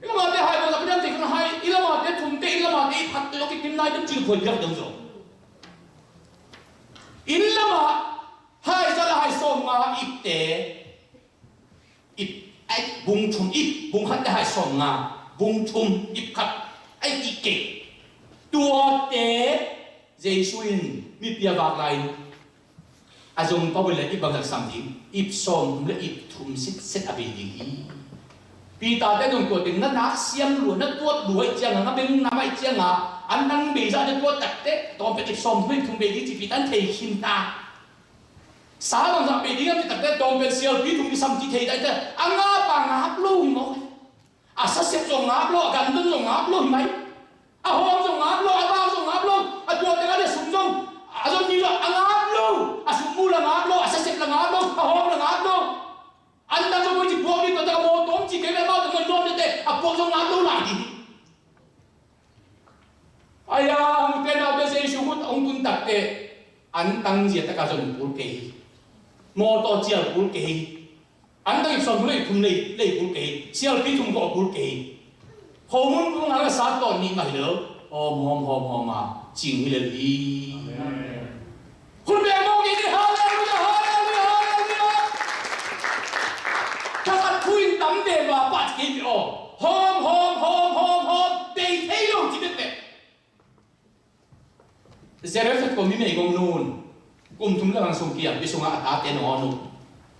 I lamate hai bang zah pen te kan hai, i lamate thumte, i lamate ip khat tawh kitim nai dem cin phuai piak dem zo. Inn lamah hai zah hai sawm nga ipte, ip, ai, bung thum ip, bung khat teh hai sawm nga, bung thum ip khat, ai, ip kei. Tuate Jesu in mipi a vak lai-in a zong pau leh ip bangzah sam ding, ip sawmthum leh ip thum sitset a bei ding hi. Peter te zong tua teng na nak siam lua, na tuat lua ahih ciangin, na beng na mah ahih ciangin, an nang bei zah na tuat tak teh tawm pen ip sawmthum leh ip thum bei ding ci Peter in thei khin ta. Sa bangzah bei ding hiam cih tak teh tawm pen sialpi thum kisam ci thei ta hi teh, a ngap a ngap lo hi mawk hi. A sasep zong ngap lo, a gandon zong ngap lo hi mai. A hawm zong ngap lo, a vak zong ngap lo, a tuate nga le sum zong, a zong ni lo, a ngap lo, a sum mu la ngap lo, a sasep la ngap lo, a hawm la ngap lo. An dang zong koi ci puak ding, tua tak a mawtaw om ci kei ve, amau tak mawtaw om teh, a puak zong ngap lo lai ding. Ai-a, hong te naute Jesu khut hong tun tak teh, an tang zia tak a zong pul kei hi. Mawtaw cial pul kei hi. An tang ip sawmthum leh ip thum lei, lei pul kei hi. Sialpi thum gawh pul kei hi. Khomun pul nga le sa tawn nih mah hi lo. Hawm, hawm, hawm, hawm a. Cing hi lel hi. Hun beng mawk ding hi. Halleluia, halleluia, halleluia. Thakhat thu in tam ve va, pah kei ve aw. Hawm, hawm, hawm, hawm, hawm. Bei thei lo ci bekbek. Zarephath khua mi meigong nu in kum thum le hong sung kiang, pi sungah a tate nong awn uh.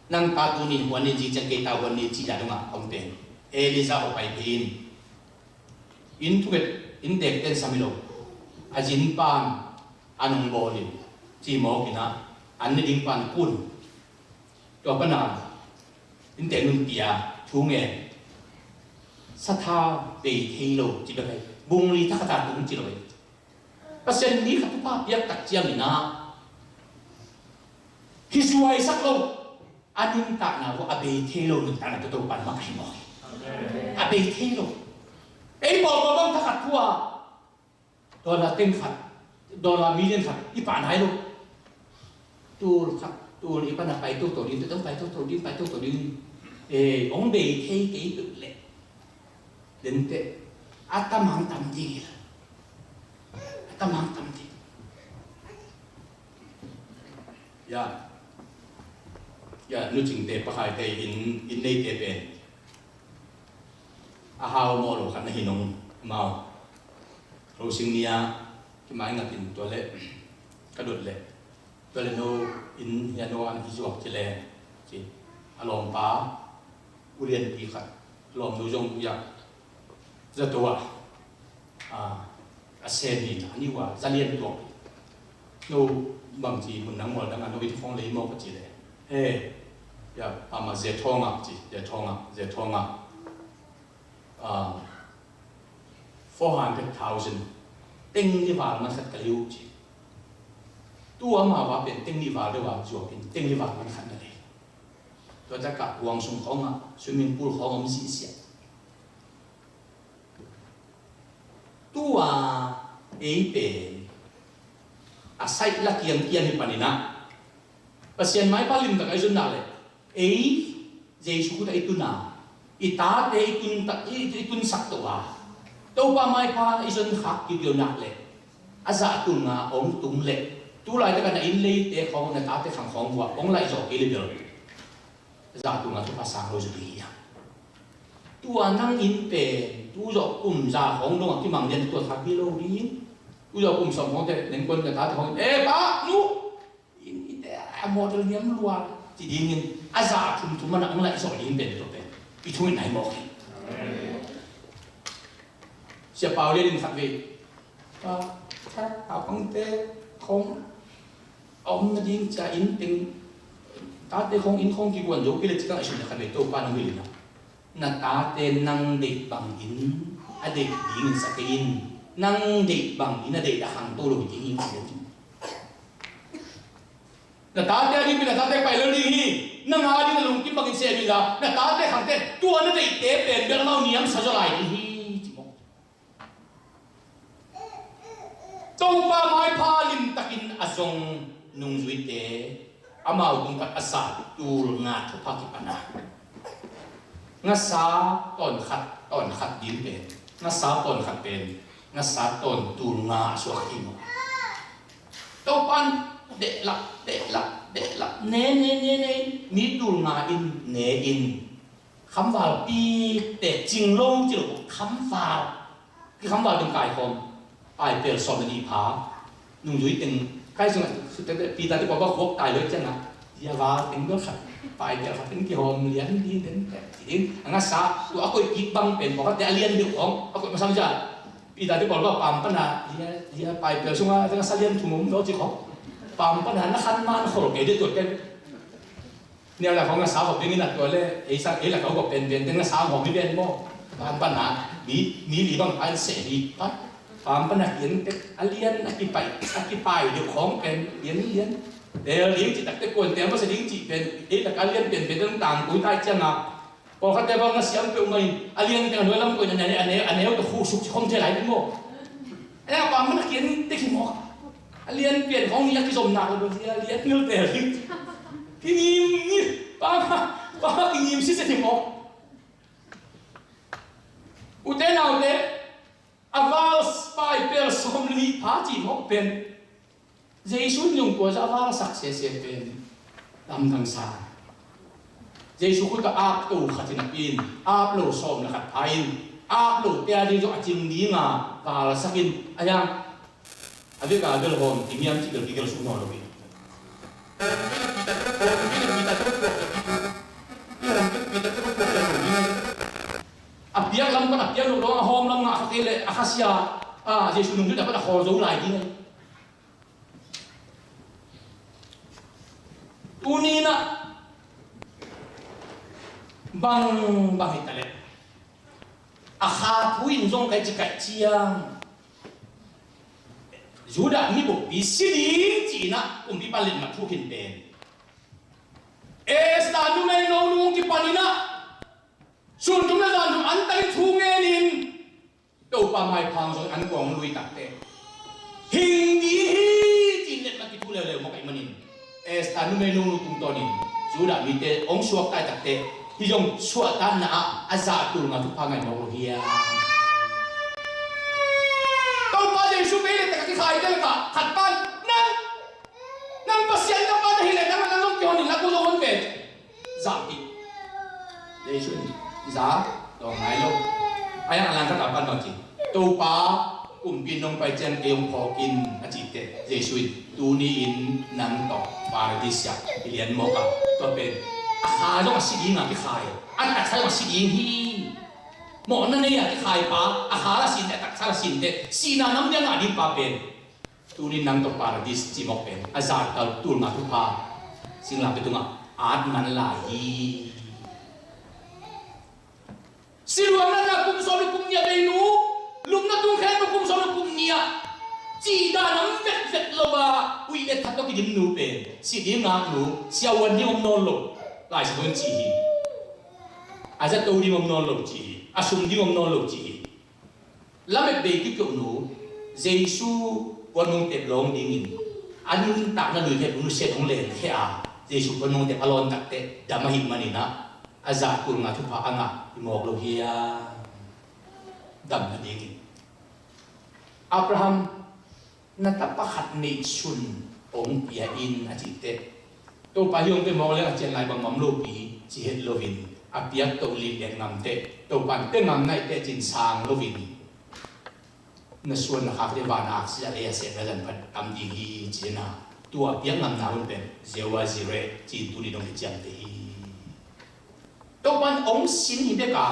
Nang ta tuni in huan in, zi ciang kei ta huan ni ci, a dongah hong pen Elijah aw pai phei in. Inn thukhet, inn dekte in sam hi lo. A zin pan an hong bawl in, ci mawk in ah, an ne ding pan kun. Tua pan a innte nun pia, thu ngen. Sathau bei thei lo ci bek hi. Bung li thakhat a tung ci lo hi. Pasian mi khat thupha piak tak ciangin ah, hi suaisak lo. A nuntakna uh a bei thei lo nuntakna tawh Topa in makaih mawk hi. A bei thei lo. Ei pawlpawl bang thakhat thu a, dollar teng khat, dollar million khat i pah nai lo. Tul khat, tul i pan a pai toto ding, tua pai toto ding, pai toto ding. Eh, hong bei thei kei peuh leh, denteh a tamang tam ding hi la. A tamang tam ding. Ya. Ya, nu Cingte, Pa Khaite, inn, inn neite pen a hau mawh lo khat na hi nong, amau closing ni-a kimai ngatin, tua leh ka dot leh, tua leh no inn hia, no an hi zuak ci leng ci. A lawmpa ulianpi khat, a lawmnu zong ya, zato ah, a, a sem hi na, a niu a za lian tuak. No bangci mun dang mual dang a no inn khawng lei maw ka ci leh, he, ya, ama zia thawng a ci, zia thawng a, zia thawng a, a, four hundred thousand teng ni val man khat ka lei uh ci. Tu amau a pen teng ni val deuh a zuak in teng ni val man khat na lei. Tua tak ah kuang sung khawng ah swimming pool khawng om sihsiah. Tu-a ei pen a saih la kiangkiang hi panin ah, Pasian maipha limtak a i zon nak leh, ei Jesu khut ah i tun a, i tate i tun tak, i, i tunsak to a, Topa maipha i zon khak kik lo nak leh, a zah tul nga hong tung leh, tu laitak a na inn leite khawng, na tate khang khawng uh ah hong laih zawh kei leh bel, a zah tul nga thupha sang lo zaw ding hi hang. Tua nang inn pen tu zawh kum za khawng dong a kimang lian tua thak hi lo ding. Tu zawh kum sawm khawng teh nengkuan na tate khawng, "Eh, pa, nu, inn i te a model niam lua," ci dingin a zah thum thum a na hong laih zawh ding pen tua pen i thu in nai mawk hi. Sia Pau lian in khat vei, a, a, a pangte khawng a om nading cia inn teng, tate khawng inn khawng kiguan zo kei leh ci kang a sum na khat vei Topa nong hilh in ah, na tate nang deih bangin a deih dingin sa kei in, nang deih bangin a deih a khangto lo dingin sa kei in. Na tate a dingpi, na tate pai lo ding hi. Nang a ding na lungkim bangin sem in la, na tate khangte tua na deihte pen bel amau niamsa zaw lai ding hi, ci mawk. Topa maipha limtakin a zong nungzuite, amau tung pan a zah tul nga thupha kipan a, ngasa tawn khat, tawn khat ding pen, ngasa tawn khat pen ngasa tawn tul nga a suak hi maw. Topa in behlap, behlap, behlap, ne, ne, ne, ne, mi tul nga in ne in. Khamval pi teh cing lo ci lo, khamval. Kikhamval ding kaikhawm. Paipel sawm le nih pha. Nungzui teng kai sungah Peter te pawlpa khuak tai lo ciangah, zia val teng bel khat, paipel khat teng kihawm lian ding den teh ci ding. A ngasa tua a koih kik bang pen pawlkhatte a lian deuh khawng a koih masam zia. Peter te pawlpa pam pana zia, zia paipel sungah a ngasa lian thum om lo ci khawng. Pam pana na khan man khol kei deuh tuat ken. Neu la khawng a sa khop dingin a tua le, ei sa, ei la khawng khop penpen, teng a sa khawng hi ven maw? Pam pana, mi, mi li bang pan seh hi pan. Pam pana kian tek, a lian a kipai, a kipai deuh khawng pen, lian, lian. Tel ding ci takte kuan tel masa ding ci pen, ei la ka lian penpen, teng tang kui tai ciang a. Pawlkhatte bang a siam peuh mai, a lian teng a nuai lam kuan a ne, a ne, a neu ta khu suk ci khawng te lai ding maw? Ei a pam pana kian tek hi maw? A lian pian khawng ni a kizom nak lo, a lian ngil tel ding. Kingim, pa, pa, kingim sitset hi maw? Ute naute, A val pai pel sawm le nih pha cih mawk pen Jesu in zong tua zah a valsak sese pen lamdang sa. Jesu khut ah ap to khat in a pia in, ap lo sawm le khat pha in, ap lo te a ding zong a cing ding a valsak in, a hiang a vek a bel hawm kim hiam cih bel kigelh suk nawn lo hi. A piak lam pan a piak lo lo a hawm lam ngah kha kei leh a khasia a Jesu nung ding a pan a khawl zo lai ding. Tuni in ah bang bang hi ta leh a kha thu in zong kai ci kai ciang Judah mi bukpi si ding ci-in ah kumpipa letmat thu khin pen Esther numei no nung kipan in ah sun thum le zan thum an tang in thu ngen in Topa maiphang zong an kuang lui takte hing ding hi ci-in letmat kithu leuleu mawk ahih manin Esther numei nungnu tungtawnin Judah mite hong suakta i takte hih zong suahtakna ah a zah tul nga thupha ngai mawk lo hiam? Topa Jesu kei le tak a kikhai te le kah khat pan nang Nang Pasian ka pa na hi leh nang nang zong kihon in la ku zong hon ve. Zahpih. Jesu in za dawng ngai lo. A hiang a langkhat a pan bang ci, Topa, kumpi nong pai ciang kei hong phawk in a cih teh Jesu in tuni in nang tawh Paradis ah i lian mawk a, tua pen a kha zong a si ding a kikhai, a taksa zong a si ding hi. Mawhna nei a kikhai pa a kha la sin teh, a taksa la sin teh, sihna nam ding a ngah ding pa pen Tuni nang tawh Paradis cih mawk pen a zahtak tul nga thupha singlamteh tungah at man lai hi. Siluang natna kum sawm le kum nih a bei nu, lupna tung khempeuh kum sawm le kum nih ah cihdah nam vetvek lo a uih le that tawh kidim nu pen si ding ngak nu, siavuan ding om nawn lo, Lai Siangtho in ci hi. A zato ding om nawn lo ci hi. A sum ding om nawn lo ci hi. Lamet bei kikeuh nu Jesu puan hong tep lawng dingin a nuntakna lui khempeuh nusiat hong lenkhia a, Jesu puan hong tep a lawn takteh dam ahih manin ah a zah tul nga thupha a ngah i mawk lo hiam? Dam nadingin Abraham, na tapa khat neihsun hong pia in a cih teh Topa hih hong pia mawk leng a cian lai bangmah om lopi ci het loin a piak toh lih lian ngam teh Topa in pia ngam naih teh cin sang loin na suan na khak teh van a aksi a lei a seh na zan phat tam ding hi ci na tua a piak ngamna hun pen Jehovah Jireh ci-in tuni dong kiciamteh hi. Topa'n hong sin hi bek a,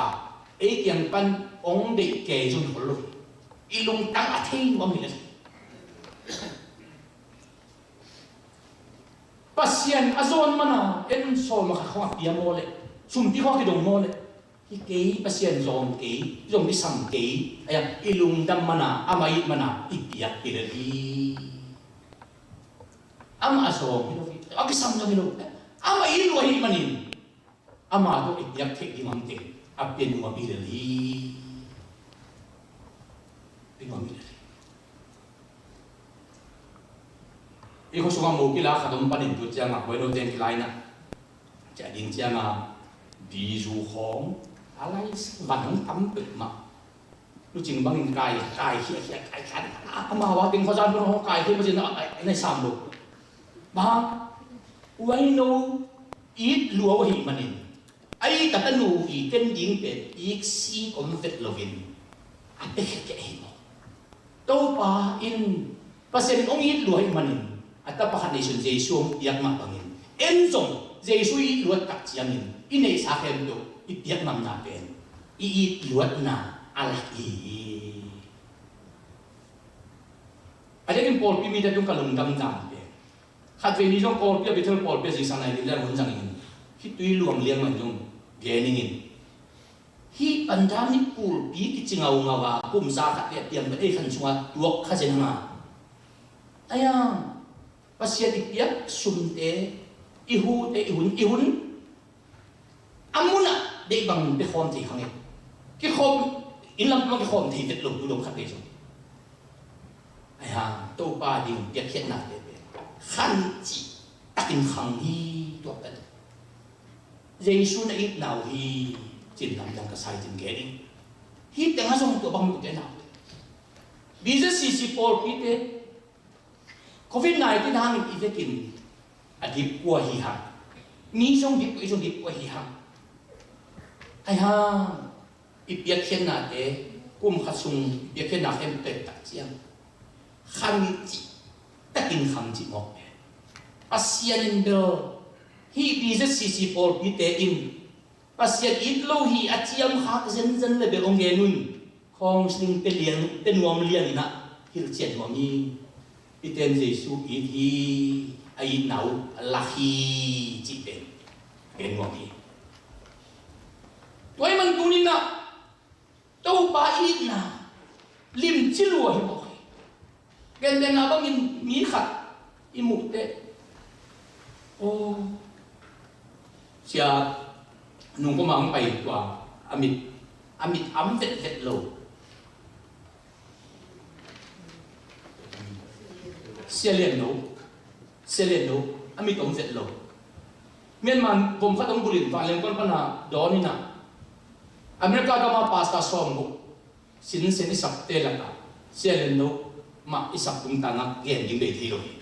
ei kiang pan hong deih kei zong khol lo. I lungtang a thei nuam hi le. Pasian a zawn mana en sawm a khat khawng a pia maw le, sumpi khawng a kidong maw le, hi kei, Pasian zawng kei, zong kisam kei, a, i lungdam mana, ama it mana i piak hi le hi. Ama a zawng hi lo hi, a kisam zong hi lo, ama it lua hi manin. Ama tawh i piak theih ding a om teng a pia nuam hi lel hi. Pia nuam hi lel hi. I khua sungah mo kila khat om panin tu ciangah huai no teng kilai na ciah ding ciangah bizu khawng a lai van hong tam peuhmah. Lucing bangin kai, kai khia, khia, kai khia. Amau a teng khuazan hun hong kai khia, mazin a, a, a, nai sam lo. Bang, uai no, it lua uh ahih manin. Ai, ka tanu i ken ding pen, ik si om vet lovin. A pe khia khia hi maw. Topa in, Pasian in hong it lua ahih manin. A tapa khat neihsun Jesu hong piak mah bangin. En zong, Jesu i it luat tak ciangin, i neihsa khempeuh, i piak ngamna pen. I it luatna a lak i hi. A diakin pawlpi mite tung ka lungdam dan pen. Khatvei ni zong pawlpi a Bethel pawlpi a zingsang nai ding le hun zangin. Khitui luang liang man zong gen ingin. Hih pandemic kulpi kici ngaungau a, kum za khat le a piang pen ei khan sungah tuak kha zen hang a. Aya, Pasian i piak sumte, i hute, i hun, i hun. A munah deih bang pia khawm thei kha ngei. Kikhawm, inn lam pia kikhawm thei vet lo tu dong khat ngei zong. Ai hang, Topa ding piakkhiatnate pen. Khan cih takin khang hi tuak ta ding. Jesu na itna uh hi, cin lamdang ka sai cin gen ding. Hih tengah zong tua bang mu te na uh. B Z C C pawlpite, Covid nineteen hangin i vekin a dip kua hi hang. Mi zong dip kua, i zong dip kua hi hang. Ai hang, i piakkhiatnate, kum khat sung i piakkhiatna khempeuh tak ciang khamcih takin khamcih mawk pen. Pasian in bel hih B Z C C pawlpite in Pasian it lo hi a ciamkhak zenzen le bel hong gen un. Counseling pia liang, pia nuam liang in ah hilhcian nuam hi. Piten Jesu it hi, a itna uh a lak hi cih pen gen nuam hi. Tua ahih man tuni-in ah Topa itna limci lua hi mawk hi. Gentehna bangin mi khat i muh teh, aw, sia nung koma hong pai tua a mit, a mit am vetvet lo. Sia Lian Lo, Sia Lian Lo, a mit om vet lo. Myanmar vom khat hong bulhin vanleng kuan pana dawn in ah, America gama pastor sawmguk sinsen i sapte lakah Sia Lian Lo mah i sap tungtangah gen ding bei thei lo hi.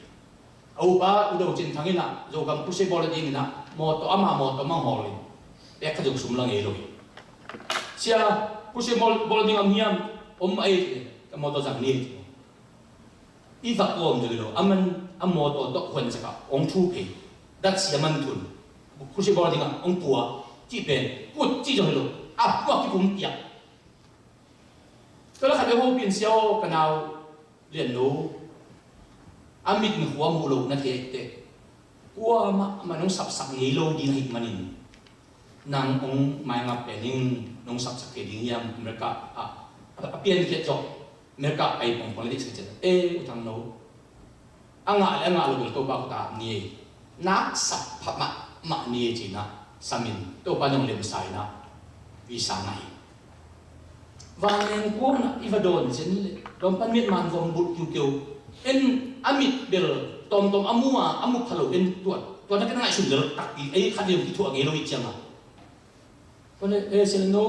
A upa U Do Cin Thang in ah Zogam crusade bawl dingin ah mawtaw, ama mawtaw manghawl in pek khat zong sum la ngei lo hi. Sia, crusade bawl, bawl ding om hiam? Om mah ei, ka mawtaw zang ni ei. I va kawm zong hi lo, a man a mawtaw tawh huan sak ah hong thu phei, datsia man thun, crusade bawl dingah hong pua cih pen kut cih zong hi lo, a pua kipum piak. Tua leh khat vei hopih in, Sia aw, ka nau Lian Lo a mit na khua mu lo na thei teh, kuamah mah nong sapsak ngei lo ding ahih manin nang hong maingap pen in nong sapsak thei ding hiam? America ah a piankhiat zawh America pai pongpong le deihsak ciat, e, U Thang No, a ngah le a ngah lo bel Topa khuta ni ei, nak sap pha mahmah ni ei ci-in ah sam in, Topa nong lemsa in ah visa ngah hi. Vanleng kuang ah i va dawn zen leh dawn pan Myanmar vom bulh kiukiu. En a mit bel tawmtawm a mu a, a mu pha lo en tuat, tuat na ken a ngaihsun lel takpi, ei khat liam kithuah ngei lo i ciang a. Tua leh, e, Sia Lian No,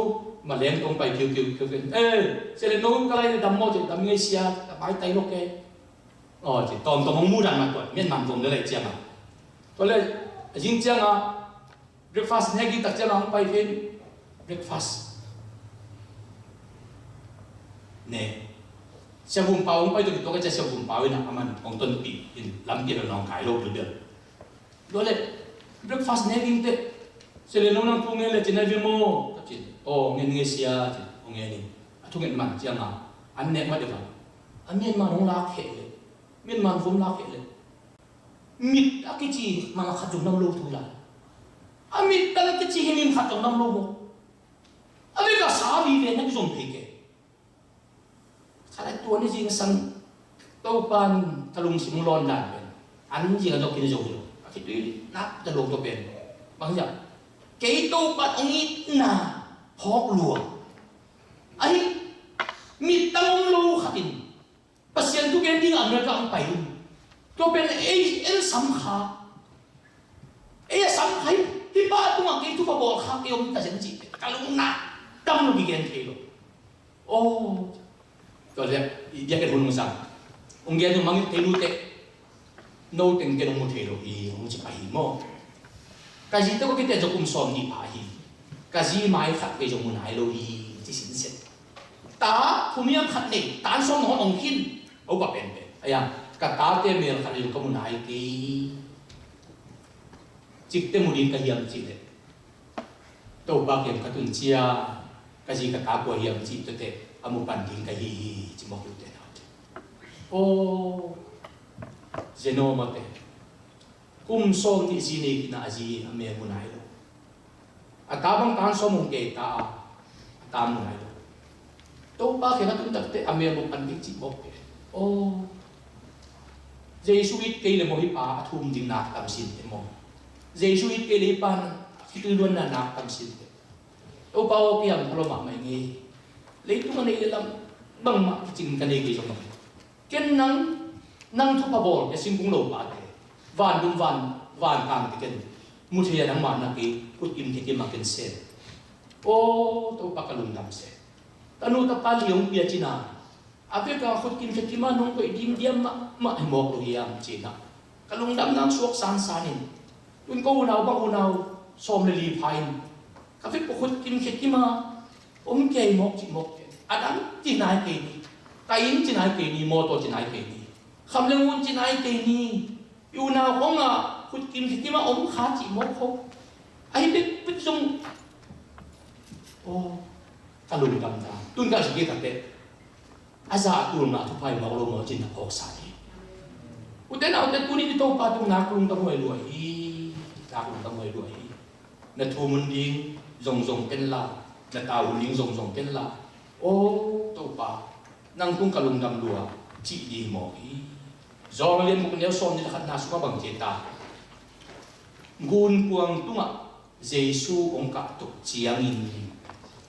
maleng tawh pai kiukiu, kiukiu. E, Sia Lian No, ka lai le dam maw, ci, dam ngei Sia, ka pai tai lo ke. Aw, ci, tawmtawm hong mudan mah tuat, Myanmar vom le lai ciang a. Tua leh, a zing ciang a, breakfast ne ging tak ciang a hong pai khin, breakfast ne. Sia Vum Pau hong pai tuk tuk a, Sia Vum Pau in a man hong tonpih in lampi lo nong kai lo bilbel. Tua leh breakfast ne ging teh, Sia Lian No, nang thu ngen le ci nai ve maw? Ka ci, aw, ngen ngei Sia, ci, aw, ngen in. A thunget man ciang a, an nek mat deuh a, a Myanmar hong lak kheh leh, Myanmar vom lak kheh leh, mit a kici mal khat zong nam lo thu lai. A mit a kici hi min khat zong nam lo maw? A vek a sa vive na kizom thei ke. Khat a tua ni zingsang Topa in ka lungsim hong lawn dan pen, an zing a dok in a zo hi lo. A khitui nak ta lo tua pen. Bang hiam? Kei Topa hong itna phawk lua. Ahi, mittang om lo khat in Pasian thu gen ding America hong pai in. Tua pen ei, en sam kha. Ei a sam kha hi, hih pa tungah kei thupha bawl kha kei om ta zen cih pen ka lungna dam lo kigen thei lo. Aw, tua leh, i biakinn hun hong zang. Hong gen hong mangngilh thei nu teh, no teng ken hong mu thei lo hi, hong ci pah hi maw. Ka zi tawh ka kite zong kum sawm nih pha hi. Ka zi mai khat vei zong mu nai lo hi, ci sinset. Ta thum hiam khat nei, tan sawm hong hong khin. Aw, ka penpen. Aya, ka tate mel khat vei zong ka mu nai kei. Cikte mu ding ka hiam cih leh, Topa kiang ka tun ciang, ka zi ka ta kua hiam cih tuate a mu pan ding ka hi hi, ci mawk hi ute naute. Aw, Zenoma te, kum sawm nih zi nei khin a, a zi a mel mu nai lo. A ta bang tan sawm hong kei ta a, a ta mu nai lo. Topa kiang a tun takteh a mel mu pan ding cih mawk hi. Aw, Jesu it kei leh maw hih pa a thum ding nak tam sin teh maw? Jesu it kei leh hih pa a khitui luanna nak tam sin teh. Topa aw, kei a pha lua mahmah ing ei. Leitung a nei le lam bangmah kicing ka nei kei zong hi. Ken nang, nang thupha bawl, kei singkung lo pate, van dum van, van kang te ken mu thei a, nangmah na kei khut kim thei kim a ken sem. Aw, Topa ka lungdam se. Tanu tapa li hong pia cin a, A vek a khutkim khekim a nong koih dimdiam mahmah hi mawk lo hiam ci-in ah ka lungdam nang suak sansan in. Tun ko unau bang unau sawm le li pha in ka vek pawh khutkim khekim a om kei mawk cih mawk kei. A dang ci nai kei ni. Ka inn ci nai kei ni, mawtaw ci nai kei ni. Kham le ngun ci nai kei ni. I unau hong a khutkim khekim a om kha cih mawk kho. Ahi bekbek zong aw ka lungdam ta. Tun ka sigi ka teh a zah tul ngah thupha i mawk lo maw cin a phawksa hi. Ute naute tuni i Topa tung nak lungdam huai lua hi. Nak lungdam huai lua hi. Na thu mun ding zongzong ken la, na tau hun ding zongzong ken la. Aw Topa, nang tung ka lungdam lua cih ding mawk hi. Zawng lian buk neu sawm nih le khatna sungah bang ci ta. Gunkuang tungah Jesu hong kah tuk ciangin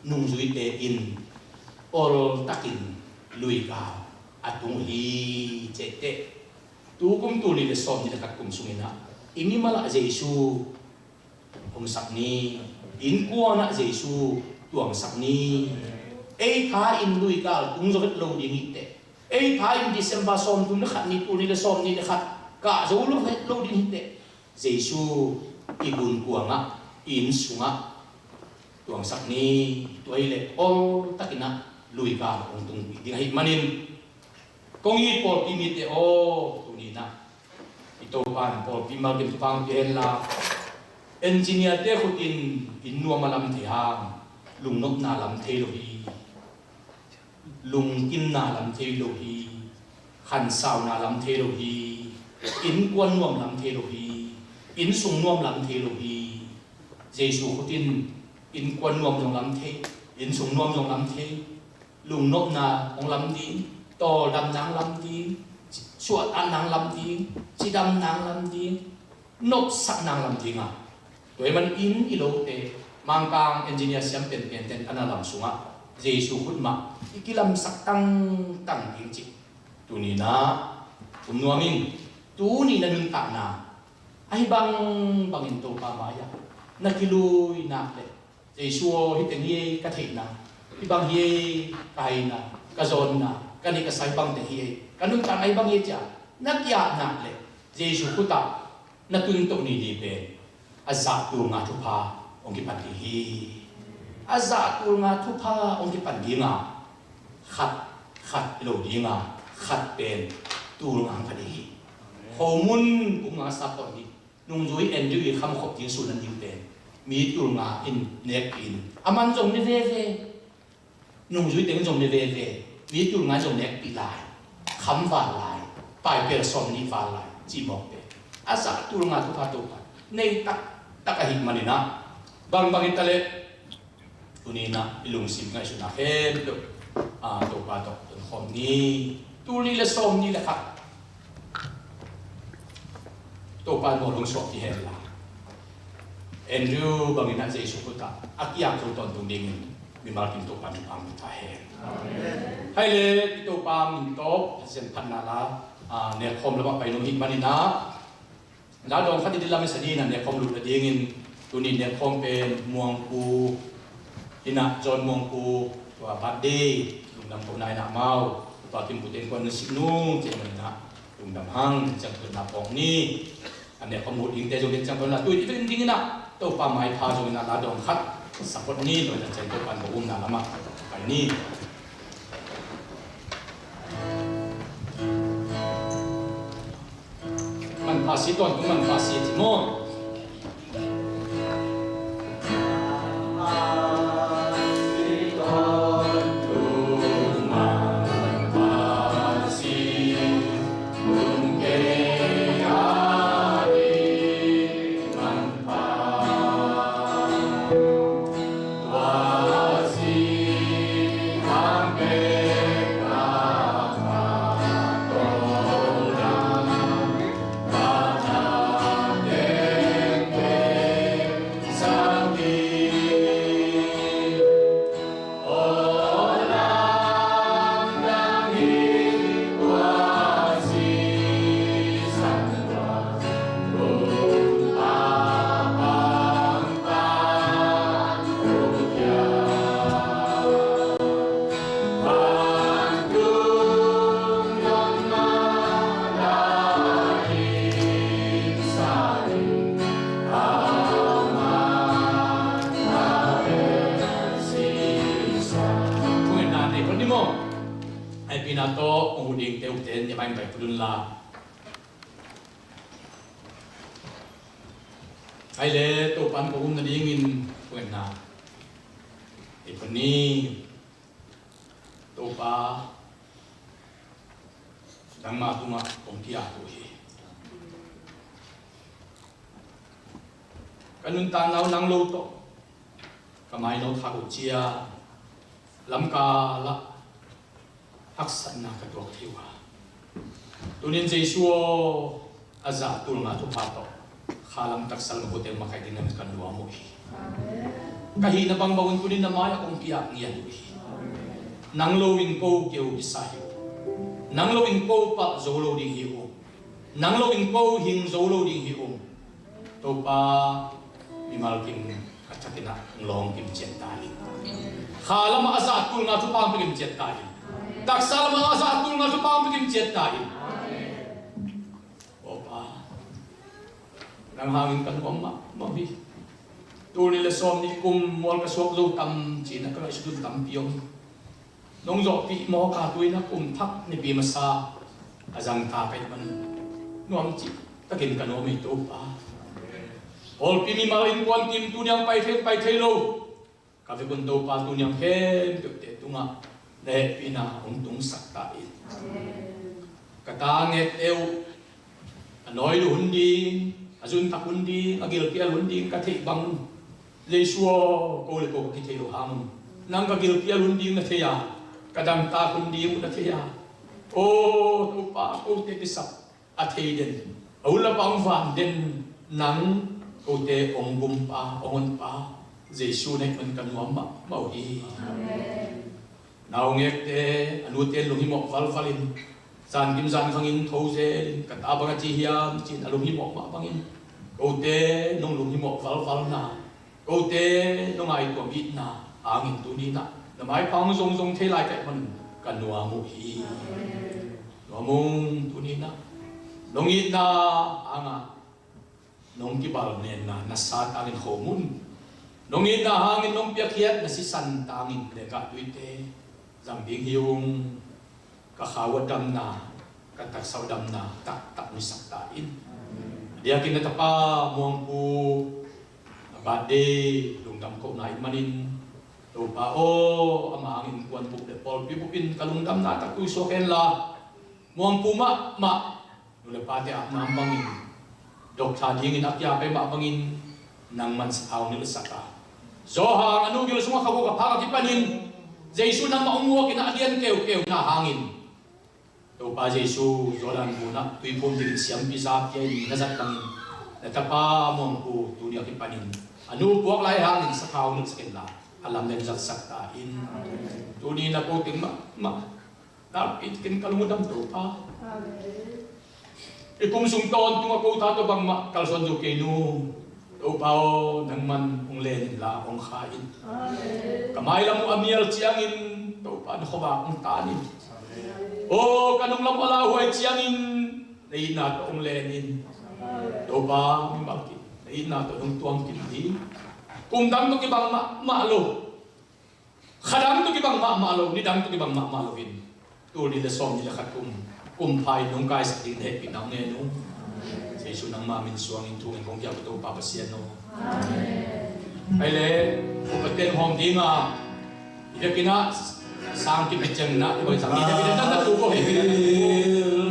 nungzuite in oltakin luikal a tung uh hi. Ciahteh tu kum tul nih le sawm nih le khat kum sungin ah i mimal ah Jesu hong sak ni. Innkuan ah Jesu tuangsak ni. Ei tha in luikal tung zo het lo ding hi teh. Ei tha in December sawmthum le khat ni, tul nih le sawm nih le khat kah zo lo het lo ding hi teh. Jesu i gunkuangah, i inn sungah tuangsak ni. Tua hi leh oltakin ah luikal hong tungpih ding ahih manin kong it pawlpi mite aw, tuni-in ah i Topa in pawlpi malkim thupha hong pia hen la, engineer-te khut in inn nuam a lam thei hang lungnopna lam thei lo hi. Lungkimna lam thei lo hi. Khansauna lam thei lo hi. Innkuan nuam lam thei lo hi. Innsung nuam lam thei lo hi. Jesu khut in innkuan nuam zong lam thei, innsung nuam zong lam thei. Lungnopna hong lam ding, tawldamna hong lam ding, suahtakna hong lam ding, cidamna hong lam ding, nopsakna hong lam ding a. Tua ahih manin i lote Mangkang engineer siam penpente in a na lam sungah Jesu khut mah i kilamsak tangtang ding cih tuni-in ah um nuam ing. Tuni na nuntakna ahi bangbangin Topa mai-ah na kilui nak leh Jesu aw, hih teng hi ei ka theihna, hih bang hi ei ka haina, ka zawnna, ka nih ka sai bangte hi ei, ka nuntakna hi bang hi ei ci-a na ki-ap nak leh Jesu khutah na tun toh ni ding pen a zah tul nga thupha hong kipan ding hi. A zah tul nga thupha hong kipan ding a, khat khat hi lo ding a, khat pen tul nga hong pan ding hi. Khomun kum nga sap tawh hi. Nungzui Andrew i kham khop ding sun an ding pen mi tul nga in nekpih in, a man zong ne veve. Nungzui teng zong ne veve. Mi tul nga zong nekpih lai, kham val lai, paipel sawm nih val lai cih mawk pen a zah tul nga thupha Topa nei taktak ahih manin ah bangbang hi ta leh tuni-in ah i lungsim ngaihsutna khempeuh, ah, Topa tawh tonkhawm ni. Tul nih le sawm nih le khat Topa in bawl hong suak hi hen la, Andrew bangin ah Jesu khutah a ki-ap zo tawntung dingin mimal kim Topa in thupha hong pia ta hen. Hai le i Topa min tawh Pasian phatna la, ah, nekkhawm lamah pai nung hih manin ah la dawng khat i dilam i sa dingin a nekkhawm lut nadingin tuni nekkhawm pen Muangpu, hi-in ah John Muangpu tua birthday, lungdam kohna hi-in ah amau tua Kimpu teng kuan na sik nung cih manin ah lungdam hang, ciang tuatna pawng ni. A nekkhawm lut dingte zong ciang tuatna tui ti pen dingin ah Topa maipha zongin ah la dawng khat support ni, tua ciang Topa in ko umna lamah pai ni. Manpha si, tawntung manpha si ci maw? Pai pudun la. Ai le, Topa in ko um nadingin kuenna i puni. Topa, nangma tungah kong kiat uh hi. Ka nuntakna uh nang lo tawh ka mai no thak uh cia, lamkal ah haksatna ka tuak thei uh a, tunin Jesu aw, a zah tul nga thupha tawh khalam taksa lam kote makaih ding na min ka nuam uh hi. Ka hihna bangbang un tunin na mai-ah kong kiat ngiat uh hi. Nang lo in ko keu kisa hi uh. Nang lo in ko palh zo lo ding hi uh. Nang lo in ko hing zo lo ding hi uh. Topa, mimal kim ka thakin ah hong lawng kim ciat ta in. Khalam ah a zah tul nga thupha hong pia kim ciat ta in. Taksa lam ah a zah tul nga thupha hong pia kim ciat ta in. Aw Pa, nang hangin ka nuam mahmah uh hi. Tul nih le sawm nih kum mual ka suak zo tam ci-in ah ka ngaihsut un tampi om. Nong zawhpih mawk a, tu-in ah kum thak Nipi masa a zang ta ka hih manin nuam cih takin ka nuam hi Topa. Pawlpi mimal innkuan kim tuni-a pai thei, pai thei lo ka vekun Topa, tuni-a khempeuhte tungah na hehpihna hong tungsak ta in. Ka ta ngette uh a nawi luh hun ding, a zunthak hun ding, a gilkial hun ding ka theih bang, Jesu aw, ko le ko ka kithei lo hang un, nang ka gilkial hun ding na thei a, ka dangtak hun ding uh na thei a, aw Topa, kote kisap a thei den, a hun le a pang van den nang kote hong gumpa, hong honpa Jesu na hih man ka nuam mahmah uh hi. Amen. Naungekte, a nute in lunghimawh valvalin, zankim zankhangin tho zelin, ka ta bang a ci hiam ci-in a lunghimawh mah bangin, kote nong lunghimawh valvalna, kote nong ngaihtuah itna hangin tuni-in ah na maipha hong zongzong thei lai ka hih manin ka nuam uh hi. Nuam ung, tuni-in ah nong itna hangah nong kibalnenna na sa tangin khawm un. Nong itna hangin nong piakkhiat na sisan tangin lekah tuite zang ding hi ung. Ka khau a damna, ka taksa a damna taktak hong hisak ta in. A diakin na tapa Muangpu a birthday lungdam kohna ahih manin, Topa aw, ama hangin kuan bup le pawlpi bupin ka lungdamna taktak suak hen la, Muangpu mahmah nu le pate apna bangin, dawktha dingin a kiap ahih mah bangin, nangman sathau nilhsak a, Johan a nu gil sungah kha guk a phak a kipanin Jesu nangmah hong muakin a lian keukeu na hangin, Topa Jesu, Jordan gunah tuiphum dingin siampi za pia-in na zat bangin, na tapa Muangpu tuni a kipanin a nu puak lai hangin sathau nilhsak in la, a lamdang zatsak ta in. Tuni na ko teng mahmah Nakpi takin ka lungdam Topa. Amen. I kum sung tawntung a ko tha tawh bangmah kalsuan zo kei nu. Topa aw, nangman hong len inla hong kha in. Amen. Ka mailam uh a mial ciangin Topa na khuavak hong tan in. Amen. Aw, ka nunglam uh a lauhuai ciangin na itna tawh hong len in. Amen. Topa, mimal kim na itna tawh hong tuang kim ding. Kum dang tawh kibang mahmah lo. Kha dang tawh kibang mahmah lo, ni dang tawh kibang mahmah lo in, tul nih le sawm nih le khat kum, kum pha in nong kaisak ding na hehpihna hong ngen ung. Jesu nangma min suangin thu ngen kong piak uh Topa Pasian aw. Amen. Ai le, upa ten hawm ding a, i biakinn ah sang kim hi ciangin ah, i bang sang kim hi ciangin ah, na tu ko hehpihna.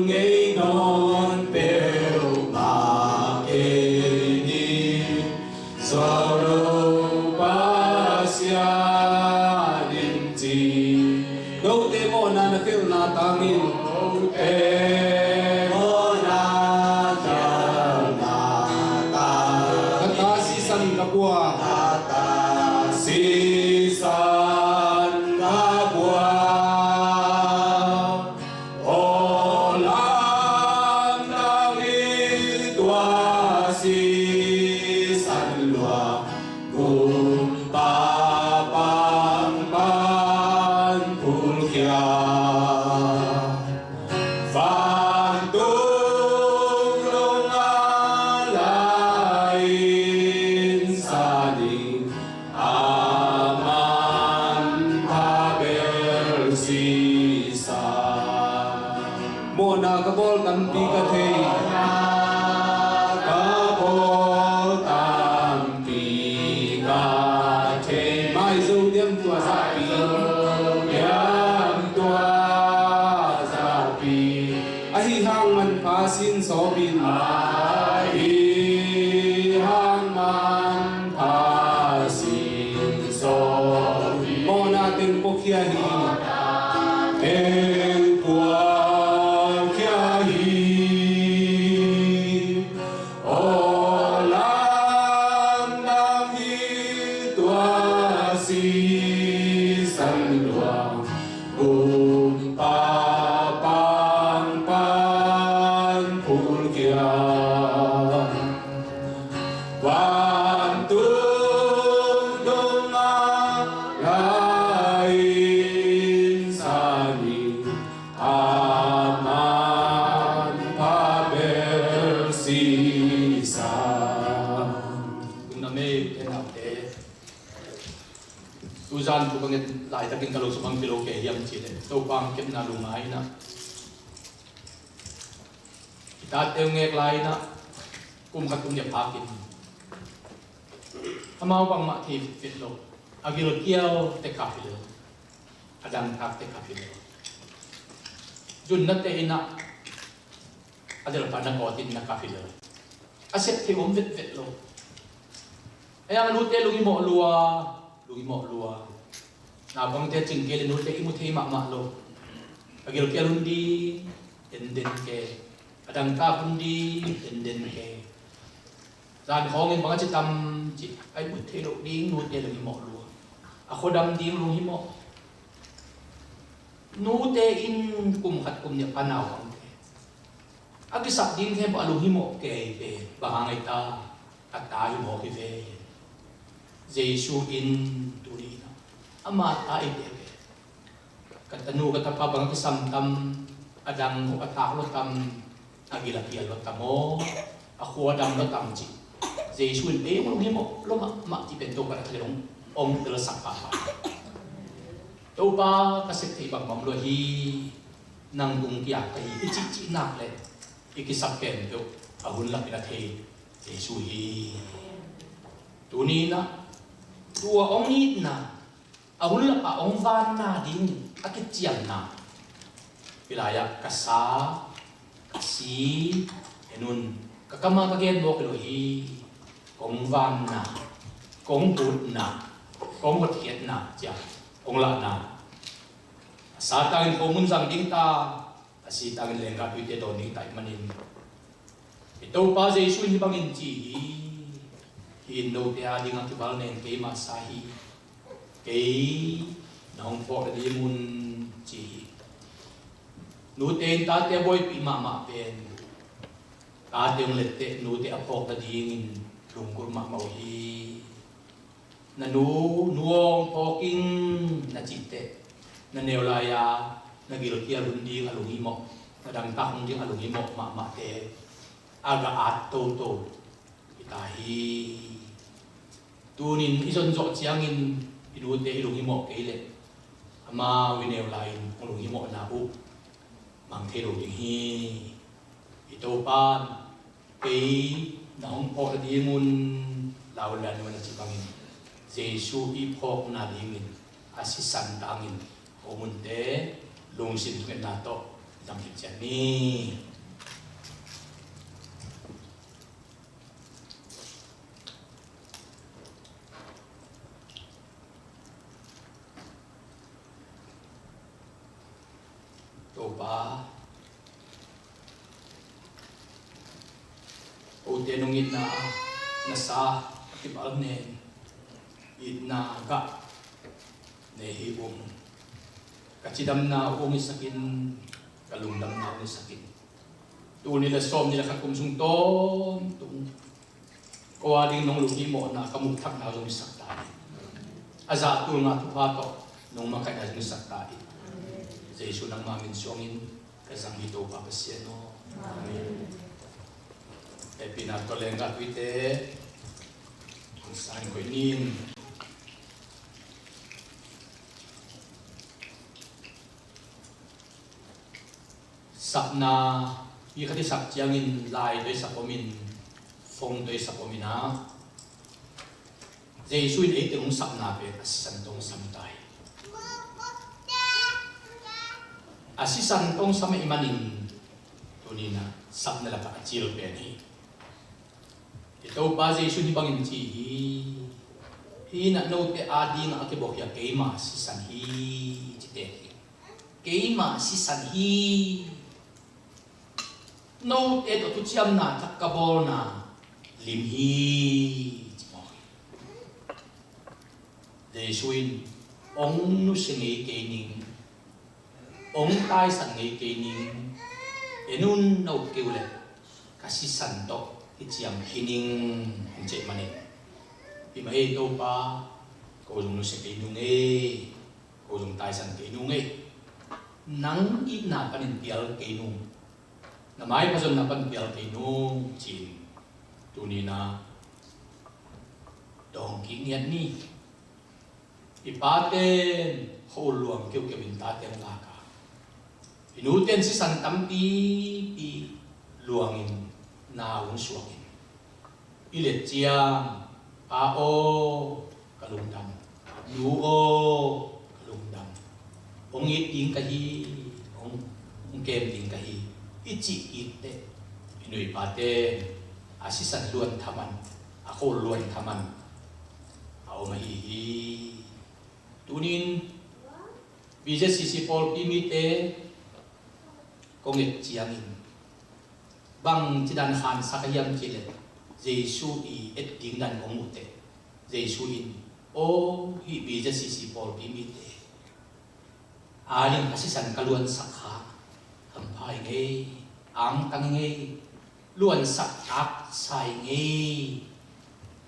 Ngei nawn peuhmah kei ni. Zo lo Pasian in ci. Note mawhna na khelhna tangin. Note mawhna khelhna tangin. Ka ta sisan ka buak. Ka ta sisan ka buak. Aw lamdang hi tua sisan lua, kumpa pangpan phulkhia. Vantung lung a lai in sa ding, a man Khia hi, eng kua khia hi, aw lamdang hi tua sisan lua, kumpa pang pan phul khia. Vantung dong a lai in sani a man pha bel sisan. Tung na mei te na te. Tuzan tu bangin laitakin ka lo sumang kilo ke hiam cih leh Topa hong kepna lungngai in ah i tate hong ngek lai in ah kum khat kum nih a phakin amau bangmah thei vet lo. A gilkial te kap hi lo, a dangtak te kap hi lo. Zunna te in ah a delpa na kawtin na kap hi lo. A sep thei om vetvet lo. A yang nute lunghimawh lua, lunghimawh lua. Naupangte cingkel in nute i mu thei mahmah lo. A gilkial hun ding en den ke, a dangtak hun ding en den ke. Zan khawngin bang a ci tam cih a i mu thei loh ding nute lunghimawh lua. A khuadam ding lunghimawh. Nute in kum khat kum nih a pha naupangte a kisap ding khempeuh a lunghimawh kei pen bang hang ei ta? A ta hi mawk hi ve. Jesu in tuni in ah ama ta i te ve. Ka tanu ka tapa bang a kisam tam, a dang a thak lo tam, a gil a kial lo tam aw, a khua dam lo tam cih Jesu in ei hong lunghimawh lo mahmah cih pen Topa na thei dong hong telsak pahpah. Topa ka sep thei bangmah om lo hi, nang tung kiak ka hi i cihcih nak le i kisap khempeuh a hun lapin a thei Jesu hi. Tuni in ah tua hong itna, a hun lapa hong vanna ding a kiciamna, hih lai-ah ka sa, ka si, en un, ka kam a ka gen mawk hi lo hi. Kong vanna, kong hutna, kong hotkhiatna ciah hong lahna. A sa tangin khomun zang ding ta, a si tangin lenggah tuite dawn ding ta ih manin i Topa Jesu in hih bangin ci hi. Hih in note a dingah kival nen keima sa hi. Kei na hong phawk nading un ci hi. Nute in tate a buaipih mahmah pen tate hong letteh nute a phawk nadingin lunggulh mahmah uh hi. Na nu, nu aw hong phawk ing na cih teh, na neu lai-a na gilkial hun ding a lunghimawh, na dangtak hun ding a lunghimawh mahmahte a ga at toto hi ta hi. Tunin i zon zawh ciangin i nute i lunghimawh kei leh amau i neu lai-in hong lunghimawhna uh mang thei lo ding hi. I Topa in kei na hong phawk nading un, lau lian un a ci bangin Jesu i phawkna dingin a sisan tangin khomunte lungsim thungetna tawh zang kik ciat ni. Topa, kote nong itna a na sa a kibal nen itna gah nei hi ung. Ka cidamna ung i sakin, ka lungdamna ung i sakin. Tul nih le sawm nih le khat kum sung tawntung ko a ding nong lunghimawhna ka mukthakna zong hisak ta in, a zah tul nga thupha tawh nong makaihna zong hisak ta in. Jesu nangma min suangin ka zang hi Topa Pasian aw. Amen. Hehpihna tawh lenggah tuite hong sang koih ni. Sapna, mi khat i sap ciangin lai tawh i sap om in, fong tawh i sap om in ah, Jesu in eite hong sapna pen a sisan tawh hong sam ta hi. A sisan tawh hong sam ahih manin tuni in ah sapna lakah a cil pen hi. I Topa Jesu in hih bangin ci hi. Hih in ah note adingah a kibuak hi a, keima sisan hi, cite hi. Keima sisan hi. Note tawh thuciamna tak ka bawlna lim hi, ci mawk hi. Jesu in, hong nusia ngei kei ning, hong taisan ngei kei ning, en un, na up kei uh leh ka sisan tawh kiciam hi ning, hong ci ahih manin. Hih mah hi, Topa, ko zong nusia kei nung ei, ko zong taisan kei nung ei. Nang itna panin pial kei nung, na maipha zonna pan pial kei nung, ci-in tuni-in ah dawng kik ngiat ni. I paten khua-ul luang keukeu in tate hong lak a, i nuten sisan tampipi luangin na hong suakin, i let ciang, Pa aw, ka lungdam, Nu aw, ka lungdam, hong it ding ka hi, hong, hong kem ding ka hi, i cih kik teh, i nu i paten a sisan luan thaman, a khua-ul luan thaman a om ahi hi. Tuni-in B Z C C pawlpi mite kong et ciangin bangci dan khansak a hiam cih leh, Jesu i et ding dan kong muh teh, Jesu in, aw, hih B Z C C pawlpi mite ading a sisan ka luansak kha, hampha ing ei, angtang ing ei, luansak taksa ing ei.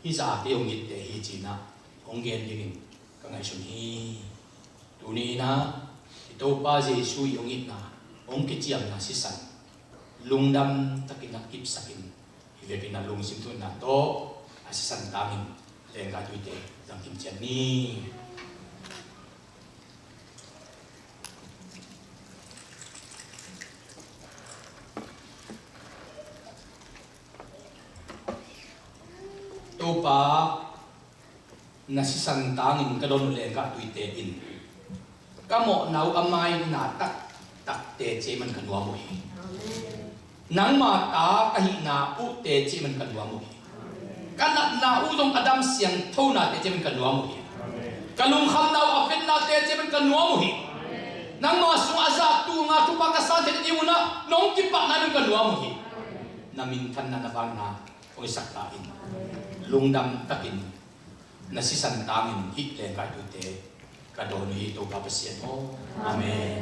Hih zah a kei hong it teh hi, ci-in ah hong gen dingin ka ngaihsun hi. Tuni-in ah i Topa Jesu i hong itna, hong kiciamna sisan lungdam takin ah kipsakin, hi vekin ah lungsim thukna tawh a sisan tangin leenggah tuite zang kim ciat ni. Topa, na sisan tangin ka don uh leenggah tuite in ka mawhna uh a maina taktak teci man ka nuam uh hi. Nangma ta ka hihna uh teci man ka nuam uh hi. Ka natna uh zong Adam siangthona teci man ka nuam uh hi. Ka lungkhamna uh a vetna teci man ka nuam uh hi. Nangma sungah a zah tul nga thupha ka san theih nading un ah nong kipahna in ka nuam uh hi. Na minthanna, na vanna hong hisak ta in. Lungdam takin na sisan tangin hih leenggah tuite ka dawn uh hi, Topa Pasian aw. Amen.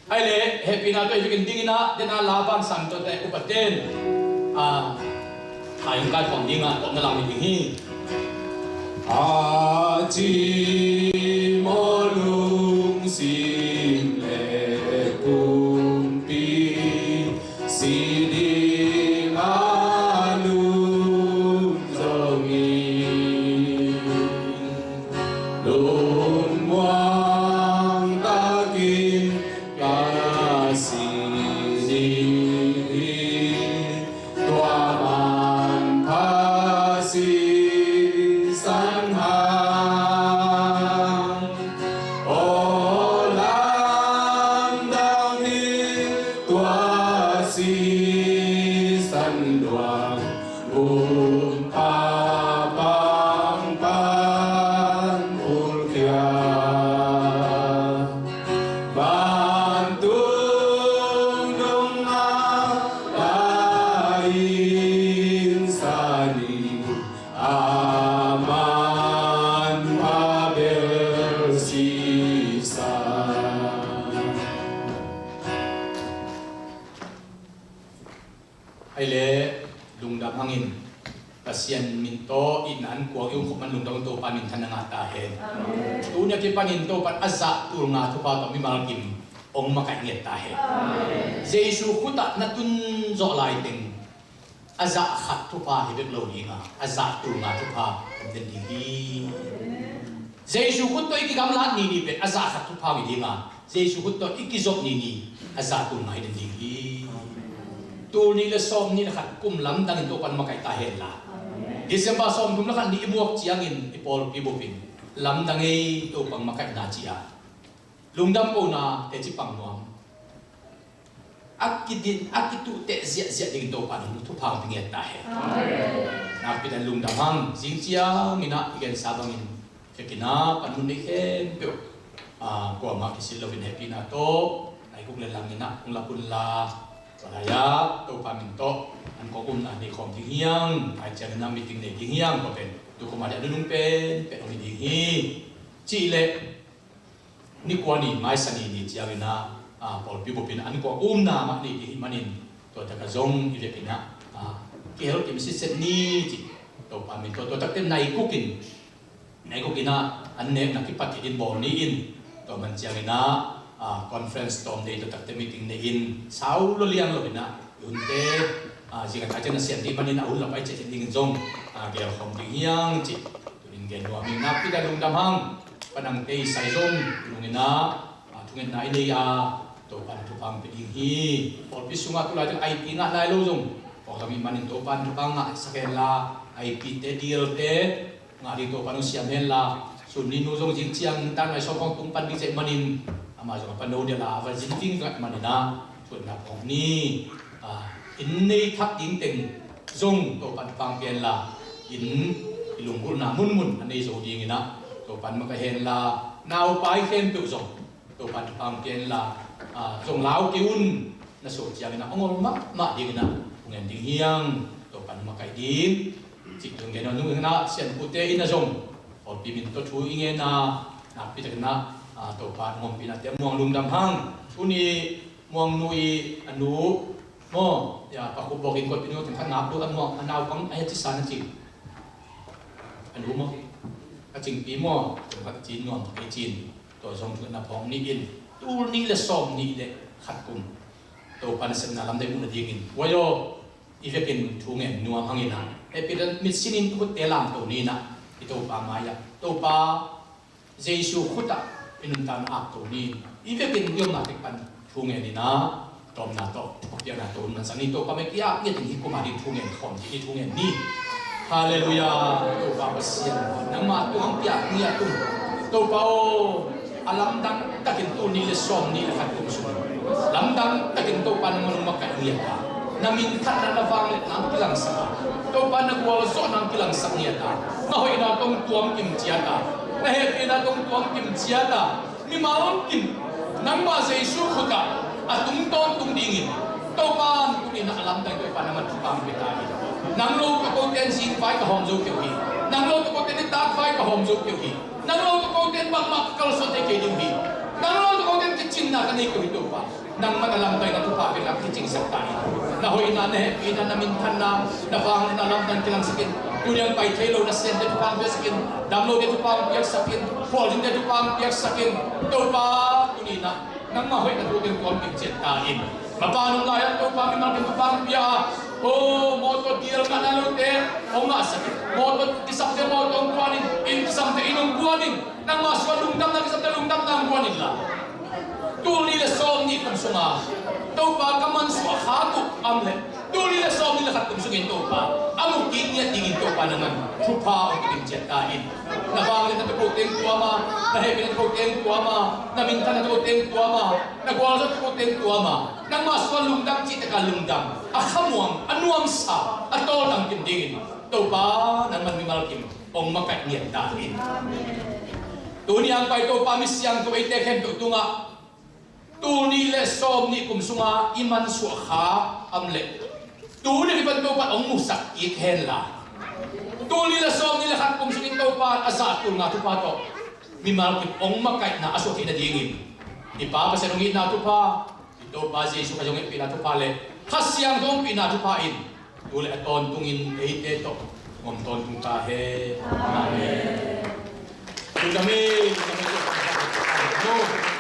Ahi leh hehpihna tawh hih vekin dingin ah, den a la ban sang tawh teh upaten, ah, thaihung kai khawm dingah tawpna lam hi ding hi. A cimawh lungsim le pumpi si ding a lungzong in, lungmuang takin ka si ding hi. Tua manpha sisan hang aw lamdang hi. Tua sisan luang bumpa pang pan pulkhia, vantung nung a la in sa ni. A manpha bel sisan. Ahi leh lungdam hangin Pasian min tawh itna an kuang i um khop man lungdam, Topa minthanna ngah ta hen. Amen. Tuni a kipanin Topa a zah tul nga thupha tawh mimal kim hong makaih ngiat ta hen. Amen. Jesu khut ah na tun zawh laiteng a zah khat thupha hi bek lo ding a, a zah tul nga thupha om den ding hi. Jesu khut tawh i kigamlat ni ni pen a zah khat thupha hi ding a, Jesu khut tawh i kizop ni ni a zah tul nga hi den ding hi. Tul nih le sawm nih le khat kum lamdangin Topa in makaih ta hen la. December sawm thum le khat ni i muak ciangin i pawlpi bup in lamdang ei, Topa in makaihna ci a, lungdam kohna teci pang nuam. a kidin, a kituhteh ziahziah dingin Topa in thupha hong pia ngiat ta hen. Nakpi takin lungdam hang. Zing ciangin ah i gensa bangin, vekin ah panmun nei khempeuh, ah, kuamah kisil loin hehpihna tawh, nai guk le lang in ah hong lak un la, tua lai-ah Topa min tawh an kawk umna nei khawm ding hi hang. Ahih ciangin ah meeting nei ding hi hang. Tua pen tu kum a ding a nunung pen pen hong hi ding hi. Cih leh ni kua ni, maisa ni ni ciangin ah, ah, pawlpi bupin an kawk umna mah nei ding hi manin, tua tak ah zong i vekin ah, ah, kihel kim sitset ni ci. Topa min tawh tua takte nai guk in, nai guk in ah an nekna kipat khin in bawl ni in, tua man ciangin ah, ah, conference tawm nei, tua takte meeting nei in, sau lo liang lo in ah i hunte, ah, zing a thai ciang na siam ding manin a hun la pai ciat dingin zong, ah, gelkhawm ding hi hang ci. Tunin gen nuam ing. Nakpi takin lungdam hang. Panangte i sai zong lungin ah, ah, thungetna i nei a, Topa in thupha hong pia ding hi. Pawlpi sungah tu laitak I P ngah nai lo zong, pawlkhat mi manin Topa in thupha ngahsak hen la, I P te, D L te ngah ding Topa in hong siam hen la, Sun Ni nu zong zing ciang tan mai sawm khawng tung pan ding cih manin, amah zong a pano ding la, a va zin ding ngah manin ah, thungetna phawng ni. Ah, inn nei thak ding teng zong Topa in thupha hong pia hen la, inn i lunggulhna munmun a nei zo dingin ah Topa in makaih hen la, naupai khempeuh zong Topa in thupha hong pia hen la, ah, zong lau kei un, na suah ciangin ah hong ol mahmah dingin ah hong en ding hi hang. Topa in makaih ding. Cih tung gen nuam ing. Sianpute in ah zong pawlpi min tawh thu i ngen a, nakpi takin ah, ah, Topa in hong ompihna te muang lungdam hang. Tuni Muang nu i a nu maw, ya, pakhup bawkin kotpi nu teng khat ngap lo a, Muang a naupang a hi a ci sa na ci. A nu maw, a cingpi maw, teng khat a ci nuam kei cin. Tua zong thungetna phawng ni in, tul nih le sawm nih le khat kum Topa nasepna lamdang muh nadingin, huai aw, i vekin thu ngen nuam hangin ah, hehpih in mit sinin i khutte lamto ni in ah, i Topa mai-ah, Topa Jesu khutah i nuntakna akto ni. I vekin i omna tek pan thu ngen in ah, tawmna tawh thupiakna tawh hun mansak ni. Topa mai-ah kiak ngiat in hih kum a ding thu ngen khawm ding, i thu ngen ni. Halleluiah. Topa Pasian, nangmah tungah hong piak ngiat un. Topa aw, a lamdang takin tul nih le sawm nih le khat kum sung, lamdang takin Topa nangmah hong makaih ngiat a, na minthanna, na vangliatna hong kilangsak a, Topa na gualzawhna hong kilangsak ngiat a, na hoihna tawh hong tuam kim ciat a, na hehpihna tawh hong tuam kim ciat a, mimal kim nangmah Jesu khutah a tung tawntung dingin Topa in tuni in ah a lamdang Topa nangmah thupha hong pia ta in. Nang lo tawh kote in zingvai ka hawm zo kei uh hi. Nang lo tawh kote in nitak vai ka hawm zo kei uh hi. Nang lo tawh kote in bangmah ka kalsuan thei kei ding uh hi. Nang lo tawh kote in kicinna ka nei kei uh hi Topa. Nangmah na lamdang in na thupha pia in kicingsak ta in. Na hoihna, na hehpihna, na minthanna, na vangliatna lamdang kilangsak in. Tuni a pai thei lo na siante thupha hong piaksak in. Damlote thupha hong piaksak in. Khualzinte thupha hong piaksak in. Topa, tuni in ah nangmah hoihna thu teng tuam kim ciat ta in. Mapa nung lai-ah Topa mimal kim thupha hong pia a, oh, mawtaw dial ngah nai lote hong ngahsak in. Mawtaw kisapte mawtaw hong guan in. Inn kisamte inn hong guan in. Nangmah suang lungdamna kisapte lungdamna hong guan in la. Tul nih le sawm nih kum sungah Topa ka mansuah khak uh a om leh, tul nih le sawm nih le khat kum sungin Topa a mu kik ngiat dingin Topa nangman thupha hong pia ciat ta in. Na vangliatna tawh kote hong tuam a, na hehpihna tawh kote hong tuam a, na minthanna tawh kote hong tuam a, na gualzawh tawh kote hong tuam a, nangmah suang lungdam cih tak a lungdam, a khamuang, a nuamsa, a tawldam kim dingin Topa nangman mimal kim hong makaih ngiat ta in. Tuni a pai Topa mi siangtho eite khempeuh tungah tul nih le sawm nih kum sungah i mansuah khak a om leh, tuni a kipan Topa in hong musak kik hen la. Tul nih le sawm nih le khat kum sungin Topa in a zah tul nga thupha tawh mimal kim hong makaihna a suah theih nadingin i Pa Pasian hong itna thupha, i Topa Jesu Khrih hong hehpihna thupha le Kha Siangtho hong pihna thupha in tu le a tawntungin eite tawh hong om tawntung ta hen. Amen. Lungdam hi, lungdam hi.